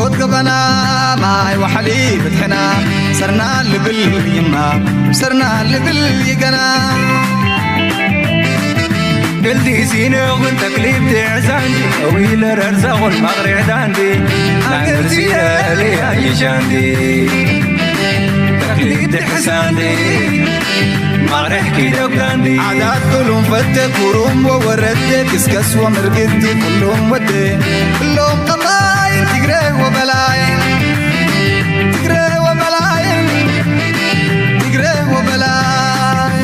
ወትገበና ማይ ዋሕሊ ብትሕና ሰርና ልብል ይማ ሰርና ልብል ይገና ገልዲ ሲነ እውን ተክሊብ ትሕዛንዲ እዊለ ረርዛቑን ማቕሪዕ ዳንዲ ኣንርሲለ ልያ ይሻንዲ ተክሊብ ትሕሳንዲ ማቕሪሕ ኪደብ ዳንዲ ዓዳት ብሉም ፈተ ኩሩም ወወረደ ክስከስ ወምርግቲ ኩሉም ወደ እሎም ቀባይ ትግረ ወበላይ ትግረ ወበላይ ትግረ ወበላይ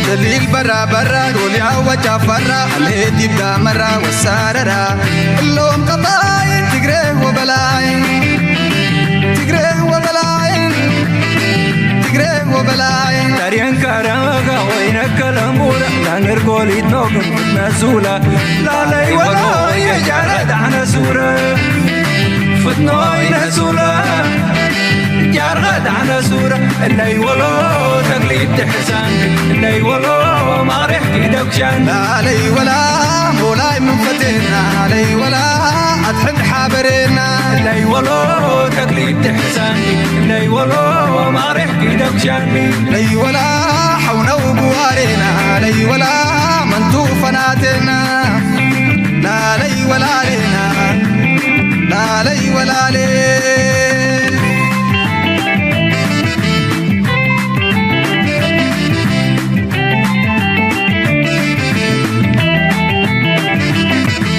ደሊል በራ በራ ዶሊያ ወጫ ፈራ አልሄድ ይብዳ መራ ወሳረራ እሎም ቀባይ ትግረ ወበላይ ትግረ ወበላይ ትግረ ወበላይ ታሪየን ካራጋ ወይነ ከለሙራ ላንገር ጎሊት ኖግም ነሱላ ላለይ ወሎ የጃረ ዳዕነ ሱረ ፍትኖ ይነሱላ ጃርኸ ዳዕነ ሱረ እለይ ወሎ ተግሊት ትሕሳን እለይ ወሎ ማሪሕ ኪደብሻን ላለይ ወላ ሞላይ መንፈቴና ለይ ወላ ኣትሕድ ሓበሬና ለይ ወሎ ተክሊት ትሕሳኒ ለይ ወሎ ማሪሕ ኪደብሻኒ ለይ ወላ ሓውነው ብዋሬና ለይ ወላ መንቱ ፈናቴና ላለይ ወላሌና ላለይ ወላሌ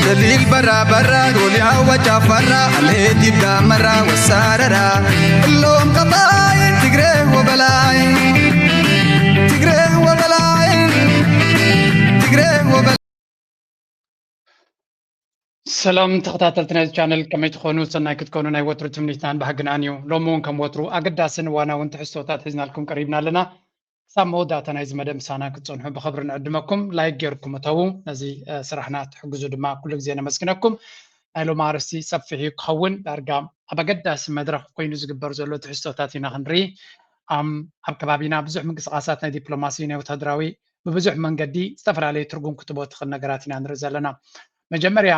ደሊል በራ በራ ዶሊያ ወጫ ፈራ አልሄድ ይብዳ መራ ወሳረራ እሎም ቀባይ ትግረ ወበላይ ትግረ ወበላይ ትግረ ወበላይ ሰላም ተኸታተልቲ ናይዚ ቻነል ከመይ ትኾኑ? ሰናይ ክትኮኑ ናይ ወትሩ ትምኒትናን ባህግናን እዩ። ሎሚ እውን ከም ወትሩ ኣገዳስን እዋናውን ትሕዝቶታት ሒዝናልኩም ቀሪብና ኣለና። ክሳብ መወዳእታ ናይዚ መደብ ምሳና ክትጸንሑ ብኽብሪ ንዕድመኩም። ላይክ ጌርኩም እተዉ፣ ነዚ ስራሕና ትሕግዙ ድማ ኩሉ ግዜ ነመስግነኩም። ናይ ሎሚ ኣርእስቲ ሰፊሕ እዩ ክኸውን፣ ዳርጋ ኣብ ኣገዳሲ መድረኽ ኮይኑ ዝግበር ዘሎ ትሕዝቶታት ኢና ክንርኢ። ኣብ ከባቢና ብዙሕ ምንቅስቃሳት ናይ ዲፕሎማሲ ናይ ወታደራዊ ብብዙሕ መንገዲ ዝተፈላለየ ትርጉም ክትቦ ትኽእል ነገራት ኢና ንርኢ ዘለና። መጀመርያ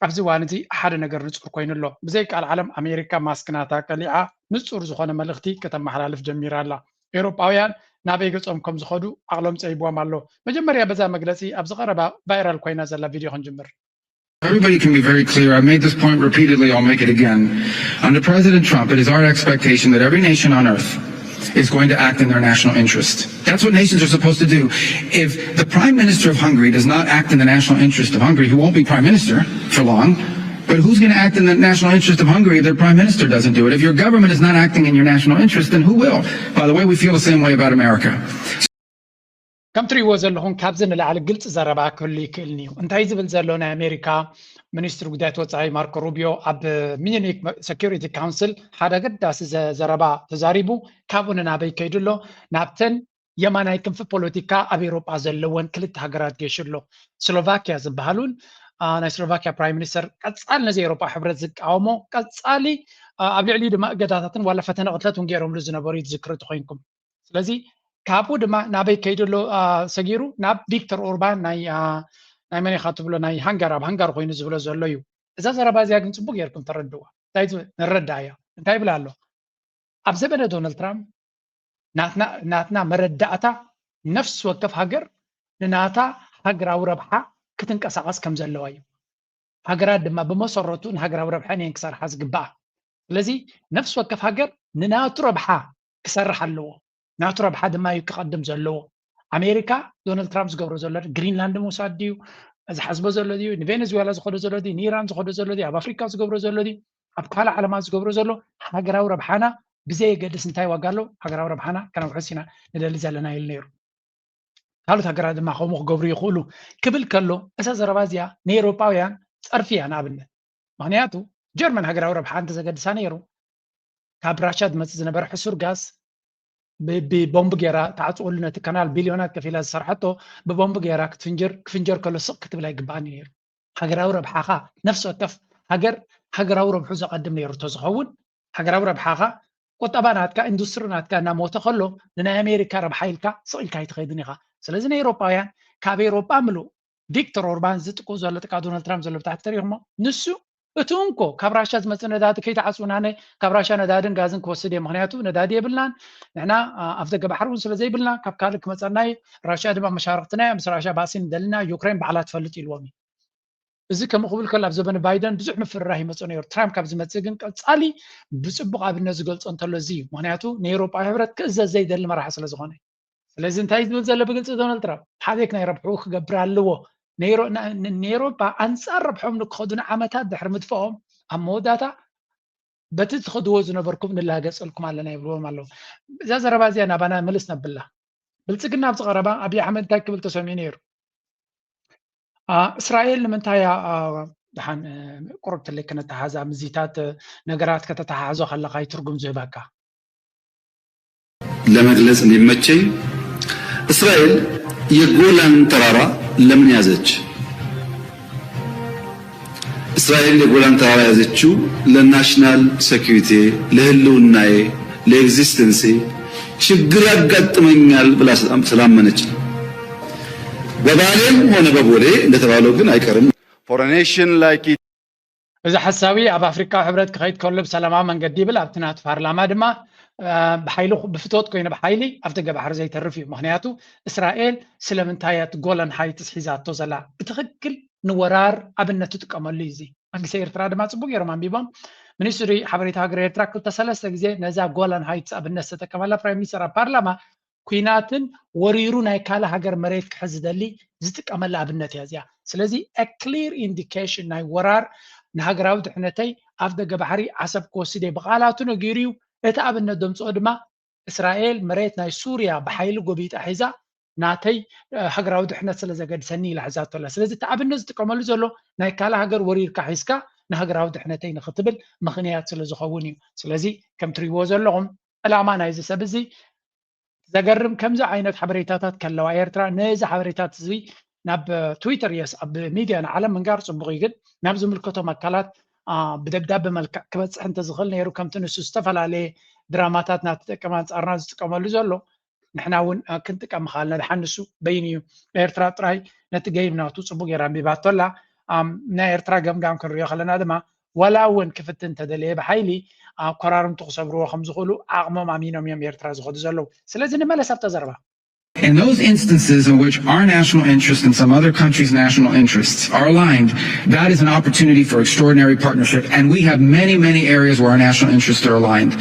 ኣብዚ እዋን እዚ ሓደ ነገር ንጹር ኮይኑ ኣሎ። ብዘይ ቃል ዓለም ኣሜሪካ ማስክ ናታ ቀሊዓ ንጹር ዝኾነ መልእኽቲ ከተመሓላልፍ ጀሚራ ኣላ። ኤውሮጳውያን ናበይ ገጾም ከም ዝኸዱ ዓቕሎም ጸቢብዎም ኣሎ። መጀመርያ በዛ መግለጺ ኣብዚ ቀረባ ቫይራል ኮይና ዘላ ቪድዮ ክንጅምር። Everybody can be very clear. I've made this point repeatedly. I'll make it again. Under President Trump, it is our expectation that every nation on earth is going to act in their national interest. That's what nations are supposed to do. If the prime minister of Hungary does not act in the national interest of Hungary, who won't be prime minister for long, but who's going to act in the national interest of Hungary if their prime minister doesn't do it? If your government is not acting in your national interest, then who will? By the way, we feel the same way about America. ከም ትርእይዎ ዘለኹም ካብዚ ንላዕሊ ግልፂ ዘረባ ክህሉ ይክእልን እዩ። እንታይ ዝብል ዘሎ ናይ ኣሜሪካ ሚኒስትሪ ጉዳያት ወፃኢ ማርኮ ሩቢዮ ኣብ ሚኒክ ሰኪሪቲ ካውንስል ሓደ ኣገዳሲ ዘረባ ተዛሪቡ። ካብኡ ንናበይ ከይዱ ኣሎ? ናብተን የማናይ ክንፊ ፖለቲካ ኣብ ኤውሮጳ ዘለወን ክልተ ሃገራት ገይሹ ኣሎ። ስሎቫኪያ ዝበሃሉን ናይ ስሎቫኪያ ፕራይም ሚኒስተር ቀፃሊ ነዚ ኤውሮጳ ሕብረት ዝቃወሞ ቀፃሊ ኣብ ልዕሊኡ ድማ እገዳታትን ዋላ ፈተነ ቅትለት እውን ገይሮምሉ ዝነበሩ እዩ ትዝክሩ ተኮይንኩም። ስለዚ ካብኡ ድማ ናበይ ከይዱ ኣሎ ሰጊሩ ናብ ቪክተር ኦርባን ናይ ናይ መን ኢኻ ትብሎ ናይ ሃንጋር ኣብ ሃንጋር ኮይኑ ዝብሎ ዘሎ እዩ። እዛ ዘረባ እዚኣ ግን ፅቡቅ ጌርኩም ተረድዋ። እንታይ ንረዳ እያ እንታይ ይብል ኣሎ ኣብ ዘበነ ዶናልድ ትራምፕ ናትና መረዳእታ ነፍሲ ወከፍ ሃገር ንናታ ሃገራዊ ረብሓ ክትንቀሳቐስ ከም ዘለዋ እዩ። ሃገራት ድማ ብመሰረቱ ንሃገራዊ ረብሐን እየን ክሰርሓ ዝግባኣ። ስለዚ ነፍሲ ወከፍ ሃገር ንናቱ ረብሓ ክሰርሕ ኣለዎ። ናቱ ረብሓ ድማ እዩ ክቐድም ዘለዎ። ኣሜሪካ ዶናልድ ትራምፕ ዝገብሮ ዘሎ ግሪንላንድ ምውሳድ ድዩ ዝሓስቦ ዘሎ ድዩ ንቬነዙዌላ ዝኸዶ ዘሎ ድዩ ንኢራን ዝኸዶ ዘሎ ድዩ ኣብ ኣፍሪካ ዝገብሮ ዘሎ ድዩ ኣብ ካልእ ዓለማት ዝገብሮ ዘሎ ሃገራዊ ረብሓና ብዘየገድስ እንታይ ዋጋ ኣሎ ሃገራዊ ረብሓና ከነውሕስ ኢና ንደሊ ዘለና ኢሉ ነይሩ። ካልኦት ሃገራት ድማ ከምኡ ክገብሩ ይኽእሉ ክብል ከሎ እዛ ዘረባ እዚኣ ንኤውሮጳውያን ጸርፊ እያ። ንኣብነት ምኽንያቱ ጀርመን ሃገራዊ ረብሓ እንተዘገድሳ ነይሩ ካብ ራሻ ዝመጽእ ዝነበረ ሕሱር ጋዝ ብቦምብ ገይራ ተዓጽወሉ ነቲ ካናል ቢልዮናት ከፊላ ዝሰርሐቶ ብቦምብ ገይራ ክትፍንጅር ክፍንጀር ከሎ ስቕ ክትብል ኣይግባኣን ነይሩ። ሃገራዊ ረብሓኻ ነፍሲ ወከፍ ሃገር ሃገራዊ ረብሑ ዘቐድም ነይሩ እንተዝኸውን ሃገራዊ ረብሓኻ ቁጠባ ናትካ ኢንዱስትሪ ናትካ እናሞተ ከሎ ንናይ ኣሜሪካ ረብሓ ኢልካ ስቕ ኢልካ ኣይትኸይድን ኢኻ። ስለዚ ንኤውሮጳውያን ካብ ኤውሮጳ ምሉእ ቪክተር ኦርባን ዝጥቁ ዘሎ ጥቃ ዶናልድ ትራምፕ ዘሎ ብታሕቲ ተሪኹሞ ንሱ እቲ እንኮ ካብ ራሻ ዝመፅእ ነዳዲ ከይትዓፅውናነ፣ ካብ ራሻ ነዳድን ጋዝን ክወስድ እየ፣ ምክንያቱ ነዳዲ የብልናን ንሕና፣ ኣብ ደገ ባሕሪ እውን ስለ ዘይብልና ካብ ካልእ ክመፀና እዩ። ራሻ ድማ መሻርክትና እያ፣ ምስ ራሻ ባእሲ ንደልና፣ ዩክሬን ባዕላ ትፈልጥ ኢልዎም እዩ። እዚ ከምኡ ክብል ከሎ ኣብ ዘበነ ባይደን ብዙሕ ምፍርራህ ይመፅእ ነይሩ። ትራምፕ ካብ ዝመፅእ ግን ቀፃሊ ብፅቡቕ ኣብነት ዝገልፆ እንተሎ እዚ እዩ። ምክንያቱ ንኤውሮጳዊ ሕብረት ክእዘዝ ዘይደሊ መራሒ ስለ ዝኾነ። ስለዚ እንታይ ዝብል ዘሎ ብግልፂ ዶናልድ ትራምፕ ሓደ ናይ ረብሕኡ ክገብር ኣለዎ። ንኤውሮጳ ኣንፃር ረብሖም ንክኸዱ ንዓመታት ድሕሪ ምጥፍኦም ኣብ መወዳእታ በቲ ትኸድዎ ዝነበርኩም ንላገፀልኩም ኣለና ይብልዎም ኣለዉ። እዛ ዘረባ እዚኣ ናባና ምልስ ነብላ። ብልፅግና ኣብዚ ቀረባ ኣብይ ኣሕመድ እንታይ ክብል ተሰሚዑ ነይሩ? እስራኤል ንምንታይ ደሓን ቁርብ ትለይ ክነተሓዛ ምዚታት ነገራት ከተተሓሕዞ ከለካ ትርጉም ዝህበካ? ለመግለጽ እንዲመቸኝ እስራኤል የጎላን ተራራ ለምን ያዘች? እስራኤል የጎላን ተራራ ያዘችው ለናሽናል ሴኩሪቲ፣ ለህልውናዬ፣ ለኤግዚስተንሴ ችግር ያጋጥመኛል ብላ ስላመነች ነው። በባሌም ሆነ በቦሌ እንደተባለው ግን አይቀርም። For a nation like እዚ ሓሳዊ ኣብ ኣፍሪቃ ሕብረት ክኸይድ ከሎ ብሰላማዊ መንገዲ ይብል። ኣብቲ ናቱ ፓርላማ ድማ ብሓይሊ ብፍቶት ኮይኑ ብሓይሊ ኣብ ደገ ባሕሪ ዘይተርፍ እዩ። ምክንያቱ እስራኤል ስለምንታይ እያ እቲ ጎላን ሃይትስ ሒዛቶ ዘላ? ብትኽክል ንወራር ኣብነት ትጥቀመሉ እዩ። እዚ መንግስቲ ኤርትራ ድማ ጽቡቅ ገይሮም ኣንቢቦም። ሚኒስትሪ ሓበሬታ ሃገር ኤርትራ ክልተ ሰለስተ ግዜ ነዛ ጎላን ሃይትስ ኣብነት ዝተጠቀመላ ፕራይም ሚኒስተር ኣብ ፓርላማ ኩናትን ወሪሩ ናይ ካልእ ሃገር መሬት ክሕዝ ዝደሊ ዝጥቀመላ ኣብነት እያ እዚኣ። ስለዚ a clear indication ናይ ወራር ንሃገራዊ ድሕነተይ ኣፍ ደገ ባሕሪ ዓሰብ ክወስድ እየ ብቓላቱ ነጊሩ እዩ። እቲ ኣብነት ደምፅኦ ድማ እስራኤል መሬት ናይ ሱርያ ብሓይሊ ጎቢጣ ሒዛ ናተይ ሃገራዊ ድሕነት ስለ ዘገድሰኒ ኢላ ሒዛቶ ኣላ። ስለዚ እቲ ኣብነት ዝጥቀመሉ ዘሎ ናይ ካልእ ሃገር ወሪርካ ሒዝካ ንሃገራዊ ድሕነተይ ንክትብል ምኽንያት ስለ ዝኸውን እዩ። ስለዚ ከም ትሪእዎ ዘለኹም ዕላማ ናይዚ ሰብ እዚ ዘገርም ከምዚ ዓይነት ሓበሬታታት ከለዋ ኤርትራ ነዚ ሓበሬታት እዚ ናብ ትዊተር የስ ኣብ ሚድያ ንዓለም ምንጋር ፅቡቅ እዩ፣ ግን ናብ ዝምልከቶም ኣካላት ብደብዳቤ መልክዕ ክበፅሕ እንተዝኽእል ነይሩ ከምቲ ንሱ ዝተፈላለየ ድራማታት ናተጠቀመ ኣንፃርና ዝጥቀመሉ ዘሎ ንሕና እውን ክንጥቀም ምኽኣልና። ድሓን ንሱ በይኑ እዩ ኤርትራ ጥራይ ነቲ ገይም ናቱ ፅቡቅ ገይራ ኣንቢባቶ ኣላ። ናይ ኤርትራ ገምጋም ክንሪኦ ከለና ድማ ዋላ እውን ክፍትን እንተደለየ ብሓይሊ ኮራርምቱ ክሰብርዎ ከምዝኽእሉ ዓቕሞም ኣሚኖም እዮም ኤርትራ ዝኸዱ ዘለዉ። ስለዚ ንመለስ ኣብታ ዘረባ። In those instances in which our national interests and some other countries' national interests are aligned, that is an opportunity for extraordinary partnership. And we have many, many areas where our national interests are aligned.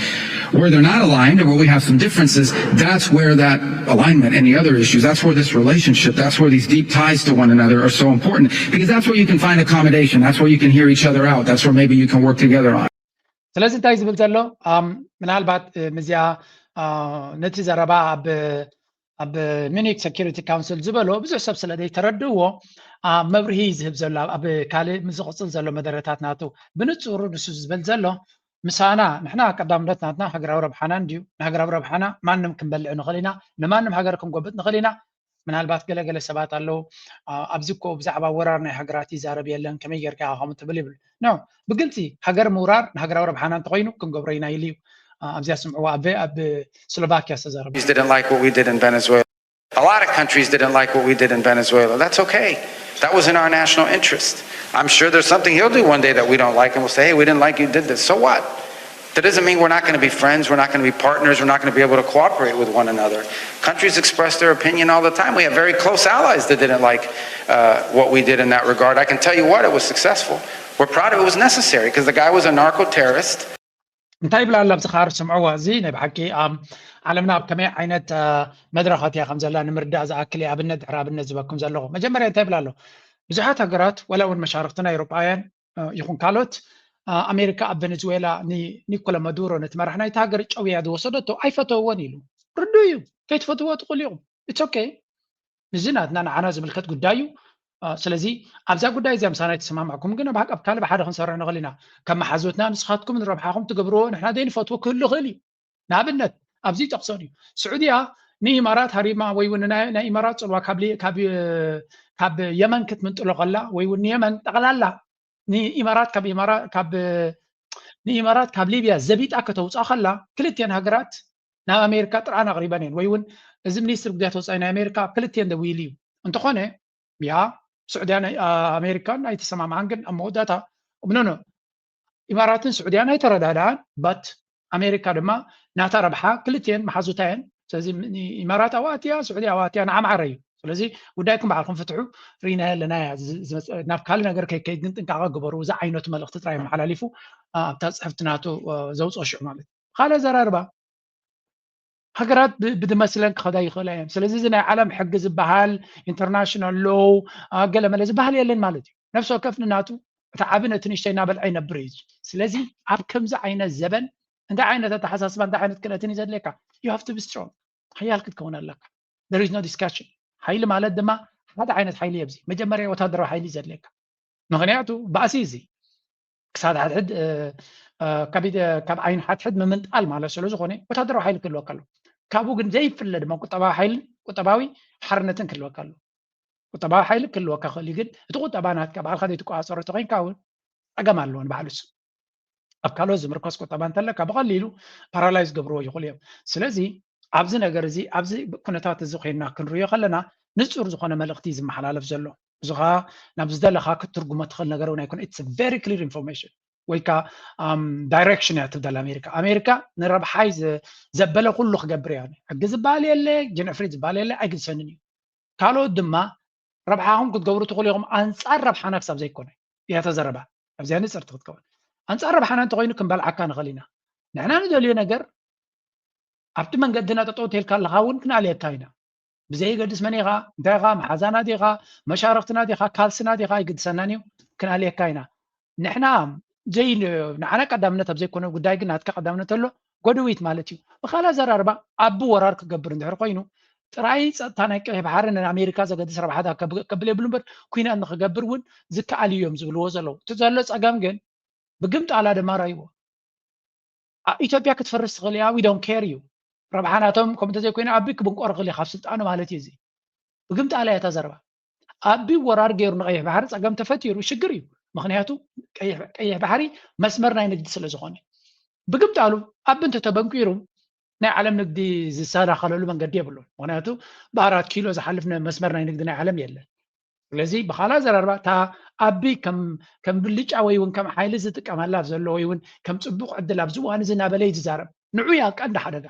Where they're not aligned and where we have some differences, that's where that alignment and the other issues, that's where this relationship, that's where these deep ties to one another are so important, because that's where you can find accommodation, that's where you can hear each other out, that's where maybe you can work together on. ስለዚ እንታይ ዝብል ዘሎ ምናልባት ምዚኣ ነቲ ዘረባ ኣብ ኣብ ሚኒክ ሴኪሪቲ ካውንስል ዝበሎ ብዙሕ ሰብ ስለ ዘይተረድእዎ መብርሂ ዝህብ ዘሎ ኣብ ካልእ ዝቕፅል ዘሎ መደረታት ናቱ ብንፁሩ ንሱ ዝበል ዘሎ ምሳና ንሕና ቀዳምነት ናትና ሃገራዊ ረብሓና እንድዩ። ንሃገራዊ ረብሓና ማንም ክንበልዕ ንኽእል ኢና፣ ንማንም ሃገር ክንጎብጥ ንኽእል ኢና። ምናልባት ገለገለ ሰባት ኣለዉ ኣብዚ እኮ ብዛዕባ ወራር ናይ ሃገራት ይዛረብ የለን ከመይ ጌርካ ኢኻ ከምኡ ትብል ይብል። ኖ ብግልፂ ሃገር ምውራር ንሃገራዊ ረብሓና እንተኾይኑ ክንገብሮ ኢና ኢሉ እዩ። ኣብዚኣ ስምዕዋ ኣብ ኣብ ስሎቫኪያ ዝተዛረበ። Didn't like what we did in Venezuela. A lot of countries didn't like what we did in Venezuela. That's okay. That was in our national interest. I'm sure there's something he'll do one day that we don't like, and we'll say, hey, we didn't like you did this. So what? That doesn't mean we're not going to be friends, we're not going to be partners, we're not going to be able to cooperate with one another. Countries express their opinion all the time. We have very close allies that didn't like uh, what we did in that regard. I can tell you what, it was successful. We're proud of it, it was necessary because the guy was a narco terrorist. እንታይ ይብላ ኣሎ ኣብዚ ካር ስምዕዎ። እዚ ናይ ብሓቂ ዓለምና ኣብ ከመይ ዓይነት መድረኻት እያ ከም ዘላ ንምርዳእ ዝኣክል እየ ኣብነት ድሕሪ ኣብነት ዝበኩም ዘለኹ። መጀመርያ እንታይ ይብላ ኣሎ ብዙሓት ሃገራት ወላ እውን መሻርክትና ኤውሮጳውያን ይኹን ካልኦት ኣሜሪካ ኣብ ቨነዝዌላ ንኒኮላ ማዱሮ ነቲ መራሕ ናይቲ ሃገር ጨውያ ዝወሰደቶ ኣይፈተውዎን ኢሉ። ርዱእ እዩ። ከይትፈትዎ ትኽእሉ ኢኹም። ኢትስ ኦኬ። እዚ ናትና ንዓና ዝምልከት ጉዳይ እዩ። ስለዚ ኣብዛ ጉዳይ እዚኣ ምሳና ኣይተሰማማዕኩም ግን ኣብ ካልእ ብሓደ ክንሰርሕ ንኽእል ኢና። ከም መሓዙትና ንስኻትኩም ንረብሓኹም ትገብርዎ ንሕና ዘይንፈትዎ ክህሉ ይኽእል እዩ። ንኣብነት ኣብዚ ይጠቕሶን እዩ። ስዑድያ ንኢማራት ሃሪማ ወይ እውን ናይ ኢማራት ፅልዋ ካብ የመን ክትምንጥሎ ከላ ወይ እውን ንየመን ጠቕላላ ንኢማራት ካብ ኢማራት ካብ ንኢማራት ካብ ሊብያ ዘቢጣ ከተውፅኣ ከላ ክልቲአን ሃገራት ናብ ኣሜሪካ ጥርዓን ኣቕሪበን እየን ወይ እውን እዚ ሚኒስትር ጉዳያት ወፃኢ ናይ ኣሜሪካ ኣብ ክልቲአን ደዊሉ እዩ። እንተኾነ ያ ስዑድያ ኣሜሪካን ኣይተሰማምዓን ግን ኣብ መወዳእታ ኖ ኖ ኢማራትን ስዑድያን ኣይተረዳድኣን፣ but ኣሜሪካ ድማ ናታ ረብሓ፣ ክልቲኤን መሓዙታ እየን። ስለዚ ኢማራት ኣብኡ ኣትያ፣ ስዑዲ ኣብኡ ኣትያ፣ ንዓ ማዕረ እዩ። ስለዚ ጉዳይኩም ባዕልኩም ፍትሑ፣ ርኢናዮ ኣለና እያ። ናብ ካልእ ነገር ከይከይድ ግን ጥንቃቐ ግበሩ። እዚ ዓይነቱ መልእኽቲ ጥራይ መሓላሊፉ ኣብታ ፅሕፍቲ ናቱ ዘውፅኦ ሽዑ ማለት እዩ። ካልእ ኣዘራርባ ሃገራት ብድመስለን ክኸዳ ይኽእላ እየን። ስለዚ እዚ ናይ ዓለም ሕጊ ዝበሃል፣ ኢንተርናሽናል ሎው፣ ገለመለ ዝበሃል የለን ማለት እዩ። ነፍሲ ወከፍ ንናቱ፣ እቲ ዓቢ ነቲ ንእሽተይ እናበልዐ ይነብር እዩ። ስለዚ ኣብ ከምዚ ዓይነት ዘበን እንታይ ዓይነት ኣተሓሳስባ፣ እንታይ ዓይነት ክእለትን እዩ ዘድልየካ? You have to be strong። ሓያል ክትከውን ኣለካ። There is no discussion። ሓይሊ ማለት ድማ ሓደ ዓይነት ሓይሊ ኣብዚ መጀመርያ ወታደራዊ ሓይሊ እዩ ዘድልየካ። ምኽንያቱ ባእሲ እዚ ክሳብ ሓድሕድ ካብ ዓይኒ ሓድሕድ ምምንጣል ማለት ስለ ዝኾነ ወታደራዊ ሓይሊ ክህልወካ ኣለዎ። ካብኡ ግን ዘይፍለ ድማ ቁጠባዊ ሓይልን ቁጠባዊ ሓርነትን ክህልወካ ኣለዎ። ቁጠባዊ ሓይሊ ክህልወካ ክእል እዩ፣ ግን እቲ ቁጠባ ናትካ ባዕልካ ዘይትቆፃፀሮ ተኮይንካ እውን ፀገም ኣለዎ ንባዕሉ እሱ። ኣብ ካልኦት ዝምርኮስ ቁጠባ እንተለካ ብቐሊሉ ፓራላይዝ ገብርዎ ይኽእሉ እዮም። ስለዚ ኣብዚ ነገር እዚ ኣብዚ ኩነታት እዚ ኮይንና ክንሪኦ ከለና ንፁር ዝኾነ መልእኽቲ እዩ ዝመሓላለፍ ዘሎ። እዚ ከዓ ናብ ዝደለኻ ክትትርጉሞ ትኽእል ነገር እውን ኣይኮነ። It's very clear information ወይ ከዓ ዳይሬክሽን እያ ትብደል ኣሜሪካ። ኣሜሪካ ንረብሓይ ዘበለ ኩሉ ክገብር እያ። ሕጊ ዝበሃል የለ፣ ጀነፍሪ ዝበሃል የለ፣ ኣይግድሰንን እዩ። ካልኦት ድማ ረብሓኹም ክትገብሩ ትኽእሉ ኢኹም፣ ኣንፃር ረብሓና ክሳብ ዘይኮነ እያ ተዘረባ። ኣብዚኣ ንፅርቲ ክትከውን ኣንፃር ረብሓና እንተኮይኑ ክንበልዓካ ንኽእል ኢና። ንሕና ንደልዮ ነገር ኣብቲ መንገድና ጠጠው ተልካ ኣለኻ እውን ክንኣልየካ ኢና። ብዘይገድስ መን ኢኻ፣ እንታይ ኢኻ፣ መሓዛና ዲኻ፣ መሻርክትና ዲኻ፣ ካልስና ዲኻ ኣይግድሰናን እዩ፣ ክንኣልየካ ኢና። ንሕና ዘይ ንዓና ቀዳምነት ኣብ ዘይኮነ ጉዳይ ግን ናትካ ቀዳምነት ኣሎ፣ ጎድዊት ማለት እዩ። ብኻልእ ኣዘራርባ ኣቢ ወራር ክገብር እንድሕር ኮይኑ ጥራይ ፀጥታ ናይ ቀይሕ ባሕሪ ንኣሜሪካ ዘገድስ ረብሓታት ከብል የብሉ እምበር ኩናት ንክገብር እውን ዝከኣል እዮም ዝብልዎ ዘለዉ። እቲ ዘሎ ፀገም ግን ብግምጣላ ድማ ራይዎ ኢትዮጵያ ክትፈርስ ትኽእል እያ። We don't care እዩ። ረብሓ ናቶም ከም እንተዘይኮይኑ ኣቢ ክብንቆር ይኽእል እዩ ካብ ስልጣኑ ማለት እዩ። እዚ ብግምጣላ እያ እታ ዘረባ። ኣቢ ወራር ገይሩ ንቀይሕ ባሕሪ ፀገም ተፈጢሩ ሽግር እዩ። ምክንያቱ ቀይሕ ባሕሪ መስመር ናይ ንግዲ ስለ ዝኾነ ብግምጣሉ ኣቢ እንተተበንቂሩ ናይ ዓለም ንግዲ ዝሰናኸለሉ መንገዲ የብሉን። ምክንያቱ ብኣራት ኪሎ ዝሓልፍ መስመር ናይ ንግዲ ናይ ዓለም የለን። ስለዚ ብኻልእ ኣዘራርባ እታ ኣቢ ከም ብልጫ ወይ እውን ከም ሓይሊ ዝጥቀመላ ኣብ ዘሎ ወይ እውን ከም ፅቡቅ ዕድል ኣብዚ እዋን እዚ እናበለ እዩ ዝዛረብ። ንዑ እያ ቀንዲ ሓደጋ።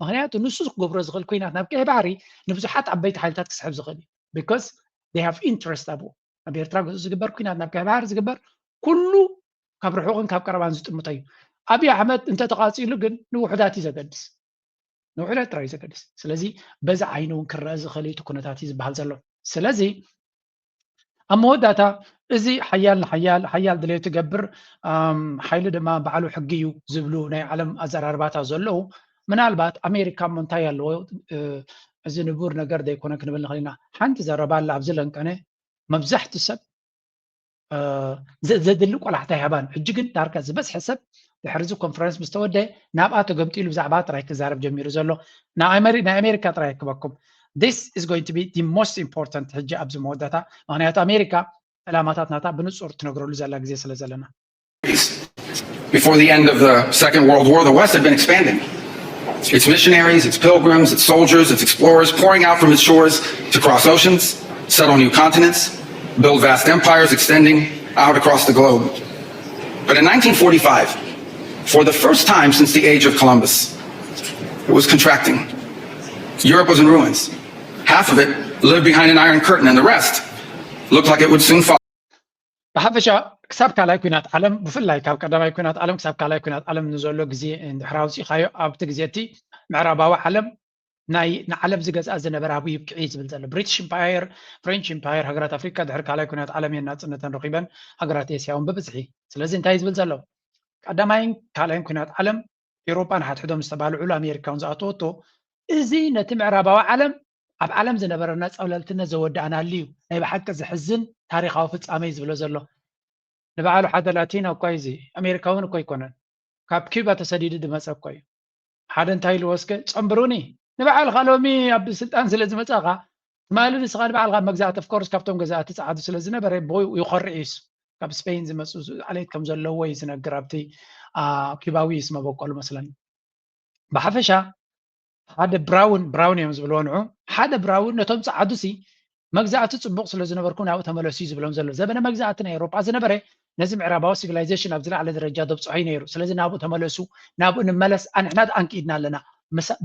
ምክንያቱ ንሱ ክገብሮ ዝኽእል ኩናት ናብ ቀይሕ ባሕሪ ንብዙሓት ዓበይቲ ሓይልታት ክስሕብ ዝኽእል እዩ። Because they have interest ኣብኡ። ኣብ ኤርትራ ገጹ ዝግበር ኩናት ናብ ቀይሕ ባሕሪ ዝግበር ኩሉ ካብ ርሑቕን ካብ ቀረባን ዝጥምቶ እዩ። ኣብይ ኣሕመድ እንተተቓጺሉ ግን ንውሑዳት እዩ ዘገድስ። ንውሑዳት ጥራይ እዩ ዘገድስ። ስለዚ በዚ ዓይኒ እውን ክረአ ዝኽእል እዩ እቲ ኩነታት እዩ ዝበሃል ዘሎ። ስለዚ ኣብ መወዳእታ እዚ ሓያል ንሓያል ሓያል ድሌቱ ይገብር ሓይሊ ድማ ባዕሉ ሕጊ እዩ ዝብሉ ናይ ዓለም ኣዘራርባታት ዘለዉ። ምናልባት ኣሜሪካ እሞ እንታይ ኣለዎ እዚ ንቡር ነገር ዘይኮነ ክንብል ንኽእል ኢና። ሓንቲ ዘረባ ኣላ ኣብዚ ለንቀነ መብዛሕትኡ ሰብ ዘድሊ ቆላሕታ ኣይሃባን። ሕጂ ግን ዳርጋ ዝበዝሐ ሰብ ድሕሪ እዚ ኮንፈረንስ ምስ ተወደአ ናብኣ ተገምጢሉ ብዛዕባ ጥራይ ክዛረብ ጀሚሩ ዘሎ። ናይ ኣሜሪካ ጥራይ ኣይክበኩም። This is going to be the most important ሕጂ ኣብዚ መወዳእታ፣ ምክንያቱ ኣሜሪካ ዕላማታት ናታ ብንጹር ትነግረሉ ዘላ ግዜ ስለ ዘለና። Before the end of the Second World War, the West had been expanding. Its missionaries, its pilgrims, its soldiers, its explorers pouring out from its shores to cross oceans, settle new continents, build vast empires extending out across the globe. But in nineteen forty-five, for the first time since the age of Columbus, it was contracting. Europe was in ruins. Half of it lived behind an iron curtain, and the rest looked like it would soon fall. ብሓፈሻ ክሳብ ካልኣይ ኩናት ዓለም ብፍላይ ካብ ቀዳማይ ኩናት ዓለም ክሳብ ካልኣይ ኩናት ዓለም ንዘሎ ግዜ እንድሕር ኣውፂእኻዮ ኣብቲ ግዜ እቲ ምዕራባዊ ዓለም ናይ ንዓለም ዝገዝኣ ዝነበረ ኣብኡ ይብቅዕ እዩ ዝብል ዘሎ። ብሪቲሽ ኢምፓየር፣ ፍሬንች ኢምፓየር፣ ሃገራት ኣፍሪካ ድሕሪ ካልኣይ ኩናት ዓለም እየን ናፅነተን ረኺበን፣ ሃገራት ኤስያ እውን ብብዝሒ። ስለዚ እንታይ እዩ ዝብል ዘሎ? ቀዳማይን ካልኣይን ኩናት ዓለም ኤውሮጳ ንሓድሕዶም ዝተባልዑሉ ኣሜሪካ እውን ዝኣተወቶ እዚ ነቲ ምዕራባዊ ዓለም ኣብ ዓለም ዝነበረና ፀብለልትነት ዘወዳእናሉ እዩ። ናይ ብሓቂ ዘሕዝን ታሪኻዊ ፍፃመ እዩ ዝብሎ ዘሎ። ንበዓሉ ሓደ ላቲኖ እኳ እዩ እዚ፣ ኣሜሪካውን እኮ ኣይኮነን። ካብ ኪባ ተሰዲዱ ዝመፀ እኮ እዩ። ሓደ እንታይ ኢልዎ እስከ ፀንብሩኒ፣ ንበዓልካ ሎሚ ኣብ ስልጣን ስለ ዝመፃኻ ትማሊ ንስኻ ንበዓልካ መግዛእቲ፣ of course ካብቶም ገዛእቲ ፀዓዱ ስለ ዝነበረ ብኡ ይኾርዕ እዩስ ካብ ስፔን ዝመፁ ዓሌት ከም ዘለዎ እዩ ዝነግር ኣብቲ ኪባዊ እዩ ስመበቆሉ መስለኒ። ብሓፈሻ ሓደ ብራውን ብራውን እዮም ዝብልዎ ንዑ ሓደ ብራውን ነቶም ፀዓዱሲ መግዛእቲ ፅቡቕ ስለ ዝነበርኩም ናብኡ ተመለሱ እዩ ዝብሎም ዘሎ። ዘበነ መግዛእቲ ናይ ኤውሮጳ ዝነበረ ነዚ ምዕራባዊ ሲቪላይዜሽን ኣብ ዝለዓለ ደረጃ ደብፅሖ እዩ ነይሩ። ስለዚ ናብኡ ተመለሱ፣ ናብኡ ንመለስ፣ ኣንሕና ኣንኪድና ኣለና፣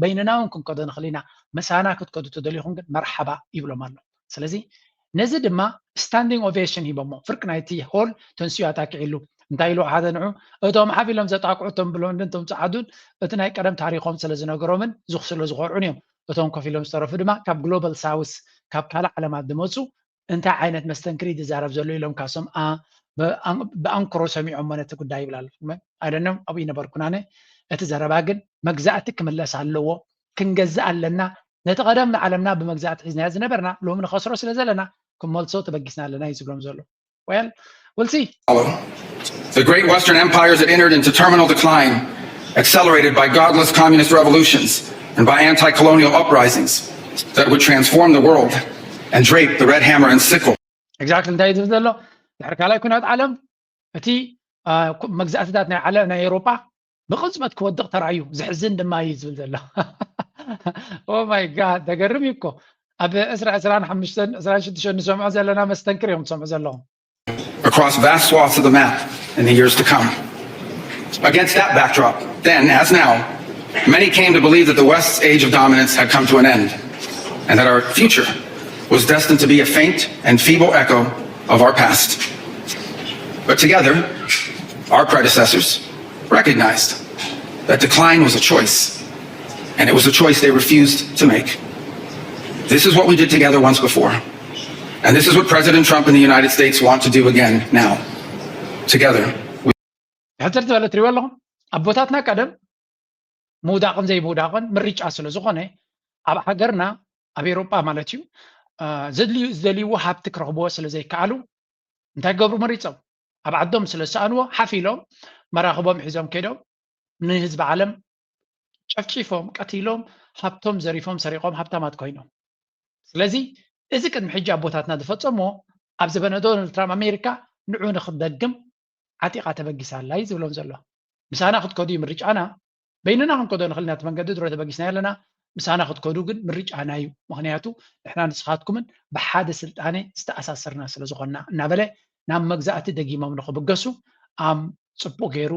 በይንና እውን ክንከዶ ንኽእል ኢና፣ ምሳና ክትከዱ ተደሊኹም ግን መርሓባ ይብሎም ኣሎ። ስለዚ ነዚ ድማ ስታንዲንግ ኦቬሽን ሂቦሞ። ፍርቂ ናይቲ ሆል ተንስኡ ኣታኪዕሉ። እንታይ ኢሉ ሓደ ንዑ፣ እቶም ሓፍ ኢሎም ዘጣቅዑ እቶም ብሎንድን እቶም ጸዓዱን እቲ ናይ ቀደም ታሪኾም ስለ ዝነገሮምን ዝኽ ስለ ዝኾርዑን እዮም። እቶም ኮፍ ኢሎም ዝተረፉ ድማ ካብ ግሎባል ሳውስ ካብ ካልእ ዓለማት ዝመጹ እንታይ ዓይነት መስተንክር እዩ ዝዛረብ ዘሎ ኢሎም ካሶም ብኣንክሮ ሰሚዖሞ ነቲ ጉዳይ ይብላ ኣለኹ። ኣይደኖም ኣብኡ ይነበርኩን ኣነ። እቲ ዘረባ ግን መግዛእቲ ክምለስ ኣለዎ፣ ክንገዝእ ኣለና። ነቲ ቀደም ንዓለምና ብመግዛእቲ ሒዝናዮ ዝነበርና ሎሚ ንኸስሮ ስለ ዘለና ክንመልሶ ተበጊስና ኣለና እዩ ዝብሎም ዘሎ። Well, we'll see. The great Western empires had entered into terminal decline, accelerated by godless communist revolutions and by anti-colonial uprisings that would transform the world and drape the red hammer and sickle. Exactly እንታይ ዝብል ዘሎ ድሕሪ ካልኣይ ኩናት ዓለም እቲ መግዛእትታት ናይ ዓለም ናይ ኤውሮጳ ብቕጽበት ክወድቕ ተራእዩ። ዘሕዝን ድማ እዩ ዝብል ዘሎ። Oh my God፣ ተገርም እዩ እኮ። ኣብ ዕስራ ዕስራን ሓሙሽተን ዕስራን ሽዱሽተን ንሰምዖ ዘለና መስተንክር እዮም ትሰምዑ ዘለኹም። Across vast swaths of the map in the years to come. Against that backdrop, then, as now, many came to believe that the West's age of dominance had come to an end and that our future was destined to be a faint and feeble echo of our past. But together, our predecessors recognized that decline was a choice, and it was a choice they refused to make. This is what we did together once before, and this is what President Trump and the United States want to do again now, together. ሕፅር ዝበለ ትሪእዎ ኣለኹም። ኣቦታትና ቀደም ምውዳቕን ዘይምውዳቕን ምርጫ ስለ ዝኾነ ኣብ ሃገርና ኣብ ኤውሮጳ ማለት እዩ ዘድልዩ ዝደልይዎ ሃብቲ ክረኽብዎ ስለ ዘይከኣሉ እንታይ ክገብሩ መሪፆም? ኣብ ዓዶም ስለ ዝሰኣንዎ ሓፍ ኢሎም መራኽቦም ሒዞም ከይዶም ንህዝቢ ዓለም ጨፍጪፎም ቀቲሎም ሃብቶም ዘሪፎም ሰሪቖም ሃብታማት ኮይኖም። ስለዚ እዚ ቅድሚ ሕጂ ኣቦታትና ዝፈፀምዎ ኣብ ዘበነ ዶናልድ ትራምፕ ኣሜሪካ ንዑ ንክትደግም ዓጢቓ ተበጊሳ ኣላ እዩ ዝብሎም ዘሎ። ምሳና ክትከዱ እዩ ምርጫና፣ በይንና ክንከዶ ንኽእል ኢና፣ እቲ መንገዲ ድሮ ተበጊስና ኣለና፣ ምሳና ክትከዱ ግን ምርጫና እዩ፣ ምኽንያቱ ንሕና ንስኻትኩምን ብሓደ ስልጣነ ዝተኣሳሰርና ስለ ዝኾንና እናበለ ናብ መግዛእቲ ደጊሞም ንኽብገሱ ኣም ፅቡቕ ገይሩ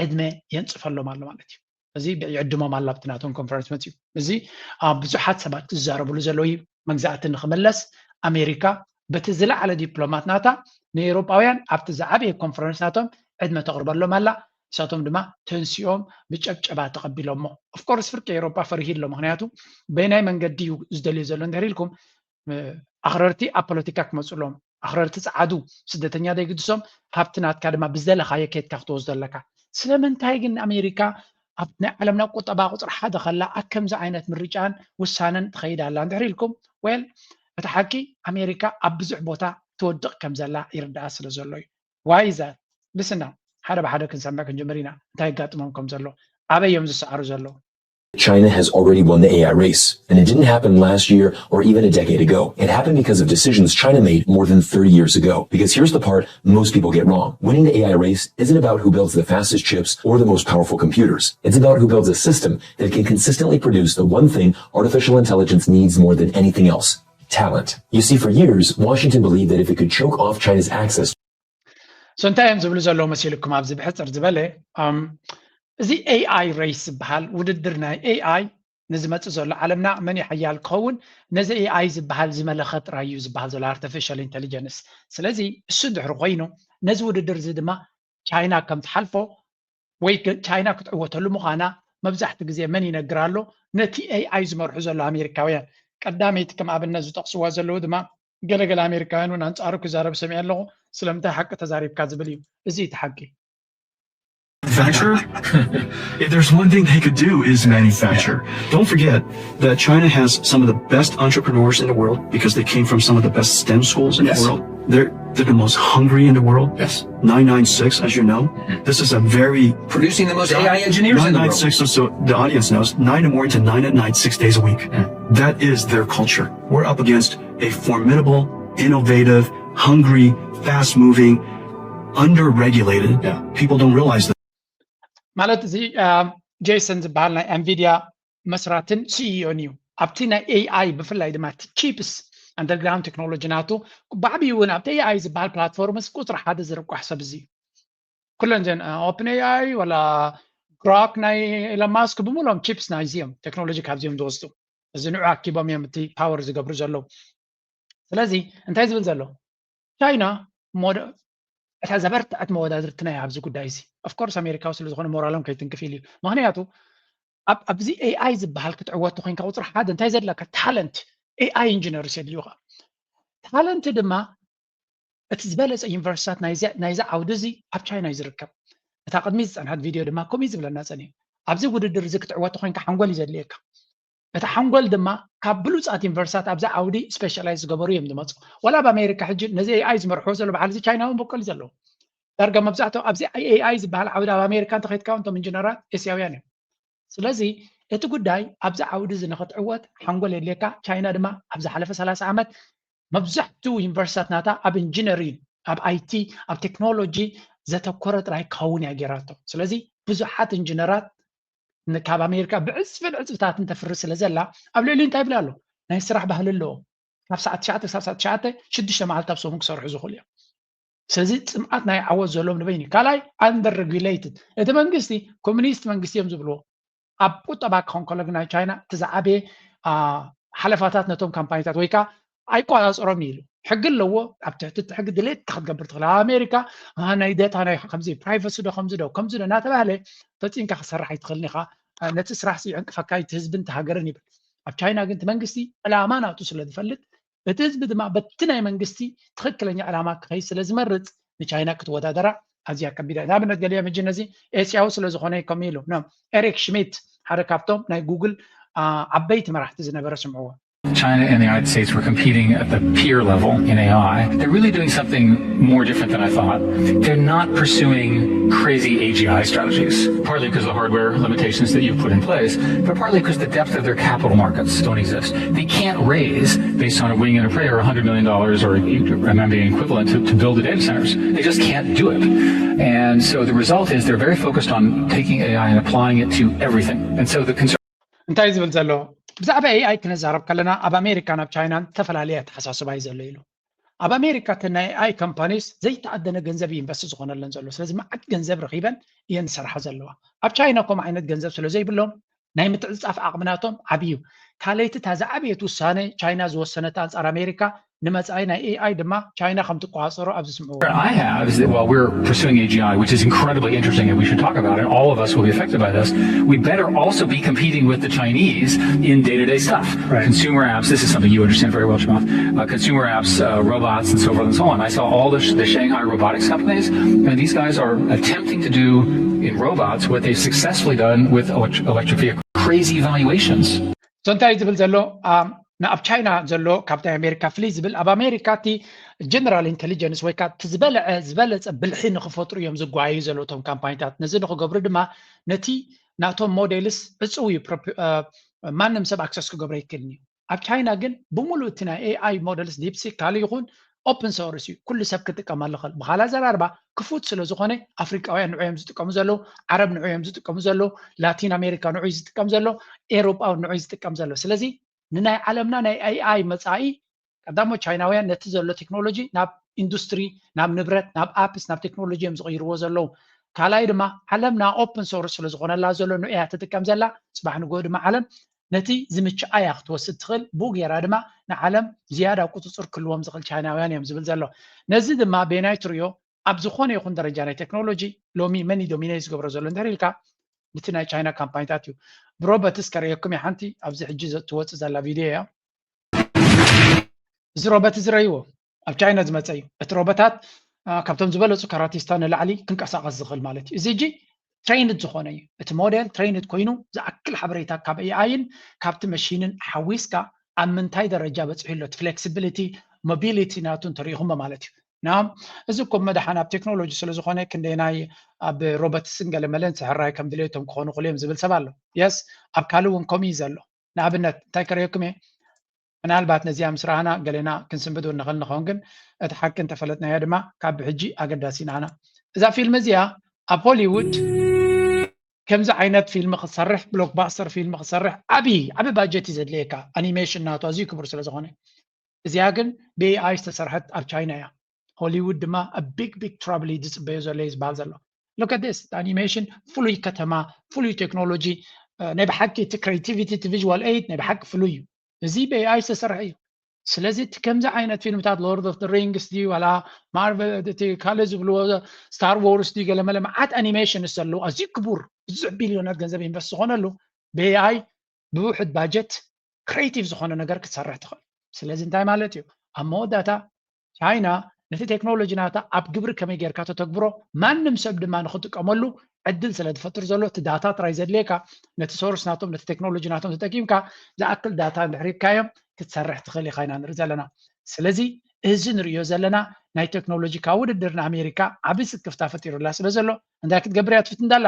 ዕድመ የንፅፈሎም ኣሎ ማለት እዩ። እዚ ይዕድሞም ኣሎ ኣብቲ ናቶም ኮንፈረንስ መፅዩ። እዚ ኣብ ብዙሓት ሰባት ዝዛረብሉ ዘለዉ እዩ። መግዛእቲ ንኽምለስ ኣሜሪካ በቲ ዝለዓለ ዲፕሎማት ናታ ንኤውሮጳውያን ኣብቲ ዝዓበየ ኮንፈረንስ ናቶም ዕድመ ተቕርበሎም ኣላ። ንሳቶም ድማ ተንሲኦም ብጨብጨባ ተቐቢሎሞ። ኦፍኮርስ ፍርቂ ኤውሮጳ ፈሪሂ ኣሎ። ምኽንያቱ በየናይ መንገዲ እዩ ዝደልዮ ዘሎ እንድሕር ኢልኩም ኣኽረርቲ ኣብ ፖለቲካ ክመፁሎም ኣኽረርቲ ጸዓዱ ስደተኛ ደይግድሶም ሃብቲ ናትካ ድማ ብዝደለኻዮ ኬድካ ክትወስዶ ኣለካ። ስለምንታይ ግን ኣሜሪካ ኣብ ናይ ዓለምና ቁጠባ ቁፅሪ ሓደ ከላ ኣብ ከምዚ ዓይነት ምርጫን ውሳነን ትኸይድ ኣላ እንድሕር ኢልኩም፣ well እቲ ሓቂ ኣሜሪካ ኣብ ብዙሕ ቦታ ትወድቕ ከም ዘላ ይርዳኣ ስለ ዘሎ እዩ። Why is that? Listen now፣ ሓደ ብሓደ ክንሰምዕ ክንጅምር ኢና እንታይ የጋጥሞም ከም ዘሎ፣ ኣበይ እዮም ዝሰዓሩ ዘለዉ። China has already won the A I race, and it didn't happen last year or even a decade ago. It happened because of decisions China made more than thirty years ago. Because here's the part most people get wrong. Winning the A I race isn't about who builds the fastest chips or the most powerful computers. It's about who builds a system that can consistently produce the one thing artificial intelligence needs more than anything else: talent. You see, for years, Washington believed that if it could choke off China's access So እንታይ እዮም ዝብሉ ዘለዉ መሲልኩም? ኣብዚ ብሕፅር ዝበለ እዚ ኤኣይ ሬስ ዝበሃል ውድድር ናይ ኤኣይ ንዝመፅእ ዘሎ ዓለምና መን እዩ ሓያል ክኸውን ነዚ ኤኣይ ዝበሃል ዝመለኸ ጥራይ እዩ ዝበሃል ዘሎ ኣርቲፊሻል ኢንቴሊጀንስ። ስለዚ እሱ እንድሕሪ ኮይኑ ነዚ ውድድር እዚ ድማ ቻይና ከም ትሓልፎ ወይ ቻይና ክትዕወተሉ ምዃና መብዛሕቲ ግዜ መን ይነግር ኣሎ? ነቲ ኤኣይ ዝመርሑ ዘሎ ኣሜሪካውያን። ቀዳመይቲ ከም ኣብነት ዝጠቕስዋ ዘለዉ ድማ ገለገለ ኣሜሪካውያን እውን ኣንጻሩ ክዛረብ ሰሚዐ ኣለኹ። ስለምንታይ ሓቂ ተዛሪብካ ዝብል እዩ። እዚ እቲ ሓቂ። Manufacture? If there's one thing they could do is manufacture. Don't forget that China has some of the best entrepreneurs in the world because they came from some of the best STEM schools in Yes. the world. They're, they're the most hungry in the world. Yes. nine nine six, as you know, this is a very Producing the most A I engineers in the world. nine nine six, so the audience knows, nine in the morning to nine at night, six days a week. That is their culture. We're up against a formidable, innovative, hungry, fast moving, under regulated. Yeah. People don't realize that. ማለት እዚ ጄሰን ዝበሃል ናይ ኣንቪድያ መስራትን ሲኢኦን እዩ። ኣብቲ ናይ ኤኣይ ብፍላይ ድማ እቲ ቺፕስ ኣንደርግራውንድ ቴክኖሎጂ ናቱ ብዓብዩ እውን ኣብቲ ኤኣይ ዝበሃል ፕላትፎርምስ ቁፅሪ ሓደ ዝርቋሕ ሰብ እዚ እዩ። ኩለን ዘን ኦፕን ኤኣይ ወላ ግሮክ ናይ ኤሎን ማስክ ብምሎም ቺፕስ ናይዚኦም ቴክኖሎጂ ካብዚኦም ዝወስዱ። እዚ ንዑ ኣኪቦም እዮም እቲ ፓወር ዝገብሩ ዘለዉ። ስለዚ እንታይ ዝብል ዘሎ? ቻይና እታ ዘበርትዐት መወዳድርትና እያ ኣብዚ ጉዳይ እዚ። ኦፍኮርስ ኣሜሪካዊ ስለ ዝኾነ ሞራሎም ከይትንክፍ ኢሉ እዩ። ምክንያቱ ኣብዚ ኤኣይ ዝበሃል ክትዕወት ኮይንካ ቁፅሪ ሓደ እንታይ ዘድለካ? ታለንት። ኤኣይ ኢንጂነርስ የድልዩካ። ታለንት ድማ እቲ ዝበለፀ ዩኒቨርሲታት ናይዚ ዓውዲ እዚ ኣብ ቻይና እዩ ዝርከብ። እታ ቅድሚ ዝፀንሐት ቪድዮ ድማ ከምኡ ዝብለና ፀኒሑ። ኣብዚ ውድድር እዚ ክትዕወት ኮይንካ ሓንጎል እዩ ዘድልየካ። እቲ ሓንጎል ድማ ካብ ብሉፃት ዩኒቨርሲታት ኣብዚ ዓውዲ ስፔሻላይዝ ዝገበሩ እዮም ዝመፁ። ዋላ ኣብ ኣሜሪካ ሕጂ ነዚ ኤኣይ ዝመርሕዎ ዘሎ በዓል እዚ ቻይናውን በቀል ዘለዎ ዳርጋ መብዛሕትኦም ኣብዚ ኤኣይ ዝበሃል ዓውዲ ኣብ ኣሜሪካ እንተኸይድካ እቶም ኢንጂነራት ኤስያውያን እዮም። ስለዚ እቲ ጉዳይ ኣብዚ ዓውዲ እዚ ንክትዕወት ሓንጎል የድልየካ። ቻይና ድማ ኣብ ዝሓለፈ ሰላሳ ዓመት መብዛሕትኡ ዩኒቨርሲታት ናታ ኣብ ኢንጂነሪንግ፣ ኣብ ኣይቲ፣ ኣብ ቴክኖሎጂ ዘተኮረ ጥራይ ክኸውን እያ ገይራቶ። ስለዚ ብዙሓት ኢንጂነራት ካብ ኣሜሪካ ብዕፅፍን ዕፅፍታትን ተፍሪ ስለ ዘላ ኣብ ልዕሊ እንታይ ይብል ኣሎ? ናይ ስራሕ ባህሊ ኣለዎም። ካብ ሰዓት ትሽዓተ ክሳብ ሰዓት ትሽዓተ ሽዱሽተ መዓልቲ ኣብ ሰሙን ክሰርሑ ዝኽእሉ እዮም። ስለዚ ፅምኣት ናይ ዓወት ዘለዎም ንበይኑ። ካልኣይ ኣንደር ሬጉሌትድ። እቲ መንግስቲ ኮሚኒስት መንግስቲ እዮም ዝብልዎ። ኣብ ቁጠባ ክኸውን ከሎ ግን ናይ ቻይና እቲ ዝዓበየ ሓለፋታት ነቶም ካምፓኒታት ወይ ከዓ ኣይቆፃፀሮም ኢሉ ሕጊ ኣለዎ። ኣብ ትሕቲ እቲ ሕጊ ድሌት ክትገብር ትኽእል። ኣብ ኣሜሪካ ናይ ዴታ ናይ ከምዚ ፕራይቨሲ ዶ ከምዚ ዶ ከምዚ ዶ እናተባህለ ፈፂምካ ክሰርሕ ኣይትኽእልን ኢኻ። ነቲ ስራሕ ዕንቅፈካ እቲ ህዝብን እቲ ሃገርን ይብል። ኣብ ቻይና ግን እቲ መንግስቲ ዕላማ ናቱ ስለ ዝፈልጥ እቲ ህዝቢ ድማ በቲ ናይ መንግስቲ ትኽክለኛ ዕላማ ክኸይድ ስለ ዝመርፅ ንቻይና ክትወዳደራ ኣዝያ ከቢዳ። ንኣብነት ገሊኦም ሕጂ ነዚ ኤስያዊ ስለ ዝኾነ ከምኡ ኢሉ ኖ ኤሪክ ሽሚት ሓደ ካብቶም ናይ ጉግል ዓበይቲ መራሕቲ ዝነበረ ስምዕዎ። China and the United States were competing at the peer level in A I. They're really doing something more different than I thought. They're not pursuing crazy A G I strategies, partly because of the hardware limitations that you've put in place, but partly because the depth of their capital markets don't exist. They can't raise, based on a wing and a prayer, one hundred million dollars or M M B equivalent to, to build the data centers. They just can't do it. And so the result is they're very focused on taking A I and applying it to everything. And so the concern እንታይ ዝብል ዘሎ? ብዛዕባ ኤኣይ ክንዛረብ ከለና ኣብ ኣሜሪካን ኣብ ቻይናን ዝተፈላለየ ኣተሓሳስባ እዩ ዘሎ ኢሉ። ኣብ ኣሜሪካ እተን ናይ ኤኣይ ካምፓኒስ ዘይተኣደነ ገንዘብ እዩ ኢንቨስት ዝኾነለን ዘሎ። ስለዚ መዓት ገንዘብ ረኺበን እየን ዝሰርሓ ዘለዋ። ኣብ ቻይና ከምኡ ዓይነት ገንዘብ ስለ ዘይብሎም ናይ ምትዕፅፃፍ ዓቕሚ ናቶም ዓብዩ። ካልኣይቲ እታ ዝዓበየት ውሳነ ቻይና ዝወሰነታ ኣንፃር ኣሜሪካ ንመጻኢ ናይ ኤኣይ ድማ ቻይና ከም ትቆፃፀሮ ኣብዚ ስምዕዎ። I have is that while we're pursuing A G I, which is incredibly interesting and we should talk about it, all of us will be affected by this, we better also be competing with the Chinese in day-to-day stuff. Right. Consumer apps, this is something you understand very well, Chamath. Uh, consumer apps, uh, robots, and so forth and so on. I saw all the, the Shanghai robotics companies, and these guys are attempting to do in robots what they've successfully done with elect- electric vehicles. Crazy valuations. So እንታይ ዝብል ዘሎ? ኣብ ቻይና ዘሎ ካብቲ ኣሜሪካ ፍልይ ዝብል ኣብ ኣሜሪካ እቲ ጀነራል ኢንቴሊጀንስ ወይ ከዓ እቲ ዝበለዐ ዝበለፀ ብልሒ ንክፈጥሩ እዮም ዝጓዩ ዘለዉ እቶም ካምፓኒታት። ነዚ ንክገብሩ ድማ ነቲ ናቶም ሞዴልስ ዕፅው እዩ፣ ማንም ሰብ ኣክሰስ ክገብሮ ይክእልን እዩ። ኣብ ቻይና ግን ብምሉእ እቲ ናይ ኤኣይ ሞዴልስ ዲፕሲክ ካልእ ይኹን ኦፕን ሶርስ እዩ፣ ኩሉ ሰብ ክጥቀመሉ ይኽእል። ብኻልእ ኣዘራርባ ክፉት ስለ ዝኾነ ኣፍሪቃውያን ንዑ እዮም ዝጥቀሙ ዘለዉ፣ ዓረብ ንዑ እዮም ዝጥቀሙ ዘለዉ፣ ላቲን ኣሜሪካ ንዑ እዩ ዝጥቀም ዘሎ፣ ኤውሮጳ ንዑ እዩ ዝጥቀም ዘሎ። ስለዚ ንናይ ዓለምና ናይ ኤኣይ መጻኢ ቀዳሞት ቻይናውያን ነቲ ዘሎ ቴክኖሎጂ ናብ ኢንዱስትሪ፣ ናብ ንብረት፣ ናብ ኣፕስ፣ ናብ ቴክኖሎጂ እዮም ዝቕይርዎ ዘለዉ። ካልኣይ ድማ ዓለምና ኦፕን ሶርስ ስለ ዝኾነላ ዘሎ ንዑ እያ ትጥቀም ዘላ። ፅባሕ ንግሆ ድማ ዓለም ነቲ ዝምችኣ እያ ክትወስድ ትኽእል። ብኡ ገይራ ድማ ንዓለም ዝያዳ ቁፅፅር ክህልዎም ዝኽእል ቻይናውያን እዮም ዝብል ዘሎ። ነዚ ድማ በየናይ ትርእዮ? ኣብ ዝኾነ ይኹን ደረጃ ናይ ቴክኖሎጂ ሎሚ መን እዩ ዶሚኔት ዝገብሮ ዘሎ እንድሕር ኢልካ ነቲ ናይ ቻይና ካምፓኒታት እዩ። ብሮበትስ ከርእየኩም እየ ሓንቲ ኣብዚ ሕጂ ትወፅእ ዘላ ቪድዮ እያ። እዚ ሮበት እዚ ረእይዎ ኣብ ቻይና ዝመፀ እዩ። እቲ ሮበታት ካብቶም ዝበለፁ ካራቲስታ ንላዕሊ ክንቀሳቀስ ዝኽእል ማለት እዩ። እዚ ሕጂ ትሬይንድ ዝኾነ እዩ። እቲ ሞዴል ትሬይንድ ኮይኑ ዝኣክል ሓበሬታ ካብ ኤኣይን ካብቲ መሺንን ሓዊስካ ኣብ ምንታይ ደረጃ በፂሑ ኣሎ፣ እቲ ፍሌክሲቢሊቲ ሞቢሊቲ ናቱ እንተሪኢኹሞ ማለት እዩ። ና እዚ እኮ መድሓን ኣብ ቴክኖሎጂ ስለ ዝኾነ ክንደይናይ ኣብ ሮቦትስን ገለመለን ስሕራይ ከም ድሌቶም ክኾኑ ክእሉ እዮም ዝብል ሰብ ኣሎ። የስ ኣብ ካልእ እውን ከምኡ እዩ ዘሎ። ንኣብነት እንታይ ከርእየኩም እየ፣ ምናልባት ነዚኣ ምስ ረኣና ገሌና ክንስንብድ እውን ንኽእል ንኸውን፣ ግን እቲ ሓቂ እንተፈለጥናዮ ድማ ካብ ብሕጂ ኣገዳሲ ንዓና። እዛ ፊልም እዚኣ ኣብ ሆሊውድ ከምዚ ዓይነት ፊልም ክሰርሕ፣ ብሎክባስተር ፊልም ክሰርሕ ዓብዪ ዓቢ ባጀት እዩ ዘድልየካ፣ ኣኒሜሽን ናቱ ኣዝዩ ክቡር ስለ ዝኾነ። እዚኣ ግን ብኤኣይ ዝተሰርሐት ኣብ ቻይና እያ። ሆሊውድ ድማ ኣብ ቢግ ቢግ ትራብል እዩ ዝፅበዮ ዘሎ እዩ ዝበሃል ዘሎ። Look at this, ኣኒሜሽን ፍሉይ ከተማ፣ ፍሉይ ቴክኖሎጂ፣ ናይ ብሓቂ እቲ ክሬቲቪቲ፣ እቲ ቪዥዋል ኤይድ ናይ ብሓቂ ፍሉይ እዩ። እዚ ብኤኣይ ዝተሰርሐ እዩ። ስለዚ እቲ ከምዚ ዓይነት ፊልምታት ሎርድ ኦፍ ሪንግስ ድዩ ዋላ ማርቨል እቲ ካልእ ዝብልዎ ስታር ዎርስ ድዩ ገለመለ መዓት ኣኒሜሽን ዘለዉ ኣዝዩ ክቡር ብዙሕ ቢልዮናት ገንዘብ ኢንቨስት ዝኾነሉ ብኤኣይ ብውሕድ ባጀት ክሬቲቭ ዝኾነ ነገር ክትሰርሕ ትኽእል። ስለዚ እንታይ ማለት እዩ? ኣብ መወዳእታ ቻይና ነቲ ቴክኖሎጂ ናታ ኣብ ግብሪ ከመይ ጌርካ ተተግብሮ ማንም ሰብ ድማ ንክጥቀመሉ ዕድል ስለ ዝፈጥር ዘሎ እቲ ዳታ ጥራይ ዘድልየካ ነቲ ሶርስ ናቶም ነቲ ቴክኖሎጂ ናቶም ተጠቂምካ ዝኣክል ዳታ እንድሕር ሂብካዮም ክትሰርሕ ትኽእል ኢኻ ኢና ንርኢ ዘለና። ስለዚ እዚ ንርእዮ ዘለና ናይ ቴክኖሎጂ ካብ ውድድር ንኣሜሪካ ዓቢ ስክፍታ ፈጢሩላ ስለ ዘሎ እንታይ ክትገብር እያ ትፍትን ዳላ?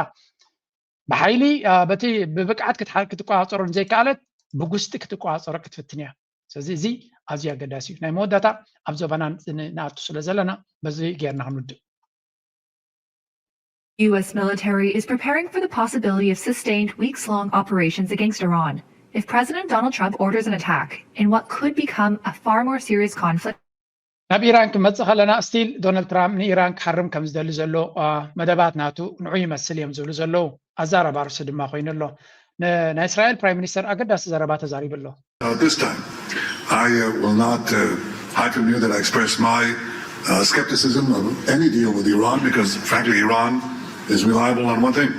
ብሓይሊ በቲ ብብቅዓት ክትቆፃፀሮ ንዘይከኣለት ብጉስጢ ክትቆፃፀሮ ክትፍትን እያ። ስለዚ እዚ ኣዝዩ ኣገዳሲ እዩ። ናይ መወዳእታ ኣብ ዞባና ንኣቱ ስለ ዘለና በዚ ጌርና ክንውድእ። U S military is preparing for the possibility of sustained weeks-long operations against Iran if President Donald Trump orders an attack in what could become a far more serious conflict. ናብ ኢራን ክመፅእ ከለና ስቲል ዶናልድ ትራምፕ ንኢራን ክሃርም ከም ዝደሊ ዘሎ መደባት ናቱ ንዑ ይመስል እዮም ዝብሉ ዘለዉ። ኣዛረባ ርሱ ድማ ኮይኑ ኣሎ። ናይ እስራኤል ፕራይም ሚኒስተር ኣገዳሲ ዘረባ ተዛሪቡ ኣሎ። At this time, I uh, will not uh, hide from you that I express my uh, skepticism of any deal with Iran because, frankly, Iran is reliable on one thing: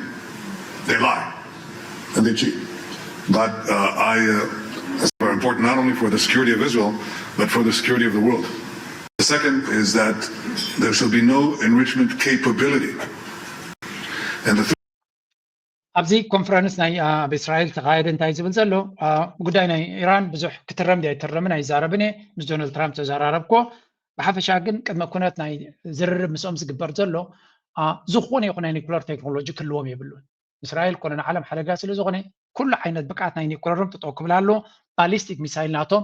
they lie and they cheat. But uh, I, uh, are important not only for the security of Israel, but for the security of the world. The second is that there shall be no enrichment capability. And the ኣብዚ ኮንፈረንስ ናይ ኣብ እስራኤል ተኻየደ እንታይ ዝብል ዘሎ ጉዳይ ናይ ኢራን ብዙሕ ክትረም ዲ ኣይትረምን ኣይዛረብን እየ ምስ ዶናልድ ትራምፕ ተዘራረብኮ። ብሓፈሻ ግን ቅድመ ኩነት ናይ ዝርርብ ምስኦም ዝግበር ዘሎ ዝኾነ ይኹን ናይ ኒኩለር ቴክኖሎጂ ክህልዎም የብሉን። እስራኤል ኮነ ንዓለም ሓደጋ ስለ ዝኾነ ኩሉ ዓይነት ብቅዓት ናይ ኒኩለሮም ጠጠው ክብል ኣለዎ። ባሊስቲክ ሚሳይል ናቶም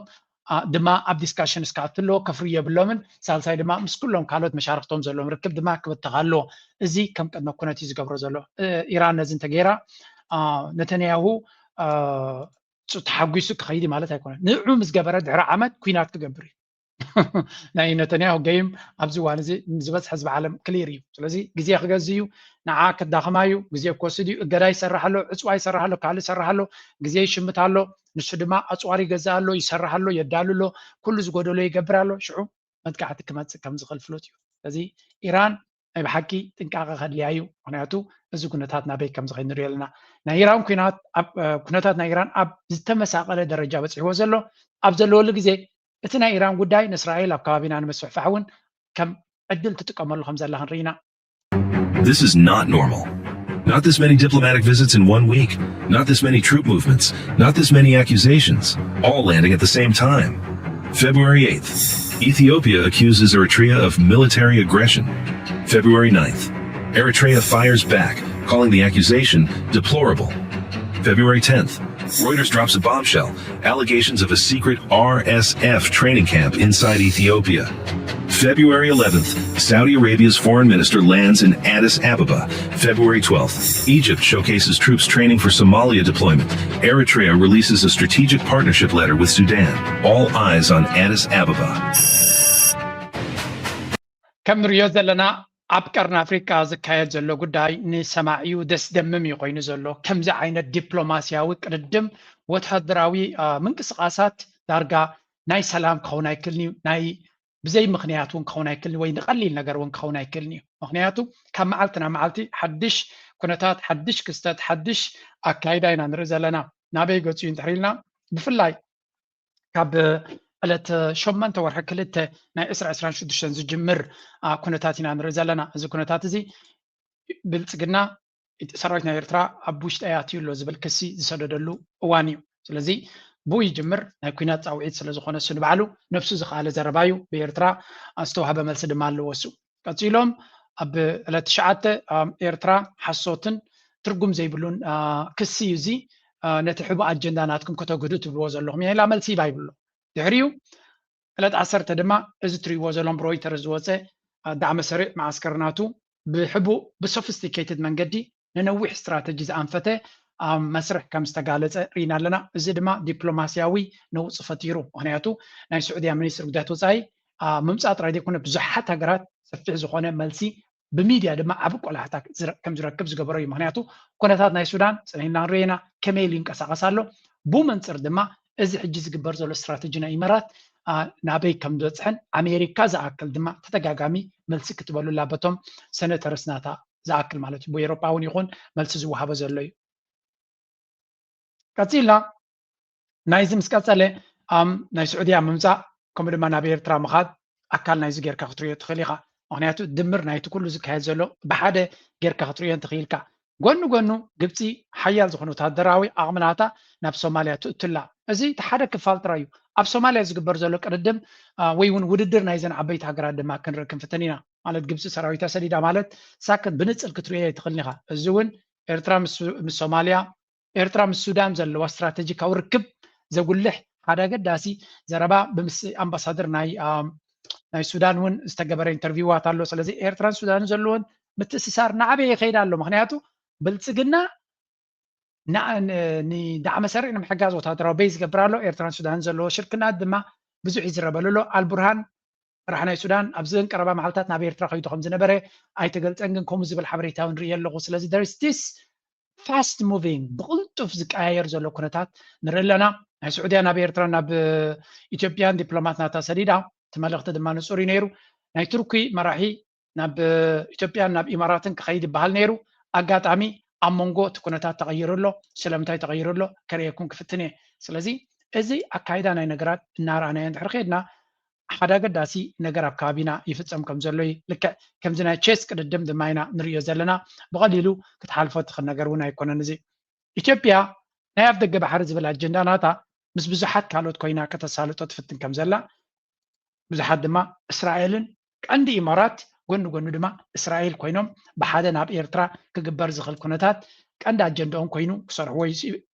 ድማ ኣብ ዲስካሽን እስካኣቱ ኣለዎ። ከፍርዩ የብሎምን። ሳልሳይ ድማ ምስ ኩሎም ካልኦት መሻርክቶም ዘለዎም ርክብ ድማ ክብተኽ ኣለዎ። እዚ ከም ቅድመ ኩነት እዩ ዝገብሮ ዘሎ። ኢራን ነዚ እንተገይራ ነተንያሁ ተሓጒሱ ክኸይድ ማለት ኣይኮነን። ንዑ ምስ ገበረ ድሕሪ ዓመት ኩናት ክገብር እዩ። ናይ ነተንያሁ ገይም ኣብዚ እዋን እዚ ንዝበዝሐ ህዝቢ ዓለም ክሊር እዩ። ስለዚ ግዜ ክገዝ እዩ፣ ንዓ ክዳኸማ እዩ፣ ግዜ ክወስድ እዩ። እገዳ ይሰርሕ ኣሎ፣ ዕፅዋ ይሰርሕ ኣሎ፣ ካልእ ይሰርሕ ኣሎ፣ ግዜ ይሽምት ኣሎ። ንሱ ድማ ኣፅዋር ይገዝእ ኣሎ፣ ይሰርሕ ኣሎ፣ የዳሉ ኣሎ፣ ኩሉ ዝጎደሎ ይገብር ኣሎ። ሽዑ መጥቃዕቲ ክመፅእ ከም ዝኽእል ፍሉጥ እዩ። ስለዚ ኢራን ናይ ብሓቂ ጥንቃቐ ከድልያ እዩ። ምክንያቱ እዚ ኩነታት ናበይ ከም ዝኸይድ ንሪኦ ኣለና። ናይ ኢራን ኩናት ኣብ ኩነታት ናይ ኢራን ኣብ ዝተመሳቐለ ደረጃ በፂሕዎ ዘሎ ኣብ ዘለወሉ ግዜ እቲ ናይ ኢራን ጉዳይ ንእስራኤል ኣብ ከባቢና ንምስፍሕፋሕ እውን ከም ዕድል ትጥቀመሉ ከም ዘላ ክንርኢ ኢና። This is not normal. Not this many diplomatic visits in one week. Not this many troop movements. Not this many accusations. All landing at the same time. February eighth. Ethiopia accuses Eritrea of military aggression. February ninth. Eritrea fires back, calling the accusation deplorable. February tenth. Reuters drops a bombshell, allegations of a secret R S F training camp inside Ethiopia. February eleventh, Saudi Arabia's foreign minister lands in Addis Ababa. February twelfth, Egypt showcases troops training for Somalia deployment. Eritrea releases a strategic partnership letter with Sudan. All eyes on Addis Ababa. ከም ንሪኦ ዘለና ኣብ ቀርኒ ኣፍሪቃ ዝካየድ ዘሎ ጉዳይ ንሰማዒኡ ደስ ደምም እዩ ኮይኑ ዘሎ። ከምዚ ዓይነት ዲፕሎማስያዊ ቅድድም ወታደራዊ ምንቅስቃሳት ዳርጋ ናይ ሰላም ክኸውን ኣይክልን እዩ። ናይ ብዘይ ምክንያት እውን ክኸውን ኣይክልን ወይ ንቀሊል ነገር እውን ክኸውን ኣይክልን እዩ። ምክንያቱ ካብ መዓልቲ ናብ መዓልቲ ሓድሽ ኩነታት፣ ሓድሽ ክስተት፣ ሓድሽ ኣካይዳ ኢና ንርኢ ዘለና። ናበይ ገፁ እዩ እንድሕር ኢልና ብፍላይ ካብ ዕለት ሸሞንተ ወርሒ ክልተ ናይ ዕስራ ዕስራን ሽዱሽተን ዝጅምር ኩነታት ኢና ንርኢ ዘለና። እዚ ኩነታት እዚ ብልፅግና ሰራዊት ናይ ኤርትራ ኣብ ውሽጢ ኣያትዩ ኣሎ ዝብል ክሲ ዝሰደደሉ እዋን እዩ። ስለዚ ብኡ ይጅምር ናይ ኩናት ፃውዒት ስለዝኾነ እሱ ንባዕሉ ነብሱ ዝኸኣለ ዘረባ እዩ። ብኤርትራ ዝተዋህበ መልሲ ድማ ኣለዎ እሱ። ቀፂሎም ኣብ ዕለት ትሽዓተ ኤርትራ ሓሶትን ትርጉም ዘይብሉን ክሲ እዩ እዚ። ነቲ ሕቡእ ኣጀንዳ ናትኩም ከተግህዱ ትብልዎ ዘለኹም ኢላ መልሲ ሂባ ይብሎ። ድሕሪኡ ዕለት ዓሰርተ ድማ እዚ ትሪእዎ ዘሎም ብሮይተርስ ዝወፀ ዳዕመ ሰሪዕ መዓስከር ናቱ ብሕቡእ ብሶፊስቲኬትድ መንገዲ ንነዊሕ ስትራተጂ ዝኣንፈተ ኣብ መስርሕ ከም ዝተጋለፀ ርኢና ኣለና። እዚ ድማ ዲፕሎማስያዊ ነውፂ ፈጢሩ። ምክንያቱ ናይ ስዑድያ ሚኒስትር ጉዳያት ወፃኢ ምምፃእ ጥራይ ዘይኮነ ብዙሓት ሃገራት ሰፊሕ ዝኾነ መልሲ ብሚድያ ድማ ዓቢ ቆላሕታ ከም ዝረክብ ዝገበሮ እዩ። ምክንያቱ ኩነታት ናይ ሱዳን ጸኒሕና ንሪኦ ኢና፣ ከመይ ኢሉ ይንቀሳቐስ ኣሎ። ብኡ መንጽር ድማ እዚ ሕጂ ዝግበር ዘሎ ስትራተጂ ናይ ኢማራት ናበይ ከም ዝበጽሕን ኣሜሪካ ዝኣክል ድማ ተደጋጋሚ መልሲ ክትበሉላ በቶም ሰነተርስ ናታ ዝኣክል ማለት እዩ። ብኤውሮጳ እውን ይኹን መልሲ ዝወሃቦ ዘሎ እዩ። ቀፂልና ናይዚ ምስ ቀፀለ ናይ ስዑድያ ምምፃእ ከምኡ ድማ ናብ ኤርትራ ምኻድ ኣካል ናይዚ ጌርካ ክትሪኦ ትኽእል ኢኻ። ምክንያቱ ድምር ናይቲ ኩሉ ዝካየድ ዘሎ ብሓደ ጌርካ ክትሪኦ እንትኽኢልካ፣ ጎኒ ጎኑ ግብፂ ሓያል ዝኾነ ወታደራዊ ዓቕሚ ናታ ናብ ሶማልያ ትእትላ። እዚ እቲ ሓደ ክፋል ጥራይ እዩ። ኣብ ሶማልያ ዝግበር ዘሎ ቅድድም ወይ እውን ውድድር ናይዘን ዓበይቲ ሃገራት ድማ ክንርኢ ክንፍትን ኢና። ማለት ግብፂ ሰራዊታ ሰዲዳ ማለት ሳክት ብንፅል ክትሪኦ ኣይትኽእልን ኢኻ። እዚ እውን ኤርትራ ምስ ሶማልያ፣ ኤርትራ ምስ ሱዳን ዘለዋ ስትራተጂካዊ ርክብ ዘጉልሕ ሓደ ኣገዳሲ ዘረባ ብምስ ኣምባሳደር ናይ ናይ ሱዳን እውን ዝተገበረ ኢንተርቪዋት ኣሎ። ስለዚ ኤርትራን ሱዳንን ዘለዎን ምትእስሳር ናዕበየ ይኸይድ ኣሎ። ምክንያቱ ብልፅግና ንዳዕመ ሰሪዕ ንምሕጋዝ ወታደራዊ ቤይ ዝገብር ኣሎ። ኤርትራን ሱዳንን ዘለዎ ሽርክናት ድማ ብዙሕ ይዝረበሉ ኣሎ። ኣልቡርሃን መራሒ ናይ ሱዳን ኣብዚ ቀረባ መዓልታት ናብ ኤርትራ ከይዱ ከም ዝነበረ ኣይተገልጸን፣ ግን ከምኡ ዝብል ሓበሬታ እውን ርእየ ኣለኹ። ስለዚ there is this fast moving፣ ብቕልጡፍ ዝቀያየር ዘሎ ኩነታት ንርኢ ኣለና። ናይ ስዑድያ ናብ ኤርትራ ናብ ኢትዮጵያን ዲፕሎማት ናታ ሰዲዳ፣ እቲ መልእኽቲ ድማ ንጹር እዩ ነይሩ። ናይ ቱርኪ መራሒ ናብ ኢትዮጵያን ናብ ኢማራትን ክኸይድ ይበሃል ነይሩ። ኣጋጣሚ ኣብ መንጎ እቲ ኩነታት ተቐይሩ ኣሎ። ስለምንታይ ተቐይሩ ኣሎ ከርእየኩም ክፍትን እየ። ስለዚ እዚ ኣካይዳ ናይ ነገራት እናረኣናዮ እንድሕር ከድና ሓደ ኣገዳሲ ነገር ኣብ ከባቢና ይፍጸም ከም ዘሎ እዩ። ልክዕ ከምዚ ናይ ቼስ ቅድድም ድማ ኢና ንርእዮ ዘለና። ብቐሊሉ ክትሓልፎ እትኽእል ነገር እውን ኣይኮነን። እዚ ኢትዮጵያ ናይ ኣፍ ደገ ባሕሪ ዝብል ኣጀንዳ ናታ ምስ ብዙሓት ካልኦት ኮይና ከተሳልጦ ትፍትን ከም ዘላ፣ ብዙሓት ድማ እስራኤልን ቀንዲ ኢማራት ጎኒ ጎኒ ድማ እስራኤል ኮይኖም ብሓደ ናብ ኤርትራ ክግበር ዝኽእል ኩነታት ቀንዲ ኣጀንዳኦም ኮይኑ ክሰርሕዎ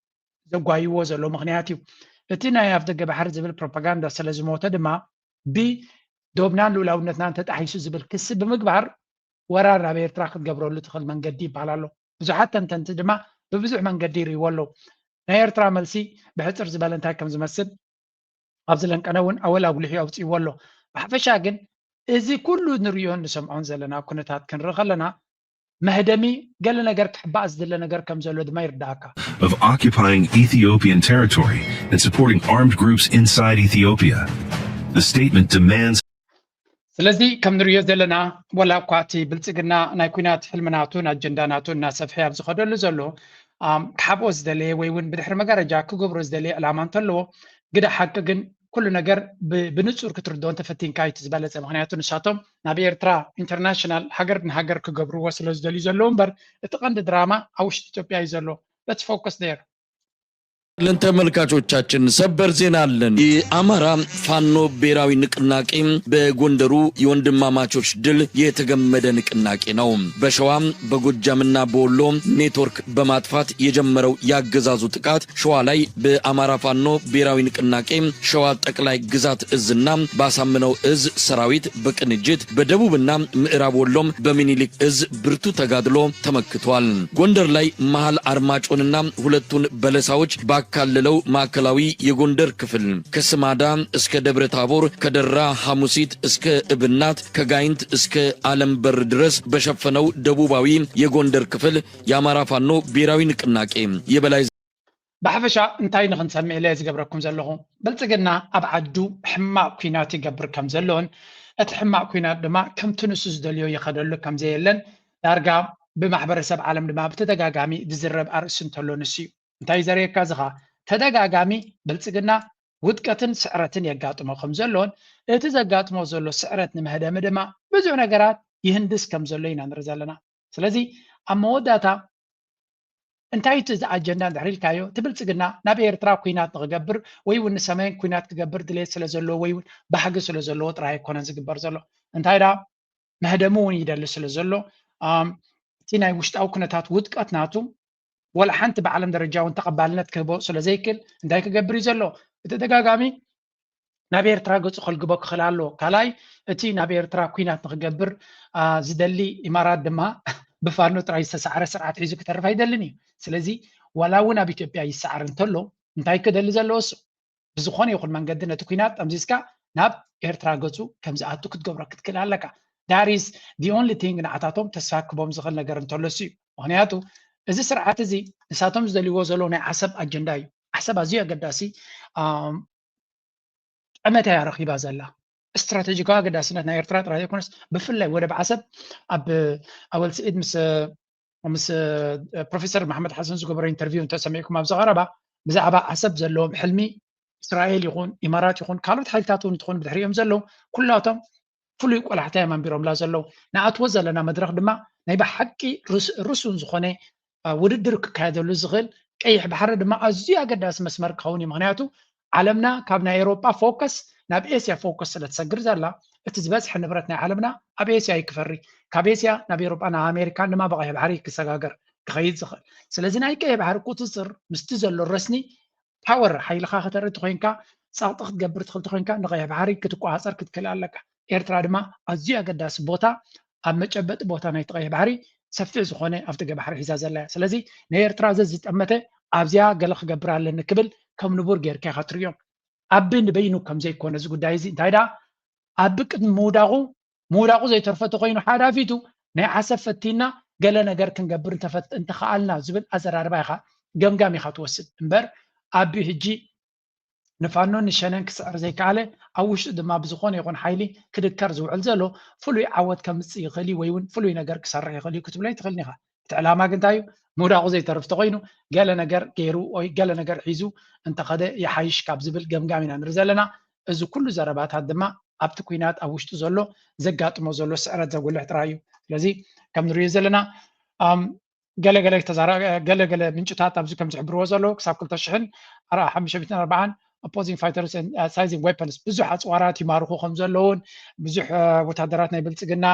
ዘጓይዎ ዘሎ ምክንያት እዩ። እቲ ናይ ኣፍ ደገ ባሕሪ ዝብል ፕሮፓጋንዳ ስለ ዝሞተ ድማ ብዶብናን ልኡላውነትናን ተጣሒሱ ዝብል ክሲ ብምግባር ወራር ናብ ኤርትራ ክትገብረሉ ትኽእል መንገዲ ይበሃል ኣሎ። ብዙሓት ተንተንቲ ድማ ብብዙሕ መንገዲ ይርእይዎ ኣለዉ። ናይ ኤርትራ መልሲ ብሕጽር ዝበለ እንታይ ከም ዝመስል ኣብዚ ለንቀነ እውን ኣወል ኣጉሊሑ ኣውፅእዎ ኣሎ። ብሓፈሻ ግን እዚ ኩሉ ንሪኦን ንሰምዖን ዘለና ኩነታት ክንርኢ ከለና መህደሚ ገለ ነገር ክሕባእ ዝድለ ነገር ከም ዘሎ ድማ ይርዳእካ። Of occupying Ethiopian territory and supporting armed groups inside Ethiopia. The statement demands ስለዚ ከም ንሪኦ ዘለና ወላ እኳ እቲ ብልፅግና ናይ ኩናት ሕልምናቱን ኣጀንዳናቱን እናሰፍሐ ኣብ ዝኸደሉ ዘሎ ክሓብኦ ዝደለየ ወይ እውን ብድሕሪ መጋረጃ ክገብሮ ዝደለየ ዕላማ እንተለዎ፣ ግደ ሓቂ ግን ኩሉ ነገር ብንፁር ክትርድኦ እንተፈቲንካ እዩ ዝበለፀ። ምክንያቱ ንሳቶም ናብ ኤርትራ ኢንተርናሽናል ሃገር ንሃገር ክገብርዎ ስለ ዝደልዩ ዘለዉ እምበር እቲ ቀንዲ ድራማ ኣብ ውሽጢ ኢትዮጵያ እዩ ዘሎ። Let's focus there. ለን ተመልካቾቻችን ሰበር ዜና አለን። የአማራ ፋኖ ብሔራዊ ንቅናቄ በጎንደሩ የወንድማማቾች ድል የተገመደ ንቅናቄ ነው። በሸዋ በጎጃምና በወሎ ኔትወርክ በማጥፋት የጀመረው የአገዛዙ ጥቃት ሸዋ ላይ በአማራ ፋኖ ብሔራዊ ንቅናቄ ሸዋ ጠቅላይ ግዛት እዝና በአሳምነው እዝ ሰራዊት በቅንጅት በደቡብና ምዕራብ ወሎም በሚኒሊክ እዝ ብርቱ ተጋድሎ ተመክቷል። ጎንደር ላይ መሃል አርማጮንና ሁለቱን በለሳዎች ባካለለው ማዕከላዊ የጎንደር ክፍል ከስማዳ እስከ ደብረ ታቦር፣ ከደራ ሐሙሲት እስከ እብናት፣ ከጋይንት እስከ አለም በር ድረስ በሸፈነው ደቡባዊ የጎንደር ክፍል የአማራ ፋኖ ብሔራዊ ንቅናቄ የበላይ ብሓፈሻ እንታይ ንክንሰምዕ ኢለ ዝገብረኩም ዘለኹ፣ ብልፅግና ኣብ ዓዱ ሕማቕ ኩናት ይገብር ከም ዘሎን እቲ ሕማቕ ኩናት ድማ ከምቲ ንሱ ዝደልዮ ይኸደሉ ከም ዘየለን ዳርጋ ብማሕበረሰብ ዓለም ድማ ብተደጋጋሚ ዝዝረብ ኣርእስቲ እንተሎ ንሱ እዩ። እንታይ ዘርእየካ ዝኻ ተደጋጋሚ ብልፅግና ውድቀትን ስዕረትን የጋጥሞ ከም ዘሎን እቲ ዘጋጥሞ ዘሎ ስዕረት ንመህደሚ ድማ ብዙሕ ነገራት ይህንድስ ከም ዘሎ ኢና ንርኢ ዘለና። ስለዚ ኣብ መወዳእታ እንታይ እቲ እዚ ኣጀንዳ እንድሕር ኢልካዮ፣ እቲ ብልፅግና ናብ ኤርትራ ኲናት ንኽገብር ወይ እውን ንሰሜን ኲናት ክገብር ድሌት ስለ ዘለዎ ወይ እውን ባህጊ ስለ ዘለዎ ጥራይ ኣይኮነን ዝግበር ዘሎ። እንታይ ደኣ መህደሚ እውን ይደሊ ስለ ዘሎ፣ እቲ ናይ ውሽጣዊ ኩነታት ውድቀት ናቱ ወላ ሓንቲ ብዓለም ደረጃ እውን ተቐባልነት ክህቦ ስለ ዘይክእል እንታይ ክገብር እዩ ዘሎ? ብተደጋጋሚ ናብ ኤርትራ ገፁ ከልግቦ ክኽእል ኣለዎ። ካልኣይ እቲ ናብ ኤርትራ ኲናት ንክገብር ዝደሊ ኢማራት ድማ ብፋኖ ጥራይ ዝተሳዕረ ስርዓት ሒዙ ክተርፍ ኣይደልን እዩ። ስለዚ ዋላ እውን ኣብ ኢትዮጵያ ይሰዓር እንተሎ እንታይ ክደሊ ዘለዎ እሱ ብዝኾነ ይኹን መንገዲ ነቲ ኲናት ጠምዚዝካ ናብ ኤርትራ ገፁ ከም ዝኣቱ ክትገብሮ ክትክእል ኣለካ። That is the only thing ንዓታቶም ተስፋ ክቦም ዝኽእል ነገር እንተሎስ እዩ። ምክንያቱ እዚ ስርዓት እዚ ንሳቶም ዝደልይዎ ዘለዉ ናይ ዓሰብ ኣጀንዳ እዩ። ዓሰብ ኣዝዩ ኣገዳሲ ጠመተ እያ ረኺባ ዘላ። ስትራቴጂካዊ ኣገዳስነት ናይ ኤርትራ ጥራይ ዘይኮነስ ብፍላይ ወደብ ዓሰብ ኣብ ኣወል ስዒድ ምስ ምስ ፕሮፌሰር መሓመድ ሓሰን ዝገበሮ ኢንተርቪው እንተሰሚዕኩም ኣብዚ ቀረባ ብዛዕባ ዓሰብ ዘለዎም ሕልሚ እስራኤል ይኹን ኢማራት ይኹን ካልኦት ሓይልታት እውን እንትኾኑ ብድሕሪኦም ዘለዉ ኩላቶም ፍሉይ ቆላሕታ እዮም ኣንቢሮምላ ዘለዉ። ንኣትዎ ዘለና መድረኽ ድማ ናይ ብሓቂ ርሱን ዝኾነ ውድድር ክካየደሉ ዝኽእል ቀይሕ ባሕሪ ድማ ኣዝዩ ኣገዳሲ መስመር ክኸውን እዩ። ምክንያቱ ዓለምና ካብ ናይ ኤሮጳ ፎከስ ናብ ኤስያ ፎከስ ስለ ትሰግር ዘላ እቲ ዝበዝሐ ንብረት ናይ ዓለምና ኣብ ኤስያ እዩ ክፈሪ። ካብ ኤስያ ናብ ኤሮጳ ናብ ኣሜሪካን ድማ ብቀይሕ ባሕሪ ክሰጋገር ክኸይድ ዝኽእል። ስለዚ ናይ ቀይሕ ባሕሪ ቁፅፅር ምስቲ ዘሎ ረስኒ ፓወር ሓይልኻ ከተርኢ ተኮይንካ ፃቕጢ ክትገብር ትኽእል ተኮይንካ ንቀይሕ ባሕሪ ክትቆፃፀር ክትክእል ኣለካ። ኤርትራ ድማ ኣዝዩ ኣገዳሲ ቦታ ኣብ መጨበጢ ቦታ ናይቲ ቀይሕ ባሕሪ ሰፊሕ ዝኾነ ኣፍደገ ባሕሪ ሒዛ ዘላ እያ። ስለዚ ናይ ኤርትራ ዘዝጠመተ ኣብዚኣ ገለ ክገብር ኣለኒ ክብል ከም ንቡር ጌርካ ኢኻ ትርእዮም። ኣቢ ንበይኑ ከም ዘይኮነ እዚ ጉዳይ እዚ እንታይ ደኣ ኣቢ ቅድሚ ምውዳቑ ምውዳቑ ዘይተርፎ ተኮይኑ ሓዳፊቱ ናይ ዓሰብ ፈቲና ገለ ነገር ክንገብር እንተኸኣልና ዝብል ኣዘራርባ ኢኻ ገምጋም ኢኻ ትወስድ እምበር ኣቢ ሕጂ ንፋኖን ንሸነን ክስዕር ዘይከኣለ ኣብ ውሽጡ ድማ ብዝኾነ ይኹን ሓይሊ ክድከር ዝውዕል ዘሎ ፍሉይ ዓወት ከምፅእ ይኽእል እዩ ወይ እውን ፍሉይ ነገር ክሰርሕ ይኽእል እዩ ክትብሎ ኣይትኽእልን ኢኻ። እቲ ዕላማ ግን እንታይ እዩ? ምውዳቑ ዘይተርፍ ተኮይኑ ገለ ነገር ገይሩ ወይ ገለ ነገር ሒዙ እንተኸደ ይሓይሽ ካብ ዝብል ገምጋም ኢና ንርኢ ዘለና። እዚ ኩሉ ዘረባታት ድማ ኣብቲ ኲናት ኣብ ውሽጡ ዘሎ ዘጋጥሞ ዘሎ ስዕረት ዘጉልሕ ጥራይ እዩ። ስለዚ ከም ንሪኦ ዘለና ገለገለ ተዛራ ገለገለ ምንጭታት ኣብዚ ከም ዝሕብርዎ ዘለዉ ክሳብ ክልተ ሽሕን ሓሙሽተ ሚእትን ኣርባዓን opposing fighters and sizing weapons ብዙሕ ኣፅዋራት ይማርኹ ከም ዘለውን ብዙሕ ወታደራት ናይ ብልፅግና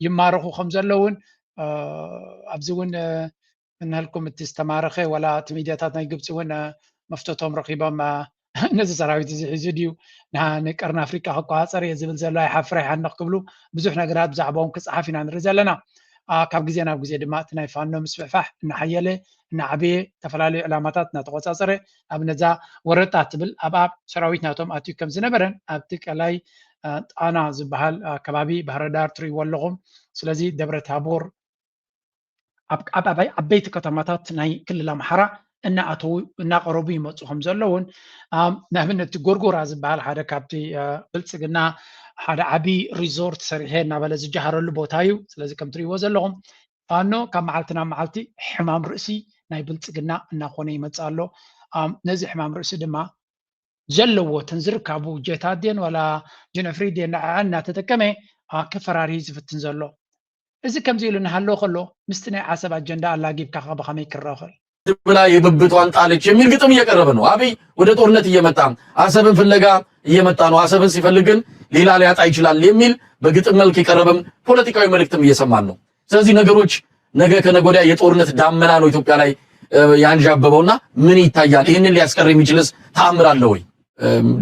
ይማረኹ ከም ዘለውን ኣብዚ እውን እንህልኩም እቲ ዝተማረኸ ዋላ እቲ ሚድያታት ናይ ግብፂ እውን መፍተቶም ረኪቦም ነዚ ሰራዊት እዚ ሒዙ ድዩ ንቀርኒ ኣፍሪቃ ክቆፃፀር እየ ዝብል ዘሎ ኣይሓፍር ኣይሓንቕ ክብሉ ብዙሕ ነገራት ብዛዕባኦም ክፀሓፍ ኢና ንርኢ ዘለና። ካብ ግዜ ናብ ግዜ ድማ እቲ ናይ ፋኖ ምስፍሕፋሕ እናሓየለ እናዓበየ ዝተፈላለዩ ዕላማታት እናተቆፃፀረ ኣብነዛ ወረጣ ትብል ኣብኣ ሰራዊት ናቶም ኣትዩ ከም ዝነበረን ኣብቲ ቀላይ ጣና ዝበሃል ከባቢ ባህርዳር ትርእይዎ ኣለኹም። ስለዚ ደብረ ታቦር ኣብ ዓበይቲ ከተማታት ናይ ክልል ኣምሓራ እናኣተዉ እናቀረቡ ይመፁ ከም ዘለውን ንኣብነት እቲ ጎርጎራ ዝበሃል ሓደ ካብቲ ብልፅግና ሓደ ዓብዪ ሪዞርት ሰሪሐ እናበለ ዝጀሃረሉ ቦታ እዩ። ስለዚ ከም ትርእይዎ ዘለኹም ፋኖ ካብ መዓልቲ ናብ መዓልቲ ሕማም ርእሲ ናይ ብልፅግና እናኾነ ይመፅእ ኣሎ። ነዚ ሕማም ርእሲ ድማ ዘለዎ እተን ዝርካቡ ጀታት ድየን ዋላ ጀነፍሪ ድየን ንዐዐን እናተጠቀመ ክፈራሪ ዝፍትን ዘሎ። እዚ ከምዚ ኢሉ እናሃለወ ከሎ ምስቲ ናይ ዓሰብ ኣጀንዳ ኣላጊብካ ከ ብኸመይ ክረአ ይኽእል? ብላ የብብቷን ጣለች የሚል ግጥም እየቀረበ ነው። አብይ ወደ ጦርነት እየመጣ አሰብን ፍለጋ እየመጣ ነው። አሰብን ሲፈልግ ግን ሌላ ሊያጣ ይችላል የሚል በግጥም መልክ የቀረበም ፖለቲካዊ መልእክትም እየሰማን ነው። ስለዚህ ነገሮች ነገ ከነገ ወዲያ የጦርነት ዳመና ነው ኢትዮጵያ ላይ ያንዣበበውና ምን ይታያል? ይህንን ሊያስቀር የሚችልስ ተአምር አለ ወይ?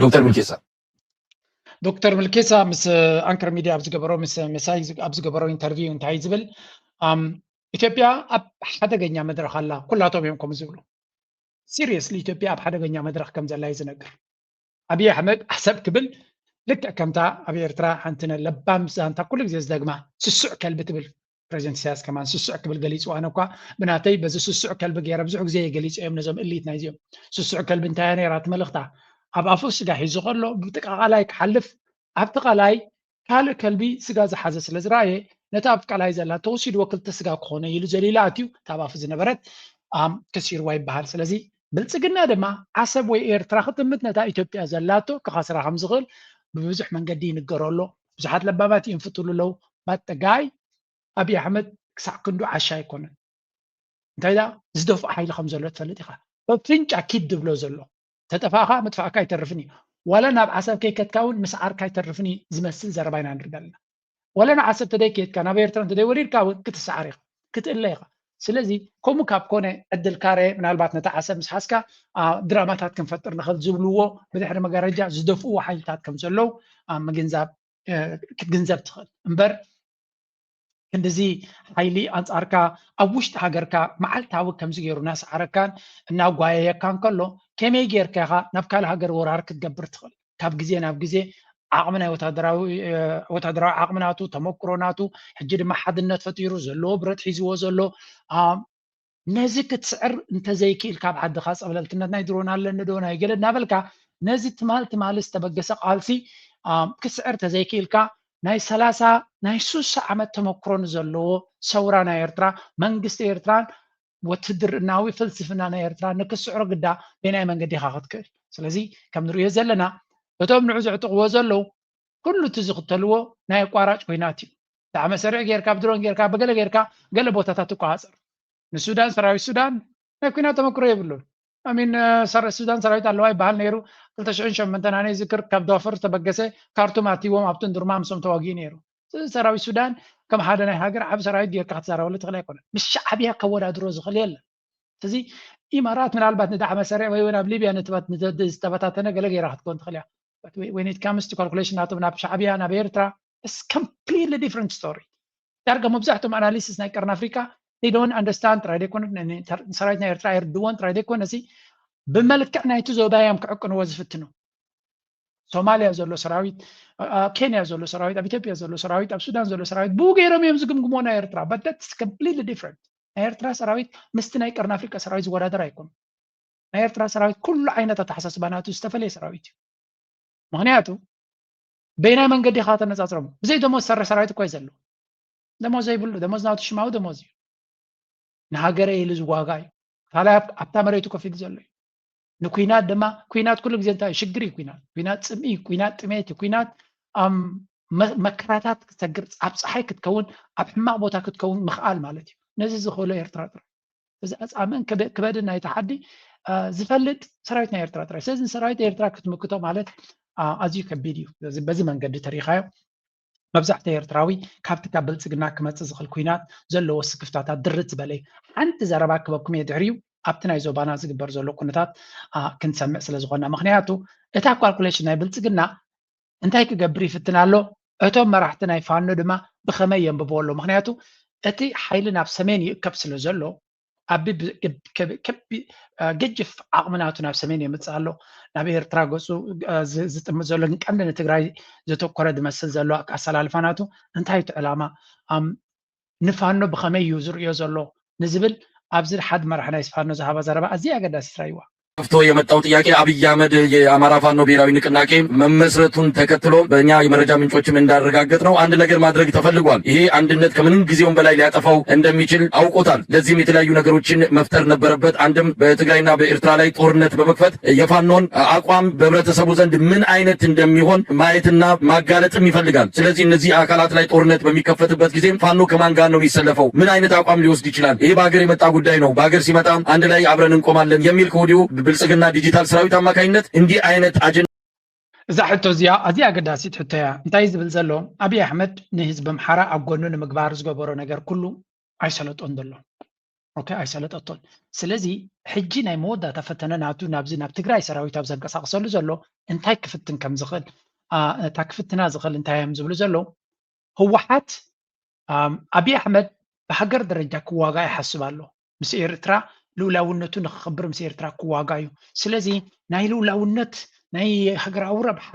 ዶክተር ሚልኬሳ ዶክተር ምልኬሳ ምስ ኣንከር ሚድያ ኣብ ዝገበሮ ምስ መሳይ ኣብ ዝገበሮ ኢንተርቪው እንታይ ዝብል ኢትዮጵያ ኣብ ሓደገኛ መድረኽ ኣላ ኩላቶም እዮም ከም ዝብሉ ሲሪየስሊ ኢትዮጵያ ኣብ ሓደገኛ መድረኽ ከም ዘላ እዩ ዝነግር። ኣብይ ኣሕመድ ዓሰብ ክብል ልክዕ ከምታ ኣብ ኤርትራ ሓንቲ ለባም ዛንታ ኩሉ ግዜ ዝደግማ ስሱዕ ከልቢ ትብል ፕሬዚደንት ኢሳያስ ከማን ስሱዕ ክብል ገሊፅዋ ኣነ እኳ ብናተይ በዚ ስሱዕ ከልቢ ገይረ ብዙሕ ግዜ እየ ገሊፀ እዮም ነዞም እሊት ናይዚኦም ስሱዕ ከልቢ እንታያ ነይራ እቲ መልእኽታ ኣብ ኣፉ ስጋ ሒዙ ከሎ ብጥቃ ቃላይ ክሓልፍ ኣብቲ ቃላይ ካልእ ከልቢ ስጋ ዝሓዘ ስለ ዝረኣየ ነታ ኣብ ቃላይ ዘላ ተወሲድዎ ክልተ ስጋ ክኾነ ኢሉ ዘሊላ ኣትዩ እታ ኣብ ኣፉ ዝነበረት ከሲርዋ ይበሃል ስለዚ ብልፅግና ድማ ዓሰብ ወይ ኤርትራ ክጥምት ነታ ኢትዮጵያ ዘላቶ ክኸስራ ከም ዝኽእል ብብዙሕ መንገዲ ይንገሮ ኣሎ ብዙሓት ለባማት ይንፍትሉ ኣለዉ ባጠጋይ ኣብይ ኣሕመድ ክሳዕ ክንዱ ዓሻ ኣይኮነን እንታይ ዳ ዝደፍኦ ሓይሊ ከም ዘሎ ትፈልጥ ኢኻ በፍንጫ ኪድ ድብሎ ዘሎ ተጠፋእኻ ምጥፋእካ ኣይተርፍን እዩ ዋላ ናብ ዓሰብ ከይከድካ እውን ምስዓርካ ኣይተርፍን እዩ ዝመስል ዘረባ ኢና ንርኢ ዘለና ዋላ ንዓሰብ ተደይ ከድካ ናብ ኤርትራ እንተደይ ወሪድካ እውን ክትሰዓር ኢኻ ክትእለ ኢኻ ስለዚ ከምኡ ካብ ኮነ ዕድል ካረ ምናልባት ነታ ዓሰብ ምስ ሓዝካ ድራማታት ክንፈጥር ንኽእል ዝብልዎ ብድሕሪ መጋረጃ ዝደፍእዎ ሓይልታት ከም ዘለዉ ኣብ ምግንዛብ ክትግንዘብ ትኽእል እምበር ክንድዚ ሓይሊ ኣንፃርካ ኣብ ውሽጢ ሃገርካ መዓልታዊ ከምዚ ገይሩ እናሰዓረካን እናጓየየካን ከሎ ከመይ ጌርካ ኢኻ ናብ ካልእ ሃገር ወራር ክትገብር ትኽእል ካብ ግዜ ናብ ግዜ ዓቕሚ ናይ ወታደራዊ ወታደራዊ ዓቕሚ ናቱ፣ ተመክሮ ናቱ፣ ሕጂ ድማ ሓድነት ፈጢሩ ዘለዎ ብረት ሒዝዎ ዘሎ ነዚ ክትስዕር እንተዘይክኢልካ፣ ኣብ ዓድኻ ጸብለልትነት ናይ ድሮን ኣለኒ ዶ ናይ ገለ እናበልካ፣ ነዚ ትማል ትማሊ ዝተበገሰ ቃልሲ ክትስዕር ተዘይክኢልካ፣ ናይ ሰላሳ ናይ ሱሳ ዓመት ተመክሮ ንዘለዎ ሰውራ ናይ ኤርትራ፣ መንግስቲ ኤርትራን ወትድርናዊ ፍልስፍና ናይ ኤርትራ ንክስዕሮ ግዳ በናይ መንገዲ ኢኻ ክትክእል? ስለዚ ከም ንርእዮ ዘለና እቶም ንዑ ዝዕጥቕዎ ዘለዉ ኩሉ እቲ ዝኽተልዎ ናይ ኣቋራጭ ኮይናት እዩ። ዳዕመ ሰሪዕ ጌርካ ብድሮን ጌርካ ብገለ ጌርካ ገለ ቦታታት ትቋፀር። ንሱዳን ሰራዊት ሱዳን ናይ ኩናት ተመክሮ የብሉን። ኣሚን ሰረ ሱዳን ሰራዊት ኣለዋ ይበሃል ነይሩ። ክልተ ሽሕን ሸሞንተን ኣነ ዝክር ካብ ዳፈር ተበገሰ ካርቱም ኣትዎም ኣብቱን ድርማ ምሶም ተዋጊኡ ነይሩ። ስለዚ ሰራዊት ሱዳን ከም ሓደ ናይ ሃገር ዓብ ሰራዊት ጌርካ ክትዛረበሉ ትኽእል ኣይኮነን። ምስ ሻዕብያ ከወዳድሮ ዝኽእል የለን። ስለዚ ኢማራት ምናልባት ንዳዕመ ሰሪዕ ወይ እውን ኣብ ሊብያ ንትበት ዝተበታተነ ገለ ገይራ ክትኮን ትኽእል እያ። When it comes to calculation ናቶም ናብ ሻዕብያ ናብ ኤርትራ it's completely different story። ዳርጋ መብዛሕትኦም ኣናሊሲስ ናይ ቀርኒ ኣፍሪካ they don't understand ጥራይ ዘይኮነ ሰራዊት ናይ ኤርትራ ኣይርድዎን ጥራይ ዘይኮነ ብመልክዕ ናይቲ ዞባ እዮም ክዕቅንዎ ዝፍትኑ። ሶማልያ ዘሎ ሰራዊት፣ ኬንያ ዘሎ ሰራዊት፣ ኣብ ኢትዮጵያ ዘሎ ሰራዊት፣ ኣብ ሱዳን ዘሎ ሰራዊት ብኡ ገይሮም እዮም ዝግምግሞ ናይ ኤርትራ። But that's completely different። ናይ ኤርትራ ሰራዊት ምስቲ ናይ ቀርኒ ኣፍሪካ ሰራዊት ዝወዳደር ኣይኮኑ። ናይ ኤርትራ ሰራዊት ኩሉ ዓይነት ኣተሓሳስባ ናቱ ዝተፈለየ ሰራዊት እዩ። ምክንያቱ በይናይ መንገዲ ኢካ ተነፃፅሮም። ብዘይ ደሞዝ ዝሰርሕ ሰራዊት እኮ እዩ ዘሎ። ደሞዝ ዘይብሉ፣ ደሞዝ ናቱ ሽማዊ ደሞዝ እዩ። ንሃገረ ኢሉ ዝዋጋ እዩ። ካልኣይ ኣብታ መሬቱ ኮፍ ኢሉ ዘሎ እዩ። ንኩናት ድማ ኩናት ኩሉ ግዜ እንታይ ሽግር እዩ? ኩናት ኩናት ፅምኢ፣ ኩናት ጥሜት፣ ኩናት መከራታት ክትሰግር፣ ኣብ ፀሓይ ክትከውን፣ ኣብ ሕማቕ ቦታ ክትከውን ምኽኣል ማለት እዩ። ነዚ ዝኽእሎ ኤርትራ ጥራይ። እዚ ኣፃምእን ክበድን ናይቲ ሓዲ ዝፈልጥ ሰራዊት ናይ ኤርትራ ጥራይ። ስለዚ ንሰራዊት ኤርትራ ክትምክቶ ማለት ኣዝዩ ከቢድ እዩ። በዚ መንገዲ ተሪኻዮ መብዛሕትኡ ኤርትራዊ ካብቲ ካብ ብልፅግና ክመፅእ ዝኽእል ኩናት ዘለዎ ስክፍታታት ድርት ዝበለ ሓንቲ ዘረባ ክበኩም እየ ድሕሪኡ ኣብቲ ናይ ዞባና ዝግበር ዘሎ ኩነታት ክንሰምዕ ስለ ዝኾንና። ምክንያቱ እታ ካልኩሌሽን ናይ ብልፅግና እንታይ ክገብር ይፍትን ኣሎ፣ እቶም መራሕቲ ናይ ፋኖ ድማ ብኸመይ የንብብዎ ኣሎ። ምክንያቱ እቲ ሓይሊ ናብ ሰሜን ይእከብ ስለ ዘሎ ኣብ ገጅፍ ዓቕሚ ናቱ ናብ ሰሜን የምፅእ ኣሎ። ናብ ኤርትራ ገፁ ዝጥምት ዘሎ ግን ቀንዲ ንትግራይ ዘተኮረ ዝመስል ዘሎ ኣሰላልፋ ናቱ እንታይ እቲ ዕላማ ንፋኖ ብኸመይ እዩ ዝርእዮ ዘሎ ንዝብል ኣብዚ ሓደ መራሕ ናይ ፋኖ ዝሃባ ዘረባ ኣዝያ ኣገዳሲት ራይዋ። ከፍቶ የመጣው ጥያቄ አብይ አህመድ የአማራ ፋኖ ብሔራዊ ንቅናቄ መመስረቱን ተከትሎ በእኛ የመረጃ ምንጮችም እንዳረጋገጥ ነው አንድ ነገር ማድረግ ተፈልጓል። ይሄ አንድነት ከምንም ጊዜውም በላይ ሊያጠፋው እንደሚችል አውቆታል። ለዚህም የተለያዩ ነገሮችን መፍጠር ነበረበት። አንድም በትግራይና በኤርትራ ላይ ጦርነት በመክፈት የፋኖን አቋም በህብረተሰቡ ዘንድ ምን አይነት እንደሚሆን ማየትና ማጋለጥም ይፈልጋል። ስለዚህ እነዚህ አካላት ላይ ጦርነት በሚከፈትበት ጊዜም ፋኖ ከማን ጋር ነው የሚሰለፈው? ምን አይነት አቋም ሊወስድ ይችላል? ይሄ በሀገር የመጣ ጉዳይ ነው። በሀገር ሲመጣ አንድ ላይ አብረን እንቆማለን የሚል ከወዲሁ ብልጽግና ዲጂታል ሰራዊት አማካኝነት እንዲህ አይነት አጀንዳ እዛ ሕቶ እዚኣ ኣዝያ ኣገዳሲት ሕቶ እያ። እንታይ ዝብል ዘሎ ኣብይ ኣሕመድ ንህዝቢ ኣምሓራ ኣብ ጎኑ ንምግባር ዝገበሮ ነገር ኩሉ ኣይሰለጦን ዘሎ። ኦኬ ኣይሰለጠቶን። ስለዚ ሕጂ ናይ መወዳእታ ፈተነ ናቱ ናብዚ ናብ ትግራይ ሰራዊት ኣብ ዘንቀሳቅሰሉ ዘሎ እንታይ ክፍትን ከም ዝኽእል እታ ክፍትና ዝኽእል እንታይ እዮም ዝብሉ ዘለዉ ህወሓት ኣብይ ኣሕመድ ብሃገር ደረጃ ክዋጋእ ይሓስብ ኣሎ። ምስ ኤርትራ ልኡላውነቱ ንክኽብር ምስ ኤርትራ ክዋጋ እዩ። ስለዚ ናይ ልኡላውነት ናይ ሃገራዊ ረብሓ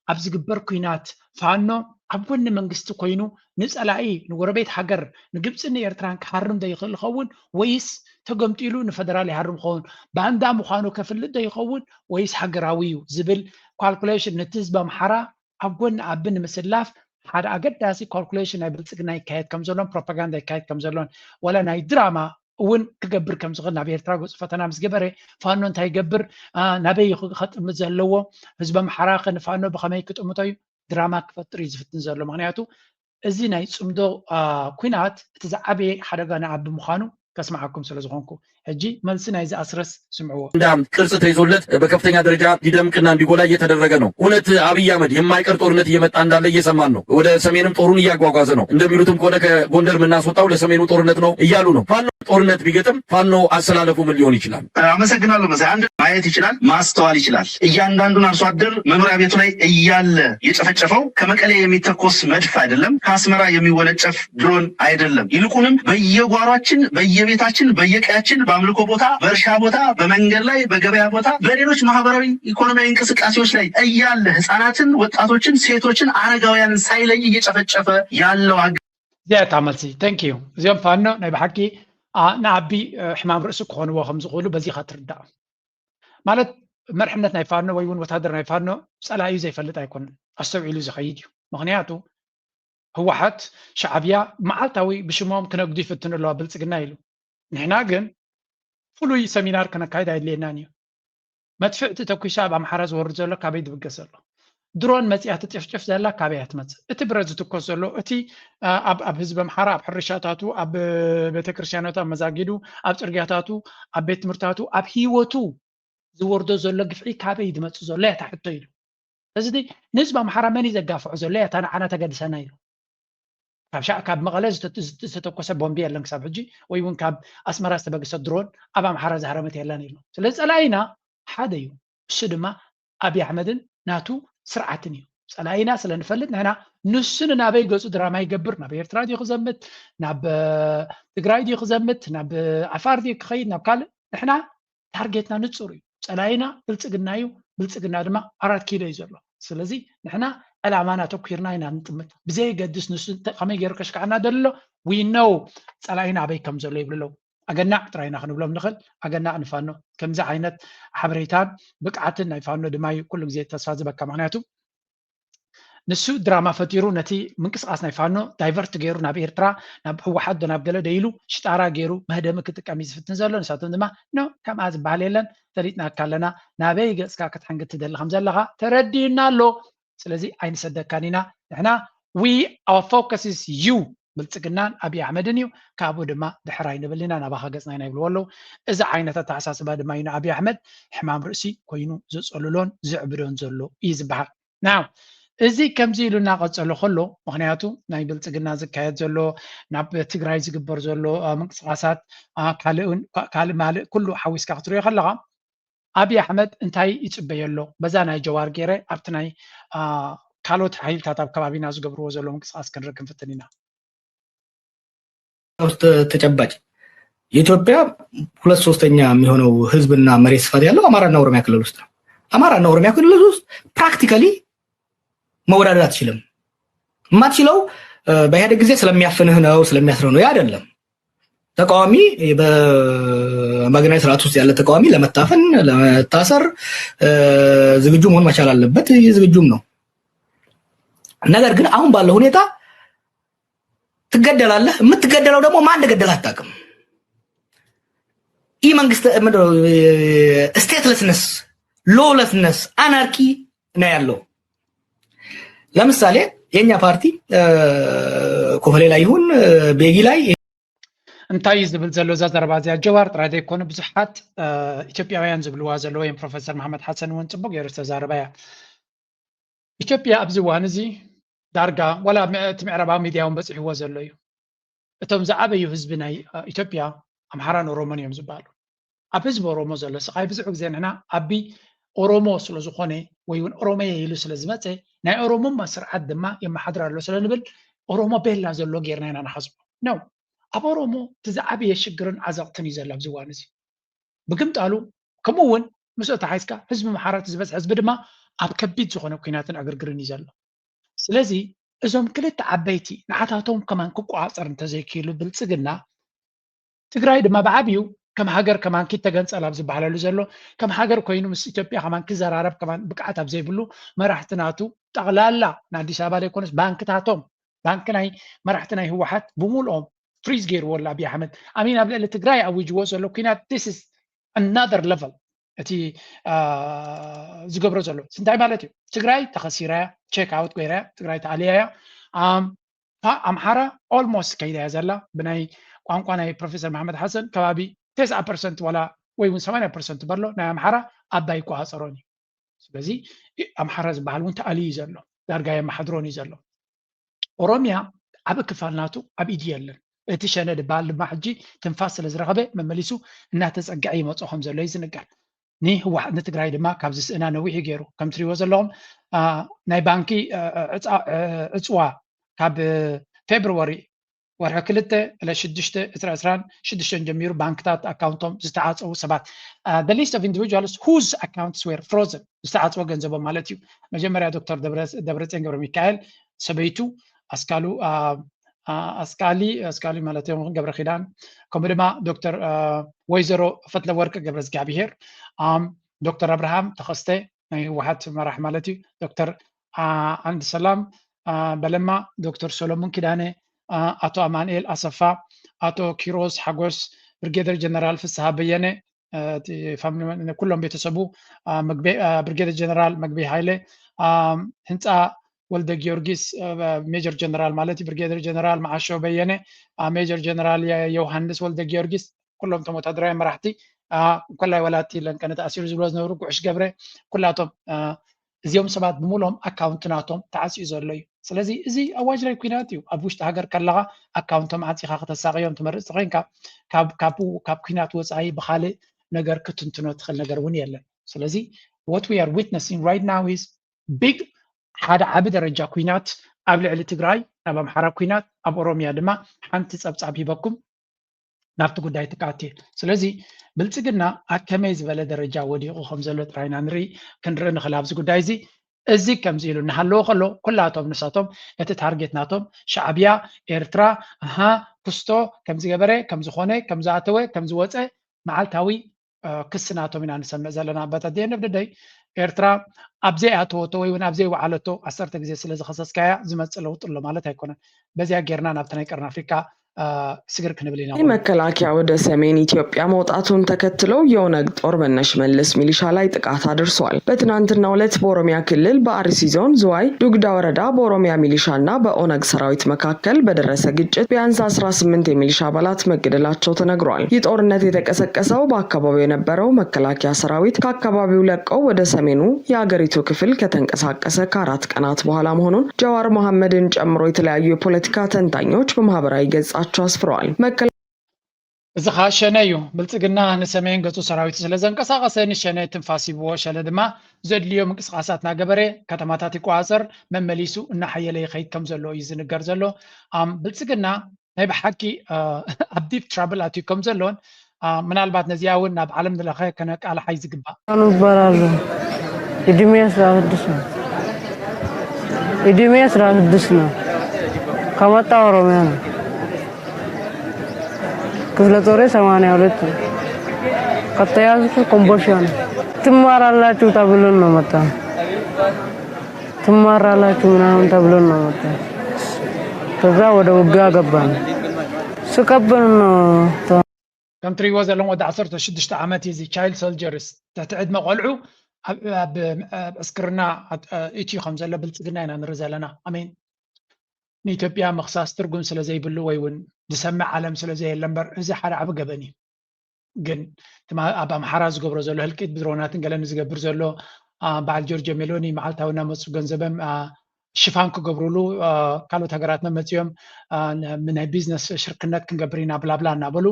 ኣብ ዝግበር ኩናት ፋኖ ኣብ ጎኒ መንግስቲ ኮይኑ ንፀላኢ ንጎረቤት ሃገር ንግብፅን ንኤርትራን ክሃርም ዶ ይኽእል ይኸውን ወይስ ተገምጢሉ ንፈደራል ይሃርም ይኸውን? ባንዳ ምዃኑ ከፍልጥ ዶ ይኸውን ወይስ ሃገራዊ እዩ ዝብል ካልኩሌሽን ነቲ ህዝቢ ኣምሓራ ኣብ ጎኒ ኣቢ ንምስላፍ ሓደ ኣገዳሲ ካልኩሌሽን ናይ ብልፅግና ይካየድ ከም ዘሎን ፕሮፓጋንዳ ይካየድ ከም ዘሎን ወላ ናይ ድራማ እውን ክገብር ከም ዝኽእል ናብ ኤርትራ ገፁ ፈተና ምስ ገበረ ፋኖ እንታይ ይገብር ናበይ ከጥምት ዘለዎ ህዝቢ ኣምሓራ ከ ንፋኖ ብኸመይ ክጥምቶ እዩ ድራማ ክፈጥር እዩ ዝፍትን ዘሎ ምክንያቱ እዚ ናይ ፅምዶ ኩናት እቲ ዝዓበየ ሓደጋ ንኣቢ ምዃኑ ከስምዓኩም ስለ ዝኾንኩ ሕጂ መልሲ ናይዚ ኣስረስ ስምዕዎ። እንዳ ቅርጽ ተይዞለት በከፍተኛ ደረጃ ሊደምቅና እንዲጎላ እየተደረገ ነው። እውነት አብይ አህመድ የማይቀር ጦርነት እየመጣ እንዳለ እየሰማን ነው። ወደ ሰሜንም ጦሩን እያጓጓዘ ነው። እንደሚሉትም ከሆነ ከጎንደር የምናስወጣው ለሰሜኑ ጦርነት ነው እያሉ ነው። ፋኖ ጦርነት ቢገጥም ፋኖ አሰላለፉ ምን ሊሆን ይችላል? አመሰግናለሁ መሳይ። አንድ ማየት ይችላል፣ ማስተዋል ይችላል። እያንዳንዱን አርሶ አደር መኖሪያ ቤቱ ላይ እያለ የጨፈጨፈው ከመቀሌ የሚተኮስ መድፍ አይደለም፣ ከአስመራ የሚወነጨፍ ድሮን አይደለም። ይልቁንም በየጓሯችን፣ በየቤታችን፣ በየቀያችን፣ በአምልኮ ቦታ፣ በእርሻ ቦታ፣ በመንገድ ላይ፣ በገበያ ቦታ፣ በሌሎች ማህበራዊ ኢኮኖሚያዊ እንቅስቃሴዎች ላይ እያለ ህፃናትን፣ ወጣቶችን፣ ሴቶችን፣ አረጋውያንን ሳይለይ እየጨፈጨፈ ያለው አገ- እዚኣ እታ መልሲ። Thank you። እዚኦም ፋኖ ናይ ብሓቂ ንዓቢ ሕማም ርእሲ ክኾንዎ ከም ዝኽእሉ በዚ ኢኻ ትርዳእ። ማለት መርሕነት ናይ ፋኖ ወይ እውን ወታደር ናይ ፋኖ ፀላኢኡ ዘይፈልጥ ኣይኮነን፣ ኣስተውዒሉ ዝኸይድ እዩ። ምኽንያቱ ህወሓት፣ ሻዕብያ መዓልታዊ ብሽሞም ክነግዱ ይፍትኑ ኣለዋ ብልፅግና ኢሉ። ንሕና ግን ፍሉይ ሰሚናር ክነካይድ ኣየድልየናን እዩ። መድፍዕ እቲ ተኩሳ ኣብ ኣምሓራ ዝወርድ ዘሎ ካበይ ድብገስ ዘሎ? ድሮን መፂኣ ትጭፍጭፍ ዘላ ካበይ እያ ትመፅእ? እቲ ብረት ዝትኮስ ዘሎ እቲ ኣብ ኣብ ህዝቢ ኣምሓራ ኣብ ሕርሻታቱ ኣብ ቤተክርስትያናቱ ኣብ መዛጊዱ ኣብ ፅርግያታቱ ኣብ ቤት ትምህርትታቱ ኣብ ህይወቱ ዝወርዶ ዘሎ ግፍዒ ካበይ ድመፅእ ዘሎ እያ ታሕቶ ኢሉ። እዚ ንህዝቢ ኣምሓራ መን እዩ ዘጋፍዖ ዘሎ እያ እታ ንዓና ተገድሰና ኢሉ። ካብ ሻዕ ካብ መቐለ ዝተተኮሰ ቦምቢ የለን ክሳብ ሕጂ ወይ እውን ካብ ኣስመራ ዝተበገሰ ድሮን ኣብ ኣምሓራ ዝሃረመት የለን ኢሉ። ስለዚ ፀላኢና ሓደ እዩ። እሱ ድማ ኣብይ ኣሕመድን ናቱ ስርዓትን እዩ። ፀላኢና ስለ ንፈልጥ ንሕና ንሱ ንናበይ ገፁ ድራማ ይገብር፣ ናብ ኤርትራ ድዩ ክዘምት፣ ናብ ትግራይ ድዩ ክዘምት፣ ናብ ዓፋር ድዩ ክኸይድ፣ ናብ ካልእ፣ ንሕና ታርጌትና ንፁር እዩ። ፀላኢና ብልፅግና እዩ። ብልፅግና ድማ ኣራት ኪሎ እዩ ዘሎ። ስለዚ ንሕና ዕላማና ኣተኲርና ኢና ንጥምት። ብዘየገድስ ንሱ ከመይ ገይሩ ከሽክዓና ደሎ we know ፀላኢና ኣበይ ከም ዘሎ ይብሉ ኣለዉ። ኣገናዕ ጥራይ ኢና ክንብሎም ንኽእል። ኣገናዕ ንፋኖ። ከምዚ ዓይነት ሓበሬታን ብቕዓትን ናይ ፋኖ ድማ እዩ ኩሉ ግዜ ተስፋ ዝበካ። ምኽንያቱ ንሱ ድራማ ፈጢሩ ነቲ ምንቅስቃስ ናይ ፋኖ ዳይቨርት ገይሩ ናብ ኤርትራ ናብ ህወሓት ዶ ናብ ገለ ዶ ኢሉ ሽጣራ ገይሩ መህደሚ ክጥቀም እዩ ዝፍትን ዘሎ። ንሳቶም ድማ ኖ ከምኣ ዝበሃል የለን፣ ፈሊጥናካ ኣለና፣ ናበይ ገፅካ ክትሕንግድ ትደሊ ከም ዘለኻ ተረዲእና ኣሎ። ስለዚ ኣይንሰደካን ኢና ንሕና we our focus is you ብልፅግናን ኣብይ ኣሕመድን እዩ። ካብኡ ድማ ድሕር ኣይንብል ኢና፣ ናባኻ ገፅና ኢና ይብልዎ ኣለዉ። እዚ ዓይነት ኣተሓሳስባ ድማ እዩ ንኣብይ ኣሕመድ ሕማም ርእሲ ኮይኑ ዘፀልሎን ዘዕብዶን ዘሎ እዩ ዝበሃል። ናው እዚ ከምዚ ኢሉ እናቐፀሎ ከሎ ምክንያቱ ናይ ብልፅግና ዝካየድ ዘሎ ናብ ትግራይ ዝግበር ዘሎ ምንቅስቃሳት ካልእን ካልእ ማልእ ኩሉ ሓዊስካ ክትሪኦ ከለካ ኣብይ ኣሕመድ እንታይ ይፅበዮ ኣሎ በዛ ናይ ጀዋር ገይረ ኣብቲ ናይ ካልኦት ሓይልታት ኣብ ከባቢና ዝገብርዎ ዘሎ ምንቅስቃስ ክንርኢ ክንፍትን ኢና። ውስጥ ተጨባጭ የኢትዮጵያ ሁለት ሶስተኛ የሚሆነው ህዝብና መሬት ስፋት ያለው አማራና ኦሮሚያ ክልል ውስጥ ነው። አማራና ኦሮሚያ ክልል ውስጥ practically መወዳደር አትችልም። የማትችለው በኢህአዴግ ጊዜ ስለሚያፍንህ ነው ስለሚያስረው ነው። ያ አይደለም። ተቃዋሚ በአምባገነናዊ ስርዓት ውስጥ ያለ ተቃዋሚ ለመታፈን ለመታሰር ዝግጁ መሆን መቻል አለበት። ዝግጁም ነው። ነገር ግን አሁን ባለው ሁኔታ ትገደላለህ። የምትገደለው ደግሞ ማን እንደገደለ አታውቅም። ይህ መንግስት statelessness፣ lawlessness፣ anarchy ነው ያለው። ለምሳሌ የኛ ፓርቲ ኮፈሌ ላይ ይሁን ቤጊ ላይ እንታይ እዩ ዝብል ዘሎ እዛ ዘረባ እዚኣ? ጀዋር ጥራይ ዘይኮነ ብዙሓት ኢትዮጵያውያን ዝብልዋ ዘለዉ እዮም። ፕሮፌሰር መሓመድ ሓሰን እውን ፅቡቅ ገይሩ ዝተዛረበ እያ። ኢትዮጵያ ኣብዚ እዋን እዚ ዳርጋ ዋላ እቲ ምዕራባዊ ሚድያ እውን በፂሕዎ ዘሎ እዩ። እቶም ዝዓበዩ ህዝቢ ናይ ኢትዮጵያ ኣምሓራን ኦሮሞን እዮም ዝበሃሉ። ኣብ ህዝቢ ኦሮሞ ዘሎ ስቃይ ብዙሕ ግዜ ንሕና ኣቢ ኦሮሞ ስለ ዝኾነ ወይ እውን ኦሮሞየ ኢሉ ስለ ዝመፀ ናይ ኦሮሞማ ስርዓት ድማ የመሓድር ኣሎ ስለ ንብል ኦሮሞ ቤላ ዘሎ ጌርና ኢና ንሓስቦ ነው። ኣብ ኦሮሞ እቲ ዝዓበየ ሽግርን ዓዘቕትን እዩ ዘሎ ኣብዚ እዋን እዚ ብግምጣሉ። ከምኡ እውን ምስ ተሓይዝካ ህዝቢ ኣምሓራ እቲ ዝበዝሐ ህዝቢ ድማ ኣብ ከቢድ ዝኾነ ኩናትን ዕግርግርን እዩ ዘሎ። ስለዚ እዞም ክልተ ዓበይቲ ንዓታቶም ከማን ክቆፃፀር እንተዘይክኢሉ ብልፅግና ትግራይ ድማ ብዓብዩ ከም ሃገር ከማን ክተገንፀል ኣብ ዝበሃለሉ ዘሎ ከም ሃገር ኮይኑ ምስ ኢትዮጵያ ከማን ክዘራረብ ከማን ብቅዓት ኣብ ዘይብሉ መራሕቲ ናቱ ጠቕላላ ንኣዲስ ኣበባ ዘይኮነስ ባንክታቶም ባንኪ ናይ መራሕቲ ናይ ህወሓት ብምልኦም ፍሪዝ ገይርዎ ኣሎ ኣብይ ኣሕመድ። ኣሚን ኣብ ልዕሊ ትግራይ ኣዊጅዎ ዘሎ ኩናት this is another level እቲ ዝገብሮ ዘሎ እንታይ ማለት እዩ? ትግራይ ተኸሲራ እያ፣ ቼክ ኣውት ኮይራ እያ፣ ትግራይ ተኣልያ እያ። ኣምሓራ almost ከይዳ እያ ዘላ። ብናይ ቋንቋ ናይ ፕሮፌሰር መሓመድ ሓሰን ከባቢ ተስዓ ፐርሰንት ዋላ ወይ እውን ሰማንያ ፐርሰንት በሎ ናይ ኣምሓራ ኣባይ ይቆፃፀሮን እዩ። ስለዚ ኣምሓራ ዝበሃል እውን ተኣልዩ እዩ ዘሎ፣ ዳርጋ የመሓድሮን እዩ ዘሎ። ኦሮሚያ ዓብ ክፋል ናቱ ኣብ ኢዱ የለን። እቲ ሸነ ዝበሃል ድማ ሕጂ ትንፋስ ስለ ዝረኸበ መመሊሱ እናተፀግዐ ይመፅኦ ከም ዘሎ እዩ ዝንገር። ንህወሓት ንትግራይ ድማ ካብዚ ስእና ነዊሕ እዩ ገይሩ። ከም ትሪእዎ ዘለኹም ናይ ባንኪ ዕፅዋ ካብ ፌብርዋሪ ወርሒ ክልተ ዕለት ሽዱሽተ ዕስራ ዕስራን ሽዱሽተን ጀሚሩ ባንክታት ኣካውንቶም ዝተዓፀዉ ሰባት the list of individuals whose accounts were frozen ዝተዓፀወ ገንዘቦም ማለት እዩ። መጀመርያ ዶክተር ደብረፅዮን ገብረ ሚካኤል፣ ሰበይቱ ኣስካሉ ኣስካሊ ኣስካሊ ማለት እዮም ገብረ ኪዳን፣ ከምኡ ድማ ዶክተር ወይዘሮ ፈትለወርቅ ገብረ እግዚኣብሄር፣ ዶክተር ኣብርሃም ተኸስተ ናይ ህወሓት መራሕ ማለት እዩ፣ ዶክተር ዓንድ ሰላም በለማ፣ ዶክተር ሰሎሙን ኪዳነ፣ ኣቶ ኣማንኤል ኣሰፋ፣ ኣቶ ኪሮስ ሓጎስ፣ ብርጌደር ጀነራል ፍስሃ በየነ፣ ኩሎም ቤተሰቡ፣ ብርጌደር ጀነራል መግቢ ሃይለ፣ ህንፃ ወልደ ጊዮርጊስ፣ ሜጀር ጀነራል ማለት እዩ፣ ብርጌደር ጀነራል መዓሾ በየነ፣ ሜጀር ጀነራል ዮሃንስ ወልደ ጊዮርጊስ፣ ኩሎም እቶም ወታደራዊ መራሕቲ፣ ኮላይ ወላቲ ለንቀነ ተኣሲሩ ዝብሎ ዝነበሩ ጉዕሽ ገብረ፣ ኩላቶም እዚኦም ሰባት ብምሎም ኣካውንት ናቶም ተዓፅዩ ዘሎ እዩ። ስለዚ እዚ ኣዋጅ ናይ ኩናት እዩ። ኣብ ውሽጢ ሃገር ከለኻ ኣካውንቶም ዓፂኻ ከተሳቅዮም ትመርፅ ተኮይንካ ካብ ኩናት ወፃኢ ብካልእ ነገር ክትንትኖ ትኽእል ነገር እውን የለን። ስለዚ what we are witnessing right now is big ሓደ ዓቢ ደረጃ ኩናት ኣብ ልዕሊ ትግራይ፣ ኣብ ኣምሓራ ኩናት፣ ኣብ ኦሮሚያ ድማ ሓንቲ ፀብፃብ ሂበኩም ናብቲ ጉዳይ ትካኣት እየ። ስለዚ ብልፅግና ኣብ ከመይ ዝበለ ደረጃ ወዲቑ ከም ዘሎ ጥራይና ንርኢ ክንርኢ ንኽእል ኣብዚ ጉዳይ እዚ። እዚ ከምዚ ኢሉ እናሃለዎ ከሎ ኩላቶም ንሳቶም እቲ ታርጌት ናቶም ሻዕብያ፣ ኤርትራ፣ ኣሃ ክስቶ ከምዝገበረ ከምዝኾነ ከምዝኣተወ ከምዝወፀ መዓልታዊ ክሲ ናቶም ኢና ንሰምዕ ዘለና። ኣባታት ደየንብ ደደይ ኤርትራ ኣብ ዘይኣተወቶ ወይ እውን ኣብ ዘይወዓለቶ ዓሰርተ ግዜ ስለ ዝኸሰስካያ ዝመፅእ ለውጢ ኣሎ ማለት ኣይኮነን። በዚኣ ጌርና ናብቲ ናይ ቀርኒ ኣፍሪካ ስግር ክንብል ኢና። መከላከያ ወደ ሰሜን ኢትዮጵያ መውጣቱን ተከትለው የኦነግ ጦር በነሽመልስ ሚሊሻ ላይ ጥቃት አድርሷል። በትናንትናው ዕለት በኦሮሚያ ክልል በአርሲ ዞን ዝዋይ ዱግዳ ወረዳ በኦሮሚያ ሚሊሻና በኦነግ ሰራዊት መካከል በደረሰ ግጭት ቢያንስ አስራ ስምንት የሚሊሻ አባላት መገደላቸው ተነግሯል። ይህ ጦርነት የተቀሰቀሰው በአካባቢው የነበረው መከላከያ ሰራዊት ከአካባቢው ለቀው ወደ ሰሜኑ የአገሪቱ ክፍል ከተንቀሳቀሰ ከአራት ቀናት በኋላ መሆኑን ጀዋር መሐመድን ጨምሮ የተለያዩ የፖለቲካ ተንታኞች በማህበራዊ ገጻቸው አስፍረዋል። መከላ- እዚ ከዓ ሸነ እዩ። ብልፅግና ንሰሜን ገፁ ሰራዊቱ ስለ ዘንቀሳቐሰ ንሸነ ትንፋስ ሂብዎ። ሸነ ድማ ዘድልዮ ምንቅስቃሳት እናገበረ ከተማታት ይቆፃፀር፣ መመሊሱ እናሓየለ ይኸይድ ከም ዘሎ እዩ ዝንገር ዘሎ። ብልፅግና ናይ ብሓቂ ኣብ ዲፕ ትራብል ኣትዩ ከም ዘሎን ምናልባት ነዚኣ እውን ናብ ዓለም ዝለኸ ከነቃልሓይ ዝግባእ። ይባላሉ። እድሜ አስራ ስድስት ነው። እድሜ አስራ ስድስት ነው። ከመጣ ኦሮሚያ ነው። ክፍለ ጦሬ ሰማንያ ሁለት ነው። ከተያዝኩ ኮምቦልቻ ነው። ትማራላችሁ ተብሎን ነው መጣ። ትማራላችሁ ምናምን ተብሎን ነው መጣ። ከዛ ወደ ውጊያ ገባን። ስቀብን ነው ከም ትሪእዎ ዘለኹም ወዲ ዓሰርተ ሽዱሽተ ዓመት እዩ። እዚ ቻይልድ ሶልጀርስ ትሕቲ ዕድመ ቆልዑ ኣብ ዕስክርና እትዩ ከም ዘሎ ብልፅግና ኢና ንርኢ ዘለና። ኣሜን። ንኢትዮጵያ ምኽሳስ ትርጉም ስለ ዘይብሉ ወይ እውን ዝሰምዕ ዓለም ስለ ዘየለ እምበር እዚ ሓደ ዓቢ ገበን እዩ። ግን ኣብ ኣምሓራ ዝገብሮ ዘሎ ህልቂት ብድሮናትን ገለን ዝገብር ዘሎ በዓል ጆርጆ ሜሎኒ መዓልታዊ እናመፁ ገንዘበም ሽፋን ክገብሩሉ ካልኦት ሃገራት መመፅኦም ናይ ቢዝነስ ሽርክነት ክንገብር ኢና ብላብላ እናበሉ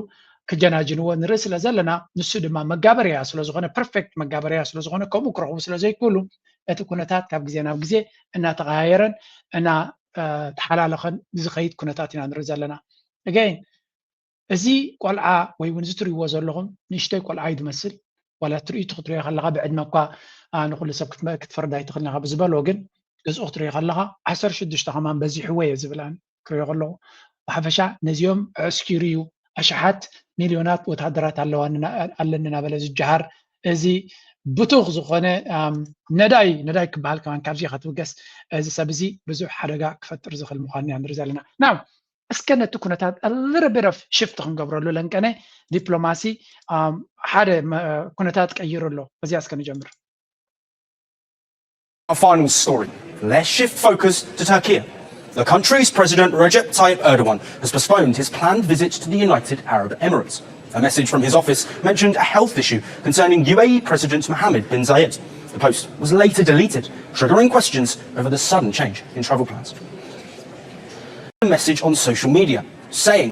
ክጀናጅንዎ ንርኢ ስለ ዘለና ንሱ ድማ መጋበርያ ስለዝኾነ ፐርፌክት መጋበርያ ስለዝኾነ ከምኡ ክረኽቡ ስለ ዘይክእሉ እቲ ኩነታት ካብ ግዜ ናብ ግዜ እናተቐያየረን እናተሓላለኸን ዝኸይድ ኩነታት ኢና ንርኢ ዘለና። Again እዚ ቆልዓ ወይ እውን እዚ ትሪእዎ ዘለኹም ንእሽተይ ቆልዓ እዩ ዝመስል። ዋላ ትርኢቱ ክትሪኦ ከለኻ ብዕድመ እኳ ንኩሉ ሰብ ክትፈርድ ኣይትኽእልን ኢኻ ብዝበሎ ግን ገዝኡ ክትሪኦ ከለኻ ዓሰርተ ሽዱሽተ ከማን በዚሕዎ እየ ዝብል ኣነ ክሪኦ ከለኹ። ብሓፈሻ ነዚኦም ኣዕስኪሩ እዩ ኣሽሓት ሚልዮናት ወታደራት ኣለኒ እናበለ ዝጀሃር እዚ ብቱኽ ዝኾነ ነዳይ ነዳይ ክበሃል ከማን ካብዚ ክትብገስ እዚ ሰብ እዚ ብዙሕ ሓደጋ ክፈጥር ዝኽእል ምዃኑ ኢና ንርኢ ዘለና። Now እስከ ነቲ ኩነታት a little bit of shift ክንገብረሉ ለንቀነ ዲፕሎማሲ ሓደ ኩነታት ቀይሩ ኣሎ። በዚኣ እስከ ንጀምር። A final story. Let's shift focus to Turkey. The country's President Recep Tayyip Erdogan has postponed his planned visit to the United Arab Emirates. A message from his office mentioned a health issue concerning U A E President Mohammed bin Zayed. The post was later deleted, triggering questions over the sudden change in travel plans. A message on social media saying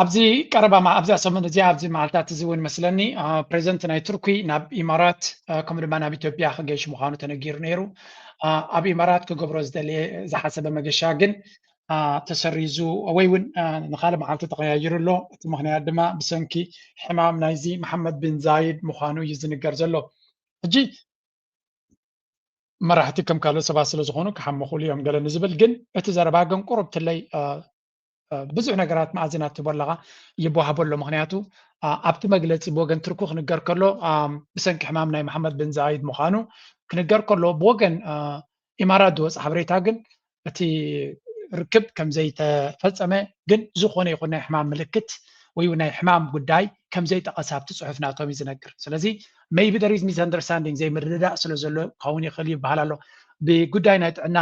ኣብዚ ቀረባ ኣብዚ ሰሙን እዚ ኣብዚ መዓልታት እዚ እውን መስለኒ ፕሬዚደንት ናይ ቱርኪ ናብ ኢማራት ከምኡ ድማ ናብ ኢትዮጵያ ክገይሽ ምዃኑ ተነጊሩ ነይሩ። ኣብ ኢማራት ክገብሮ ዝደለየ ዝሓሰበ መገሻ ግን ተሰሪዙ ወይ እውን ንካልእ መዓልቲ ተቐያይሩ ኣሎ። እቲ ምክንያት ድማ ብሰንኪ ሕማም ናይዚ መሓመድ ቢን ዛይድ ምዃኑ እዩ ዝንገር ዘሎ። ሕጂ መራሕቲ ከም ካልኦት ሰባት ስለ ዝኾኑ ክሓምኹሉ እዮም ገለ ንዝብል ግን እቲ ዘረባ ግን ቁሩብ ትለይ ብዙሕ ነገራት መኣዝን ኣትቦ ኣለኻ ይወሃቦ ኣሎ። ምክንያቱ ኣብቲ መግለፂ ብወገን ቱርኪ ክንገር ከሎ ብሰንኪ ሕማም ናይ መሓመድ ብን ዛይድ ምዃኑ ክንገር ከሎ ብወገን ኢማራት ዝወፅ ሓበሬታ ግን እቲ ርክብ ከም ዘይተፈፀመ ግን ዝኾነ ይኹን ናይ ሕማም ምልክት ወይ ናይ ሕማም ጉዳይ ከም ዘይጠቐሰ ኣብቲ ፅሑፍ ናቶም እዩ ዝነግር። ስለዚ maybe there is misunderstanding ዘይምርድዳእ ስለ ዘሎ ክኸውን ይኽእል ይበሃል ኣሎ። ብጉዳይ ናይ ጥዕና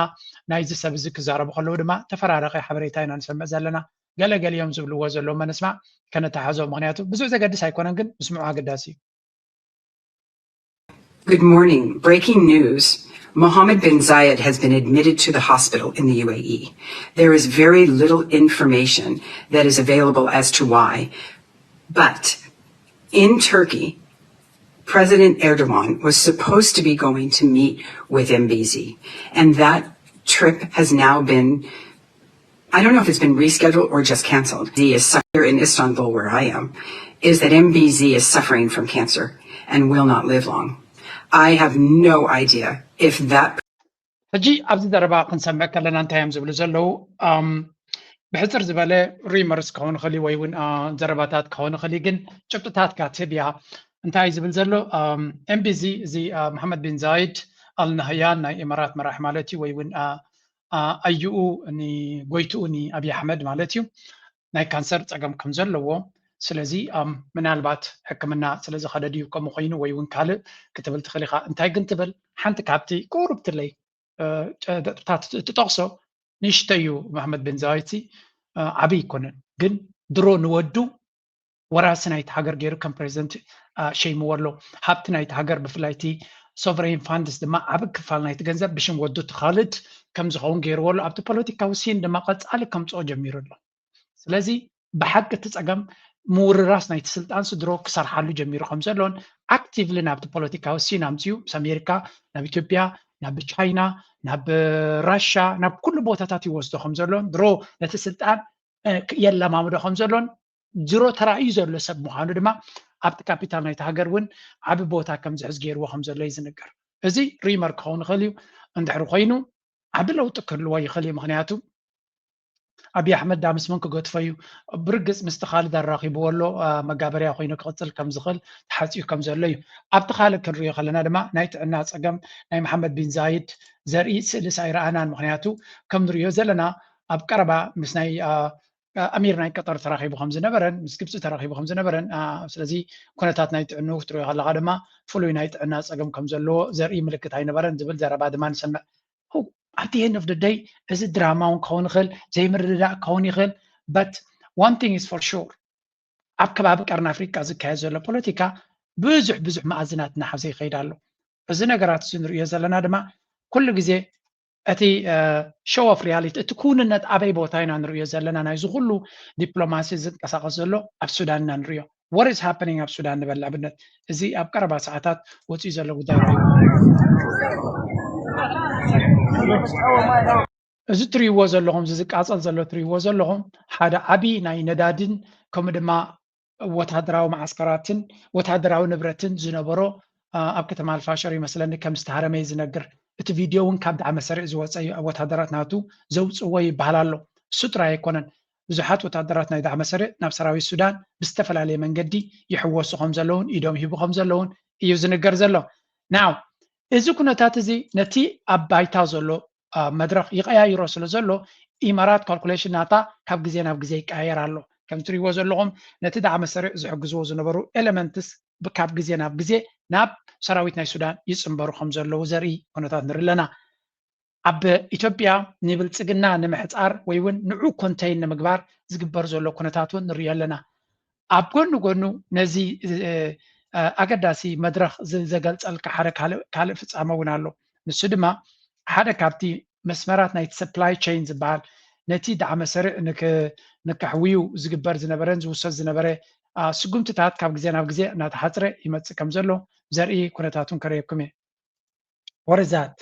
ናይዚ ሰብ እዚ ክዛረቡ ከለዉ ድማ ተፈራረቐ ሓበሬታ ኢና ንሰምዕ ዘለና። ገለገሊኦም ዝብልዎ ዘለዉ መንስማዕ ከነተሓዞ፣ ምክንያቱ ብዙሕ ዘገድስ ኣይኮነን፣ ግን ምስምዑ ኣገዳሲ እዩ። Good morning. Breaking news. Mohammed bin Zayed has been admitted to the hospital in the U A E. There is very little information that is available as to why, but in Turkey, President Erdogan was supposed to be going to meet with M B Z, and that trip has now been I don't know if it's been rescheduled or just canceled. The is here in Istanbul, where I am, is that M B Z is suffering from cancer and will not live long. I have no idea if that. ሕጂ ኣብዚ ዘረባ ክንሰምዕ ከለና እንታይ እዮም ዝብሉ ዘለዉ? ብሕፅር ዝበለ ሪመርስ ክኸውን ይኽእል ወይ እውን ዘረባታት ክኸውን ይኽእል፣ ግን ጭብጥታት ካትብ እያ። እንታይ ዝብል ዘሎ? M B Z እዚ መሓመድ ቢን ዛይድ ኣልናህያን ናይ ኢማራት መራሒ ማለት እዩ ወይ እውን ኣዩኡ ንጎይትኡ ንኣብይ ኣሕመድ ማለት እዩ ናይ ካንሰር ፀገም ከም ዘለዎ፣ ስለዚ ምናልባት ሕክምና ስለዝኸደ ድዩ ከምኡ ኮይኑ ወይ እውን ካልእ ክትብል ትኽእል ኢኻ። እንታይ ግን ትብል ሓንቲ ካብቲ ቁሩብ ትለይ ጨበጥታት ትጠቕሶ ንእሽተይ እዩ። መሕመድ ቤን ዛይድ ዓብይ ኣይኮነን፣ ግን ድሮ ንወዱ ወራሲ ናይቲ ሃገር ገይሩ ከም ፕሬዚደንት ሸይምዎ ኣሎ። ሃብቲ ናይቲ ሃገር ብፍላይ እቲ ሶቨሬን ፋንድስ ድማ ዓቢ ክፋል ናይቲ ገንዘብ ብሽም ወዱ እቲ ካልድ ከም ዝኸውን ገይርዎ ኣሎ። ኣብቲ ፖለቲካዊ ሲን ድማ ቀጻሊ ከምጽኦ ጀሚሩ ኣሎ። ስለዚ ብሓቂ እቲ ጸገም ምውርራስ ናይቲ ስልጣን ስድሮ ክሰርሓሉ ጀሚሩ ከም ዘሎን ኣክቲቭሊ ናብቲ ፖለቲካዊ ሲን ኣምፅኡ ምስ ኣሜሪካ ናብ ኢትዮጵያ ናብ ቻይና ናብ ራሻ ናብ ኩሉ ቦታታት ይወስዶ ከም ዘሎን ድሮ ነቲ ስልጣን የለማምዶ ከም ዘሎን ድሮ ተራእዩ ዘሎ ሰብ ምዃኑ ድማ ኣብቲ ካፒታል ናይቲ ሃገር እውን ዓቢ ቦታ ከም ዝሕዝ ገይርዎ ከም ዘሎ እዩ ዝንገር። እዚ ሪመር ክኸውን ይኽእል እዩ። እንድሕሪ ኮይኑ ዓቢ ለውጢ ክህልዎ ይኽእል እዩ። ምክንያቱ ኣብይ ኣሕመድ ዳምስምን ክገድፎ እዩ። ብርግፅ ምስቲ ካልድ ኣራኺብዎ ኣሎ። መጋበርያ ኮይኑ ክቕፅል ከም ዝኽእል ተሓፂኡ ከም ዘሎ እዩ። ኣብቲ ካልእ ክንሪኦ ከለና ድማ ናይ ጥዕና ፀገም ናይ መሓመድ ቢን ዛይድ ዘርኢ ስእልስ ኣይረኣናን። ምክንያቱ ከም ንሪኦ ዘለና ኣብ ቀረባ ምስ ናይ ኣሚር ናይ ቀጠር ተራኺቡ ከም ዝነበረን ምስ ግብፂ ተራኺቡ ከም ዝነበረን ስለዚ ኩነታት ናይ ጥዕንኡ ክትሪኦ ከለካ ድማ ፍሉይ ናይ ጥዕና ፀገም ከም ዘለዎ ዘርኢ ምልክት ኣይነበረን ዝብል ዘረባ ድማ ንሰምዕ። At the end of the day እዚ ድራማ እውን ክኸውን ይኽእል፣ ዘይምርድዳእ ክኸውን ይኽእል። But one thing is for sure ኣብ ከባቢ ቀርኒ ኣፍሪቃ ዝካየድ ዘሎ ፖለቲካ ብዙሕ ብዙሕ መኣዝናት እናሓዘ ይኸይድ ኣሎ። እዚ ነገራት እዚ ንሪኦ ዘለና ድማ ኩሉ ግዜ እቲ show of reality እቲ ክውንነት ኣበይ ቦታ ኢና ንሪኦ ዘለና? ናይዚ ኩሉ ዲፕሎማሲ ዝንቀሳቐስ ዘሎ ኣብ ሱዳን ኢና ንሪኦ። What is happening ኣብ ሱዳን ንበል ኣብነት እዚ ኣብ ቀረባ ሰዓታት ወፂኡ ዘሎ ጉዳይ እዩ። እዚ ትሪእዎ ዘለኹም እዚ ዝቃፀል ዘሎ ትሪእዎ ዘለኹም ሓደ ዓብዪ ናይ ነዳድን ከምኡ ድማ ወታደራዊ መዓስከራትን ወታደራዊ ንብረትን ዝነበሮ ኣብ ከተማ ኣልፋሸር ይመስለኒ ከም ዝተሃረመ እዩ ዝነግር። እቲ ቪድዮ እውን ካብ ዳዕመ ሰሪዕ ዝወፀ እዩ። ኣብ ወታደራት ናቱ ዘውፅዎ ይበሃል ኣሎ። እሱ ጥራይ ኣይኮነን። ብዙሓት ወታደራት ናይ ዳዕመ ሰሪዕ ናብ ሰራዊት ሱዳን ብዝተፈላለየ መንገዲ ይሕወሱ ከም ዘለውን ኢዶም ይህቡ ከም ዘለውን እዩ ዝንገር ዘሎ። ናው እዚ ኩነታት እዚ ነቲ ኣብ ባይታ ዘሎ መድረኽ ይቀያይሮ ስለ ዘሎ ኢማራት ካልኩሌሽን ናታ ካብ ግዜ ናብ ግዜ ይቀያየር ኣሎ። ከም ትሪእዎ ዘለኹም ነቲ ዳዕመ ሰሪዕ ዝሕግዝዎ ዝነበሩ ኤለመንትስ ካብ ግዜ ናብ ግዜ ናብ ሰራዊት ናይ ሱዳን ይፅንበሩ ከም ዘለዉ ዘርኢ ኩነታት ንርኢ ኣለና። ኣብ ኢትዮጵያ ንብልፅግና ንምሕፃር ወይ እውን ንዑ ኮንተይን ንምግባር ዝግበር ዘሎ ኩነታት እውን ንሪኦ ኣለና። ኣብ ጎኒ ጎኑ ነዚ ኣገዳሲ መድረኽ ዘገልፀልካ ሓደ ካልእ ፍፃመ እውን ኣሎ። ንሱ ድማ ሓደ ካብቲ መስመራት ናይቲ ሰፕላይ ቸይን ዝበሃል ነቲ ዳዕመ ሰሪዕ ንክ- ንከሕውዩ ዝግበር ዝነበረን ዝውሰድ ዝነበረ ስጉምትታት ካብ ግዜ ናብ ግዜ እናተሓፅረ ይመፅእ ከም ዘሎ ዘርኢ ኩነታት እውን ከርእየኩም እየ። ወረዛት